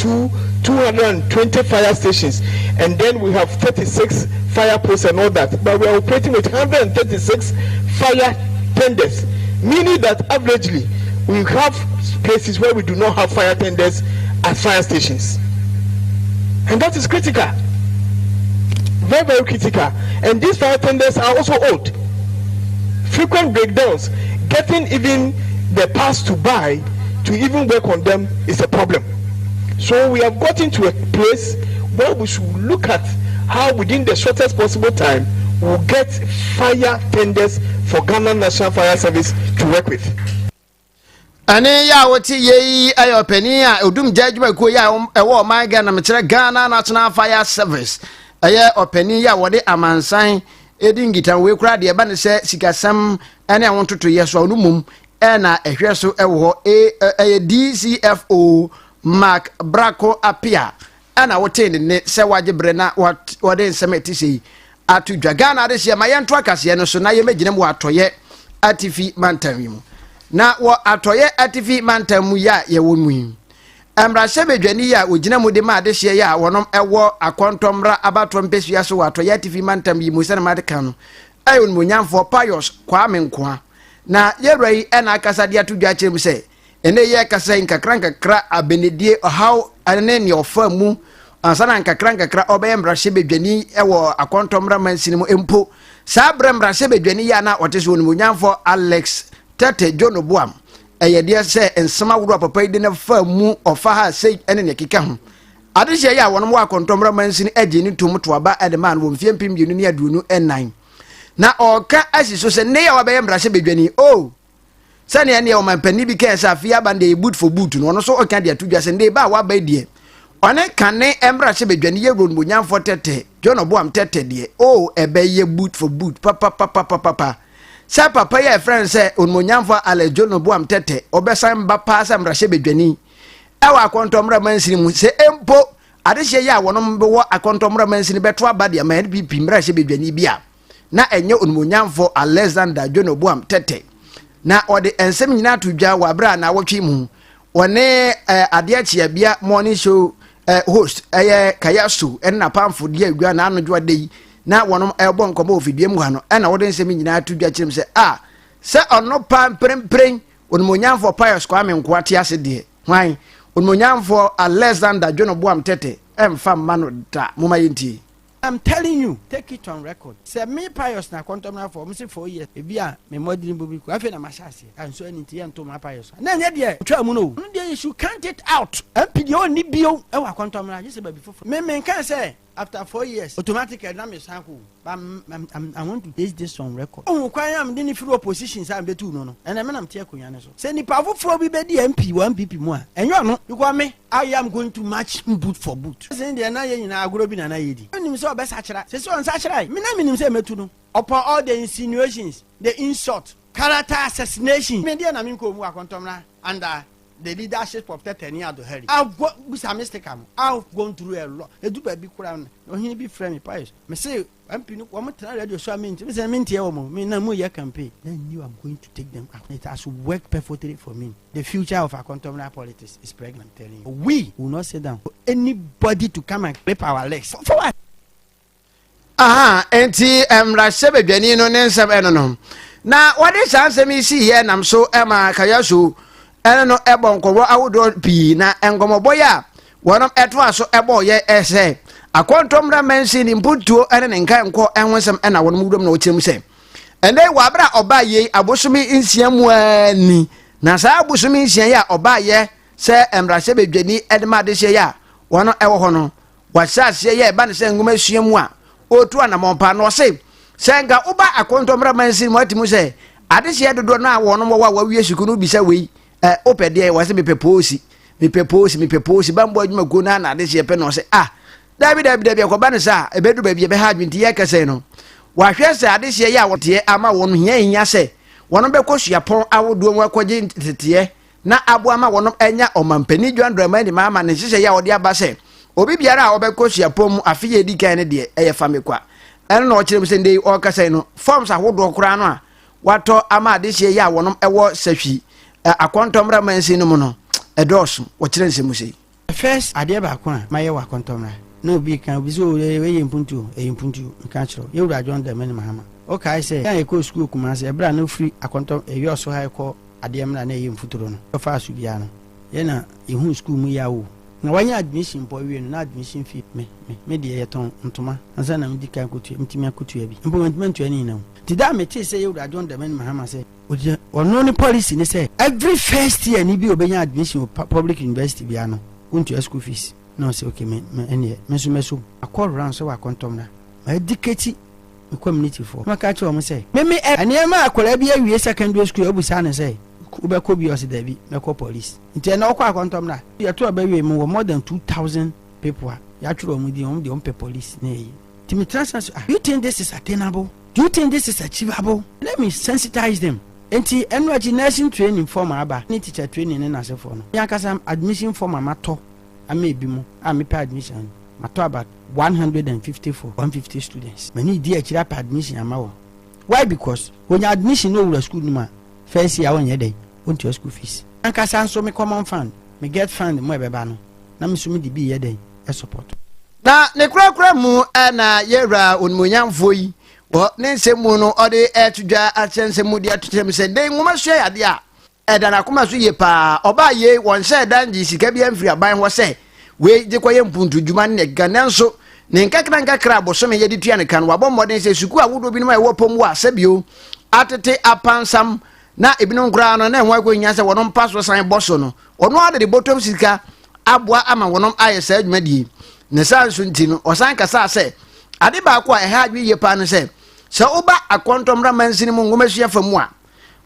220 fire stations, and then we have 36 fire posts and all that. But we are operating with 136 fire tenders, meaning that averagely we have places where we do not have fire tenders at fire stations. And that is critical. Very, very critical. And these fire tenders are also old. Frequent breakdowns, getting even the parts to buy to even work on them is a problem. So we have gotten to a place where we should look at how within the shortest possible time we'll get fire tenders for Ghana National Fire Service to work with. Ɛne yɛ a wote yɛ yi yɛ ɔpanin a odum gya adwumakuo yi a ɛwɔ ɔman Ghana mekyerɛ Ghana National Fire Service ɛyɛ ɔpanin yi a wɔde amansan ɛdi nkitaho koraa deɛ ɛba ne sɛ sikasɛm ɛne ɛho ntotoyɛ so a ɔno mmom ɛna ɛhwɛ so ɛwɔ hɔ ɛyɛ DCFO Mark Brako Apia ɛna wotee ne nne sɛ wagye berɛ na wɔde nsɛm a ɛte sɛ yi ato dwa. Ghana adehyeɛ ma yɛnto akaseɛ no so na yɛmɛgyina mu wɔ atɔyɛ atifi mantam yi mu. Na wɔ atɔyɛ atifi mantam mu yi a yɛwɔ mu yi, mmarahyɛbadwani yi a wɔgyina mu de ma adehyeɛ yi a wɔnom ɛwɔ akɔntɔmmra abatoɔ mpɛsua so wɔ atɔyɛ atifi mantam yi mu sɛne made ka no ɛyɛ onimonyamfoɔ Pius Kwame Nkoa. Na yɛwura yi ɛna akasa de ato dwa akyerɛ mu sɛ Ɛnnɛ yi yɛrekasa yi, nkakrankakra abenedie, ɔhaw ne nea ɔfaa mu, Ansa na nkakrankakra ɔbɛyɛ mmarahyɛbadwani wɔ Akɔntɔ Mmara Mansini mu mpo. Saa berɛ mmarahyɛbadwani yi a na ɔte so Onimuonyamfoɔ Alex Tete John Obuam ɛyɛ deɛ sɛ nsɛm ahodoɔ a papa yi de no faa mu ɔfa ha sei ne nea ɛkeka ho. Adehyeɛ yi a wɔnom wɔ Akɔntɔ Mmara Mansini gyee no toom to aba de maa no wɔ mfeɛ 2024. Na ɔreka asi so sɛ nnɛ yi a wabɛyɛ mmarahyɛbadwani, oh, Sɛnea ɛneɛ ɔmanpanin bi kae sɛ afe yi aba no deɛ yɛ boot for boot no, ɔno nso ɔka de ato dwa sɛ ndɛ ba a waba yi deɛ ɔne kane mmarahyɛbadwani yɛ Ronmonyamfoɔ Tɛtɛ, John Oboam Tɛtɛ deɛ oh ɛbɛyɛ boot for boot papapapapapa. Sɛ papa yi a yɛfrɛ no sɛ Onmonyamfoɔ Alex John Oboam Tɛtɛ ɔbɛsan ba paa sɛ mmarahyɛbadwani ɛwɔ Akɔntɔ mmara mansini mu sɛ mpo adehyeɛ yi a wɔnom wɔ Akɔntɔ mmara mansini bɛto aba de ama NPP mmarahyɛbadwani bi a na ɛnyɛ onimuonyamfo Alexander John Obuam Tɛtɛ. Na ɔde nsɛm nyinaa to dwa wɔ abere a naawɔtwe mu wɔne eh, adeɛ kyeabea morning show eh, host ɛyɛ Kayasu ɛne n'apamfo di adwa na anodwo ada yi na wɔnom ɛrebɔ nkɔmmɔ wɔ fidua mu ha no ɛna wɔde nsɛm nyinaa to dwa kyerɛ mu sɛ a sɛ ɔno paa mprempren onimuonyamfo Pius Kwame Nkoa te ase deɛ hwan onimuonyamfo Alexander John Obuam Tɛtɛ ɛmfa mma no da moma yɛntie. I'm telling you, take it on record sɛ me Pius na akɔntɔmrafoɔ ɔmo se 4 years ebi a me mmɔdene bɔ bi kɔ afei na mahyɛ aseɛ a nso ɛne nti yɛnto ma Pius a na ɛnyɛ deɛ ɔtwaa mu no o ɔno deɛ you should count it out MP deɛ ɔnni bio ɛwɔ akɔntɔmra gye sɛ baabi foforɔ me menka sɛ after 4 years automatically na mesan kɔ o but I'm, I'm, I'm, I want to place this on record ohun kwan a mede ne firi opposition sɛ mebɛtu no no ɛnɛ me na mete akonnwa no so sɛ nipa foforɔ bi bɛdi MP wɔ NPP mu a ɛnyɛ ɔno because me I am going to match him boot for boot. Sen deɛ na yɛn nyinaa agorɔ bi na na yɛdi. Ɔnim sɛ ɔbɛsakyera. Sese ɔnsakyerae. Me na menim sɛ mɛtu no. Upon all the insinuations, the insult, character assassination, me deɛ na menkɔɔ mu wɔ Akɔntɔmmra under the leadership of Tete ne Ado Harry. I've go, bisa me sticker mo. I've gone through a lot. Edu baabi koraa no, ɔhene bi frɛ me, Pius. Mese MP no wɔn tena radio so a me nti, mesɛ me nteɛ wɔn o, me na mu yɛ campaign. Then knew I'm going to take them out. It has worked perfectly for me. The future of Akontomra politics is pregnant, I'm telling you. We will not sit down for anybody to come and clip our legs. For, for what? Aha, enti mmarahyɛbadwani no ne nsɛm ɛno no. Na wɔde saa nsɛm yi sii yɛ nam so ma Kayasu ɛne no ɛbɔ nkɔmmɔ ahodoɔ pii na nkɔmmɔbɔ yi a wɔnom ɛtoa so ɛbɔ yɛ ɛsɛ akɔntɔ mmra mansin ne mpuntuo ɛne ne nkae nkɔ ɛho nsɛm ɛna wɔnom wuram na wɔkyerɛ mu sɛ ɛnɛ wɔ abere a ɔbaa yei abosome nsia mu ara ni na saa abosome nsia yi a ɔbaa yɛ sɛ mmarahyɛbadwani ɛde ma adehyeɛ yi a wɔn ɛwɔ hɔ no Wahyɛ aseɛ yɛ ɛba ne sɛ nwoma sua mu a ɔretu anamɔn paa na ɔse sɛ nka woba akɔntɔ mmra mansin mu ate mu sɛ adehyeɛ dodoɔ no a wɔnom wɔwɔ a wɔawie sukuu no bisa wei ɛ wopɛ deɛ wɔse mepɛ poosi mepɛ poosi mepɛ poosi bambɔ adwumakuo no a na adehyeɛ pɛ na ɔse ah daabi daabi daabi ɛkɔba ne saa ɛbɛdu baabi ɛbɛha adwene nti yɛkɛsɛn no wahwɛ sɛ adehyeɛ yɛ a wɔteɛ ama wɔn hia hia sɛ wɔn bɛkɔ suapɔn ahodoɔ mu akɔgye nteteɛ na aboa ma wɔnom anya Ɔmanpanin John Dramani Mahama ne nhyehyɛeɛ a ɔde aba sɛ obi biara a ɔbɛkɔ suapɔn mu afe yi a ɛdi kan no deɛ ɛyɛ fa me kwa. Ɛno na ɔkyerɛ mu sɛ ndɛ yi ɔrekasa yi no forms ahodoɔ koraa no a watɔ ama adehyeɛ yi a wɔnom ɛwɔ sahwi akɔntɔmmra mansin no mu no ɛdɔɔso. Wɔkyerɛ nsɛm mu sei. First adeɛ baako a mayɛ wɔ akɔntɔmmra na obi reka obi sɛ oh wei yɛ mpuntuo ɛyɛ mpuntuo meka akyerɛ wo yɛwura John Dramani Mahama wokae sɛ yɛn a yɛkɔɔ sukuu wɔ Kumasi ɛberɛ a na wofiri akɔntɔ Ewia so ha rekɔ adeɛ mmra na ɛyɛ mfuturo no ɔfaa so biara no yɛ na yɛhuu sukuu mu yaw o na wanya admission mpo awie no na admission fee me me me deɛ yɛtɔn ntoma ansa na medi kan kɔtua metumi akɔtua bi mpo mantumi antua ne nyina o nti da a metee sɛ yɛwura John Dramani Mahama sɛ ogyina ɔno ne policy ne sɛ every first year ni bi obɛnya admission wɔ public university biara no wontua school fees na ɔsɛ okay me me ɛneɛ me nso mɛsom akɔ round sɛ wakɔntɔm na ma educate me community foɔ na maka kyerɛ wɔn sɛ me me nneɛma a akwadaa bi awie secondary school abusa no sɛ wobɛkɔ bi ɔsɛ dabi mɛkɔ police nti ɛna ɔkɔ akɔntɔm na yɛto aba wie mu wɔ more than 2000 people a yɛatwerɛ wɔn din wɔn deɛ wɔn pɛ police na ɛyi nti metra sa so ah do you think this is attainable do you think this is achievable let me sensitize them nti ɛno akyi nursing training form aba ne teacher training ne n'asefoɔ no yɛn ankasa admission form a matɔ ama ebi mu a mepɛ admission matɔ about 150 for 150 students m'ani di akyire apɛ admission ama wɔn why because wɔnya admission na owura school no mu a first year wɔnyɛ dɛn wɔntua school fees ankasa nso me common fund me get fund mu ɛbɛba no na me nso me de bi yɛ dɛn support. Na ne korakora mu na yɛwura onimuonyamfoɔ yi wɔ ne nsɛm mu no ɔde ɛto dwa akyerɛ nsɛm mu de ato kyerɛ mu sɛ dɛn nwoma sua yɛ adeɛ a ɛda n'akoma so yie paa. Ɔbaa yei, wɔnhyɛɛ da ngyee sika biara mfiri aban hɔ sɛ Wei de kɔyɛ mpuntu dwuma ne nea ɛkeka nanso ne nkakra nkakra a bosome yɛde tua ne ka no wabɔ mmɔden sɛ sukuu ahodoɔ binom a ɛwɔ pɔm wɔ a sɛbio atete apansam na ebinom koraa no na ɛho akɔhia sɛ wɔn mpa so san bɔ so no ɔno ara de bɔtɔm sika aboa ama wɔn ayɛ saa dwumadie ne saa nso nti no ɔsan kasaa sɛ ade baako a ɛha adwene yie paa no sɛ sɛ woba akɔntɔmmra mansini mu nwomasua fa mu a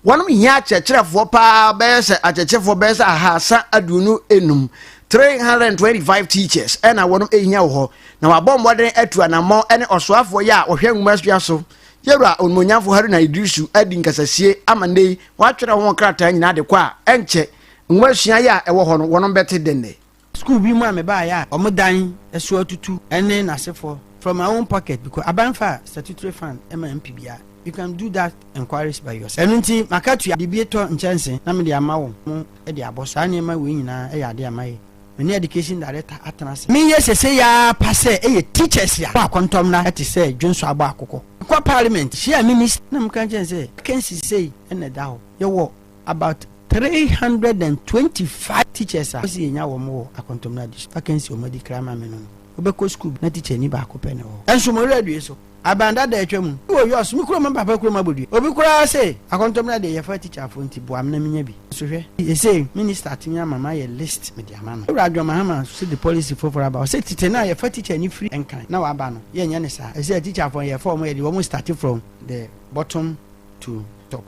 Wɔnom hia akyerɛkyerɛfoɔ paa bɛyɛ sɛ akyerɛkyerɛfoɔ bɛyɛ sɛ 325, 325 teachers ɛna wɔnom hia wɔ hɔ. Na wabɔ mmɔden atu anammɔn ɛne ɔsoafoɔ yi a ɔhwɛ nwomasua so, Yɛwura Onimonyamfo Haruna Iddrisu adi nkasasie ama nnɛ yi wɔatwerɛ ho krataa nyinaa de kɔ a ɛnkyɛ nwomasua yi a ɛwɔ hɔ no wɔnom bɛte dɛnnɛ. School bi mu a mebaeɛ a wɔn dan so atutu ne n'asefoɔ from my own pocket because aban fa statutory fund ma MP biara you can do that enquiries by yourself ɛno nti makatua de bi tɔ nkyɛnse na mede ama wɔn de abɔ saa nneɛma wei nyinaa yɛ adeɛ a mayɛ me ne education director atena ase meyɛ sesei ara pa sɛ ɛyɛ teachers a bɔ akɔntɔmmra te sɛ dwonsɔ abɔ akokɔ mekɔ parliament hyia minister na meka kyerɛ no sɛ vacancy sei na ɛda hɔ yɛwɔ about 325 teachers a wɔsi yɛnya wɔn wɔ akɔntɔmmra district vacancy wɔn adi kra ma me no no wobɛkɔ school na teacher ni baako pɛ na ɛwɔ hɔ nso mo werɛ adue so aban dada atwa mu wɔ yɔs me kurom papa kurom abɔdue obi koraa se akɔntɔmmra deɛ yɛfa teacher fo nti boa me na menya bi nso hwɛ ɛsɛ minister atumi ama ma yɛ list mede ama no ewura John Mahama so de policy foforɔ aba ɔsɛ tete no a yɛfa teacher ni firi nkran na waba no yɛnyɛ ne saa ɛsɛ teacher fo yɛfa wɔn yɛde wɔn start from the bottom to top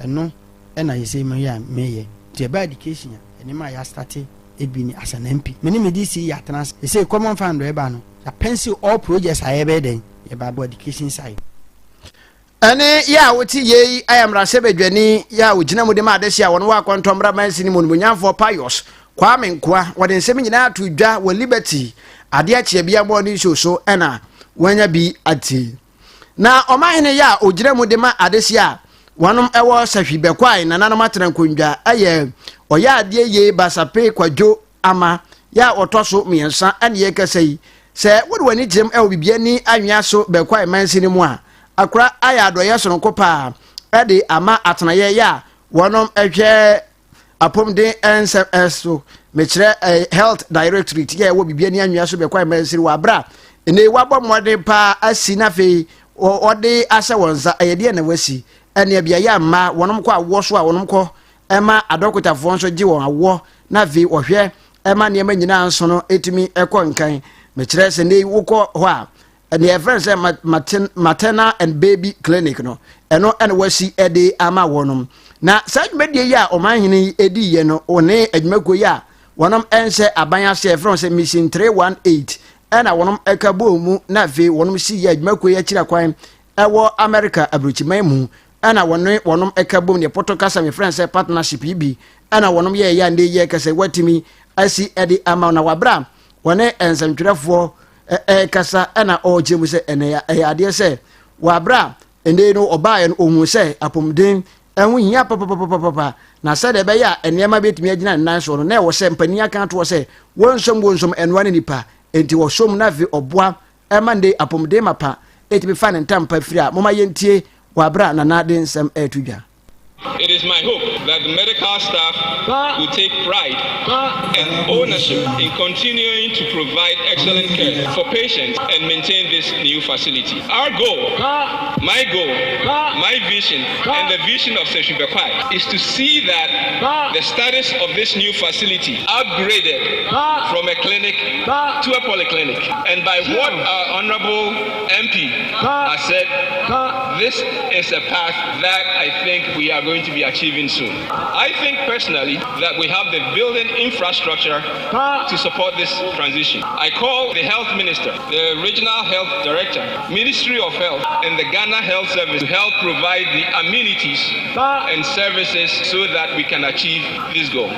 ɛno ɛna yɛsɛ mu yɛ a meyɛ nti ɛba education a nneɛma a yɛastate ebi ni as an MP me ne me DC yɛ atena ase yɛsɛ common fund ɛba no yɛapɛnsil all projects a yɛbɛyɛ dɛn yɛba bɔ education side. Ɛne yɛ a wote yei ayɛ mmarahyɛbadwani yɛ a ɔgyina mu de ma adehye a wɔn wɔ akɔntɔmmra mansini mu onimonyamfoɔ Pius Kwame Nkoa wɔde nsɛm nyinaa ato dwa wɔ Liberty adeɛ akyeɛ bia morning show so ɛna wɔanya bi atie. Na ɔmanhene yɛ a ɔgyina mu de ma adehye a wɔnom ɛwɔ sahwi bɛkwae nananom atena nkondwa ɛyɛ ɔyɛ adeɛ yie Basape Kwadwo Ama yɛ a ɔtɔ so mmiɛnsa ɛne yɛkasa yi sɛ wode w'ani kyerɛm ɛwɔ bibiani anwea so bɛkwae mansini mu a akora ayɛ adɔyɛ sononko paa ɛde ama atenayɛ yɛ a wɔnom ɛhwɛ apɔmuden nsɛm so mekyerɛ health directorate yɛ ɛwɔ biribi ani anwea so bɛkɔ ɛmɛnsiri wɔ abira ɛnɛ wabɔ mmɔden paa asi na afei ɔde ahyɛ wɔn nsa ɛyɛ deɛ na wasi ɛnea beaeɛ a mmaa wɔnom kɔ awoɔ so a wɔnom kɔ ɛma adɔkotafoɔ nso gye wɔn awoɔ na afei wɔhwɛ ɛma nneɛma nyinaa nso no ɛtumi ɛkɔ nkan mekyerɛ sɛ ne wokɔ hɔ a nea yɛfrɛ no sɛ maternal and baby clinic no ɛno ɛna wasi ɛde ama wɔnom na saa dwumadie yi a ɔmanhene yi ɛdi yɛ no ɔne adwumakuo yi a wɔnom ɛnhyɛ aban ase yɛfrɛ no sɛ mission 318 ɛna wɔnom ɛka bɔɔ mu na afei wɔnom si yɛ adwumakuo yi akyira kwan ɛwɔ Amerika aburokyiman mu ɛna wɔne wɔnom ɛka bom deɛ pɔtɔ kasa mefrɛ no sɛ partnership yi bi ɛna wɔnom yɛɛyɛ a ndɛ yɛ kɛsɛ watumi asi ɛde ama na wabra wɔne nsɛmtwerɛfoɔ ɛrekasa ɛna ɔrekyerɛ mu sɛ ɛnɛ ɛyɛ adeɛ sɛ wɔ abere a ɛnɛ no ɔbaeɛ no ohun sɛ apɔmuden ɛho hia papapapapa na sɛdeɛ ɛbɛyɛ a nneɛma bɛtumi agyina ne nan soɔ no na ɛwɔ sɛ mpanin aka atoɔ sɛ wɔnsom wɔnsom ɛnoa ne nipa enti wɔsom na afei ɔboa ɛma nde apɔmuden mapa ɛtumi fa ne ntampa firi a moma yɛntie wɔ abere a nana de nsɛm ɛreto dwa. It is my hope that the medical staff will take pride and ownership in continuing to provide excellent care for patients and maintain this new facility. Our goal, my goal, my vision, and the vision of Seshu Bekwai is to see that the status of this new facility upgraded from a clinic to a polyclinic. And by what our honorable MP has said, this is a path that I think we are going to be achieving soon. I think personally that we have the building infrastructure to support this transition. I call the health minister, the regional health director, Ministry of Health, and the Ghana Health Service to help provide the amenities and services so that we can achieve this goal.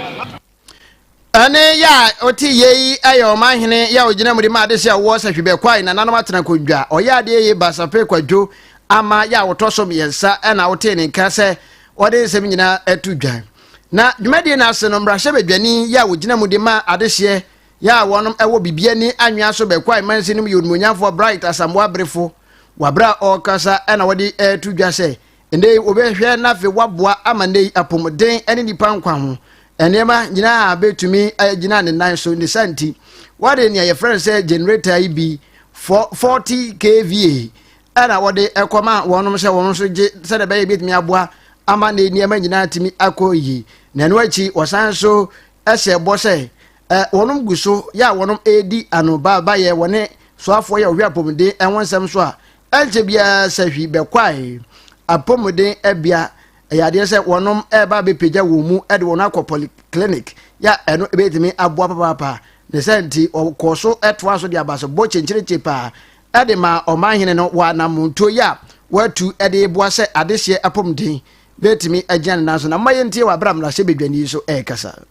Ɛne yɛ a ɔte yie yi yɛ ɔmanhene yɛ a ɔgyina mu de ma adehye a ɔwɔ sahwibɛkwae nananom atena kondwa ɔyɛ adeɛ yie basape kwadwo ama yɛ a ɔtɔ so mmiɛnsa ɛna wotee ne nka sɛ ɔde nsɛm nyinaa ato dwa na dwumadie no ase no mmarahyɛbadwani yɛ a ɔgyina mu de ma adehyeɛ yɛ a wɔnom ɛwɔ bibiani anwea so bɛkwae mansin no mu yɛ onimonyamfoɔ Bright Asamoah Brefo wɔ abere a ɔrekasa ɛna wɔde ɛto dwa sɛ Nnɛ yi, wobɛhwɛ na afei woaboa ama nnɛ yi apɔmuden ne nnipa nkwa ho. nneɛma nyinaa bɛtumi agyina ne nan so. Ne sa nti, wɔde nea yɛfrɛ no sɛ generator yi bi 40 kva ɛna wɔde ɛkɔma wɔnom sɛ wɔn nso gye sɛdeɛ ɛbɛyɛ bɛtumi aboa ama ne nneɛma nyinaa tumi akɔ yie. Na ɛno akyi wɔsan so ɛhyɛ bɔ sɛ ɛ wɔnom gu so yɛ a wɔnom ɛredi ano baabayɛ wɔne soafoɔ yɛ ɔhwɛ apɔmuden ɛho nsɛm so a ɛnkyɛ biara sɛ hwi bɛkwae apɔmuden ɛbea ɛyɛ adeɛ sɛ wɔnom ɛreba abɛpagya wɔn mu de wɔn akɔ polyclinic yɛ a ɛno ɛbɛtumi aboa papaapa. Ne sɛ nti ɔkɔɔ so ɛtoa so de abasobɔ kyenkyerekye paa ɛde ma ɔmanhene no wɔ anamontuo yi a watu ɛde boa sɛ adehyeɛ apɔmuden bɛtumi agyina ne nan so. Na mma yɛntie wɔ aberɛ a mmarahyɛbadwani yi so ɛrekasa.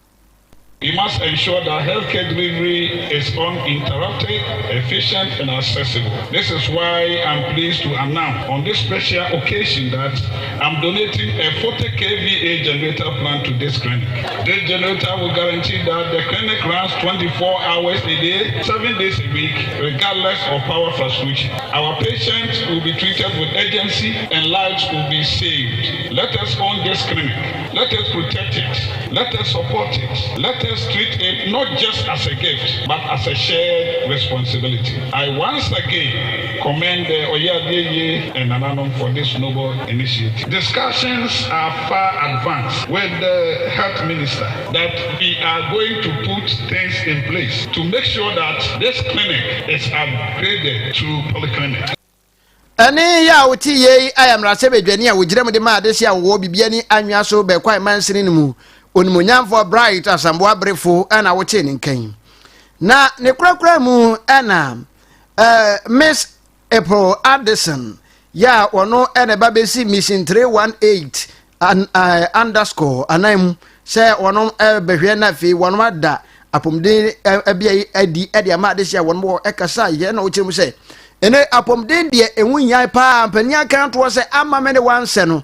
We must ensure that healthcare delivery is uninterrupted, efficient, and accessible. This is why I'm pleased to announce on this special occasion that I'm donating a 40 kVA generator plant to this clinic. This generator will guarantee that the clinic runs 24 hours a day, 7 days a week, regardless of power fluctuation. Our patients will be treated with urgency and lives will be saved. Let us own this clinic. Let us protect it. Let us support it. Let us treat it not just as a gift, but as a shared responsibility. I once again commend the Oyadeye and Nananom for this noble initiative. Discussions are far advanced with the health minister that we are going to put things in place to make sure that this clinic is upgraded to polyclinic. Ɛnne yi a wote yei ayɛ mmarahyɛbadwani a wɔgyina mu de ma adehye a wɔwɔ Bibiani Anwea so Bɛkwae mansini no mu Onimuonyamfoɔ Bright Asamoah Brefo na wotee ne nka yi. Na ne korakora mu na eh, Miss April Addison yɛ a ɔno na ɛba bɛsi Mission 318 an, uh, underscore anan mu sɛ wɔn bɛhwɛ na afei wɔn ada apɔmuden bea yi adi de ama adehye a wɔn wɔ ɛkasa yɛ na ɔkyerɛ mu sɛ ɛnɛ apɔmuden deɛ ɛho hia paa. Mpanyin aka toɔ sɛ ama me ne wansɛ no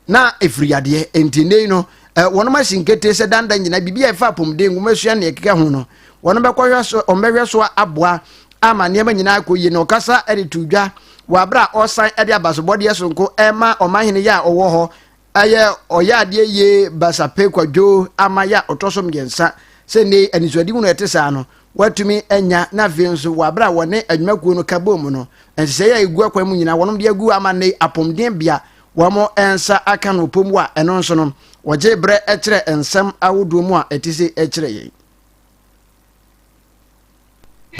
na ɛfiri yadeɛ nti nnɛ yi no wɔn asi nkete sɛ dandan nyinaa biribi a ɛfa apɔmuden nwomasua ne ɛkeka ho no wɔn bɛkɔhwɛ so, wɔn bɛhwɛ so aboa ama nneɛma nyinaa akɔ yie. Na ɔkasa de to dwa wɔ abere a ɔresan de abasobɔdeɛ sononko ɛma ɔmanhene yɛ a ɔwɔ hɔ ɛyɛ ɔyɛ adeɛ yie Basape Kwadwo ama yɛ a ɔtɔ so mmiɛnsa sɛ nne anisoadehunu a ɛte saa no watumi anya. Na afei nso wɔ abere a wɔne adwumakuo no ka bom mu no nhyehyɛeɛ a ɛgu akwan mu nyinaa wɔnom de agu ama nne apɔmuden bea wɔn nsa aka no pɔ mu a ɛno nso no wɔgye berɛ kyerɛ nsɛm ahodoɔ mu a ɛte sɛ ɛkyerɛ yɛn.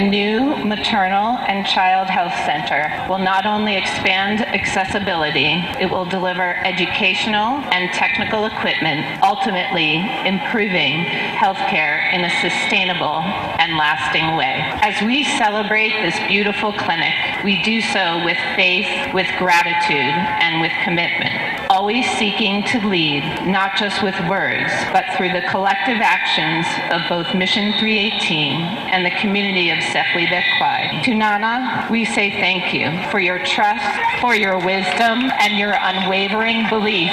New maternal and child health center will not only expand accessibility, it will deliver educational and technical equipment, ultimately improving healthcare in a sustainable and lasting way. As we celebrate this beautiful clinic, we do so with faith, with gratitude, and with commitment, always seeking to lead, not just with words, but through the collective actions of both Mission 318 and the community of Sefwi Bekwai. To Nana, we say thank you for your trust, for your wisdom, and your unwavering belief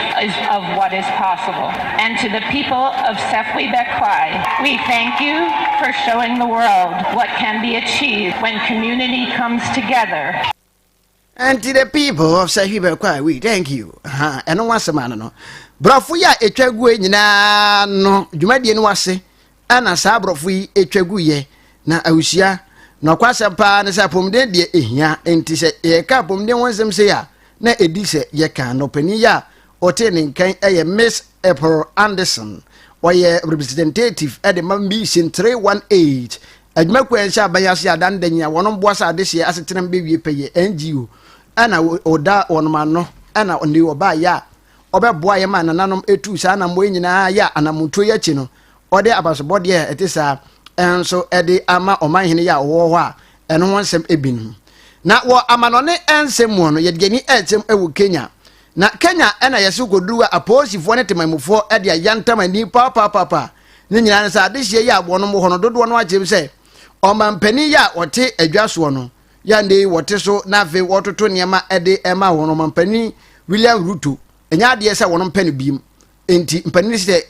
of what is possible. And to the people of Sefwi Bekwai, we thank you for showing the world what can be achieved when community comes together. And to the people of Sefwi Bekwai, we thank you. Ha, ɛno ho asɛm ano no. Borɔfo yi a ɛtwa gue nyinaa no, dwumadie no ase ɛna saa borɔfo yi ɛtwa guiɛ. Na awusua, nɔkwasɛm paa ne sɛ apɔmuden deɛ ɛhia. Nti sɛ yɛka apɔmuden ho nsɛm sei a, na ɛdi sɛ yɛka. No panin yi a ɔtee ne nkan ɛyɛ Miss April Anderson. Ɔyɛ representative ɛde ma Mission 318 adwumakuo a ɛnhyɛ aban ase a danda nyina wɔn boa sɛ adehyeɛ asetenam bɛwie pɛyɛ NGO ɛna ɔda wɔn ano ɛna ɔne ɔbaa yɛ a ɔbɛboa yɛ ma nananom etu saa anammɔ yi nyinaa yɛ a anammɔtuo yi akyi no ɔde abasobɔdeɛ a ɛte saa nso ɛde ama ɔmanhene yɛ a ɔwɔ hɔ a ɛno ho nsɛm ebinom. Na wɔ amanɔne nsɛm mu no yɛde yɛni ɛkyɛm ɛwɔ Kenya. Na Kenya ɛna yɛso kɔduru a apolisifoɔ ne temamufoɔ ɛde ayantam ani papaapapa. Ne nyinaa no sɛ adehyeɛ yi a wɔnom wɔ hɔ no dodoɔ no akyerɛm sɛ ɔmampanin yi a ɔte adwa soɔ no yɛ ande yi wɔte so na afei wɔtoto nneɛma ɛde ɛma wɔn ɔmampanin William Ruto ɛnyɛ adeɛ sɛ wɔn mpɛ no biem nti mpanin sɛ.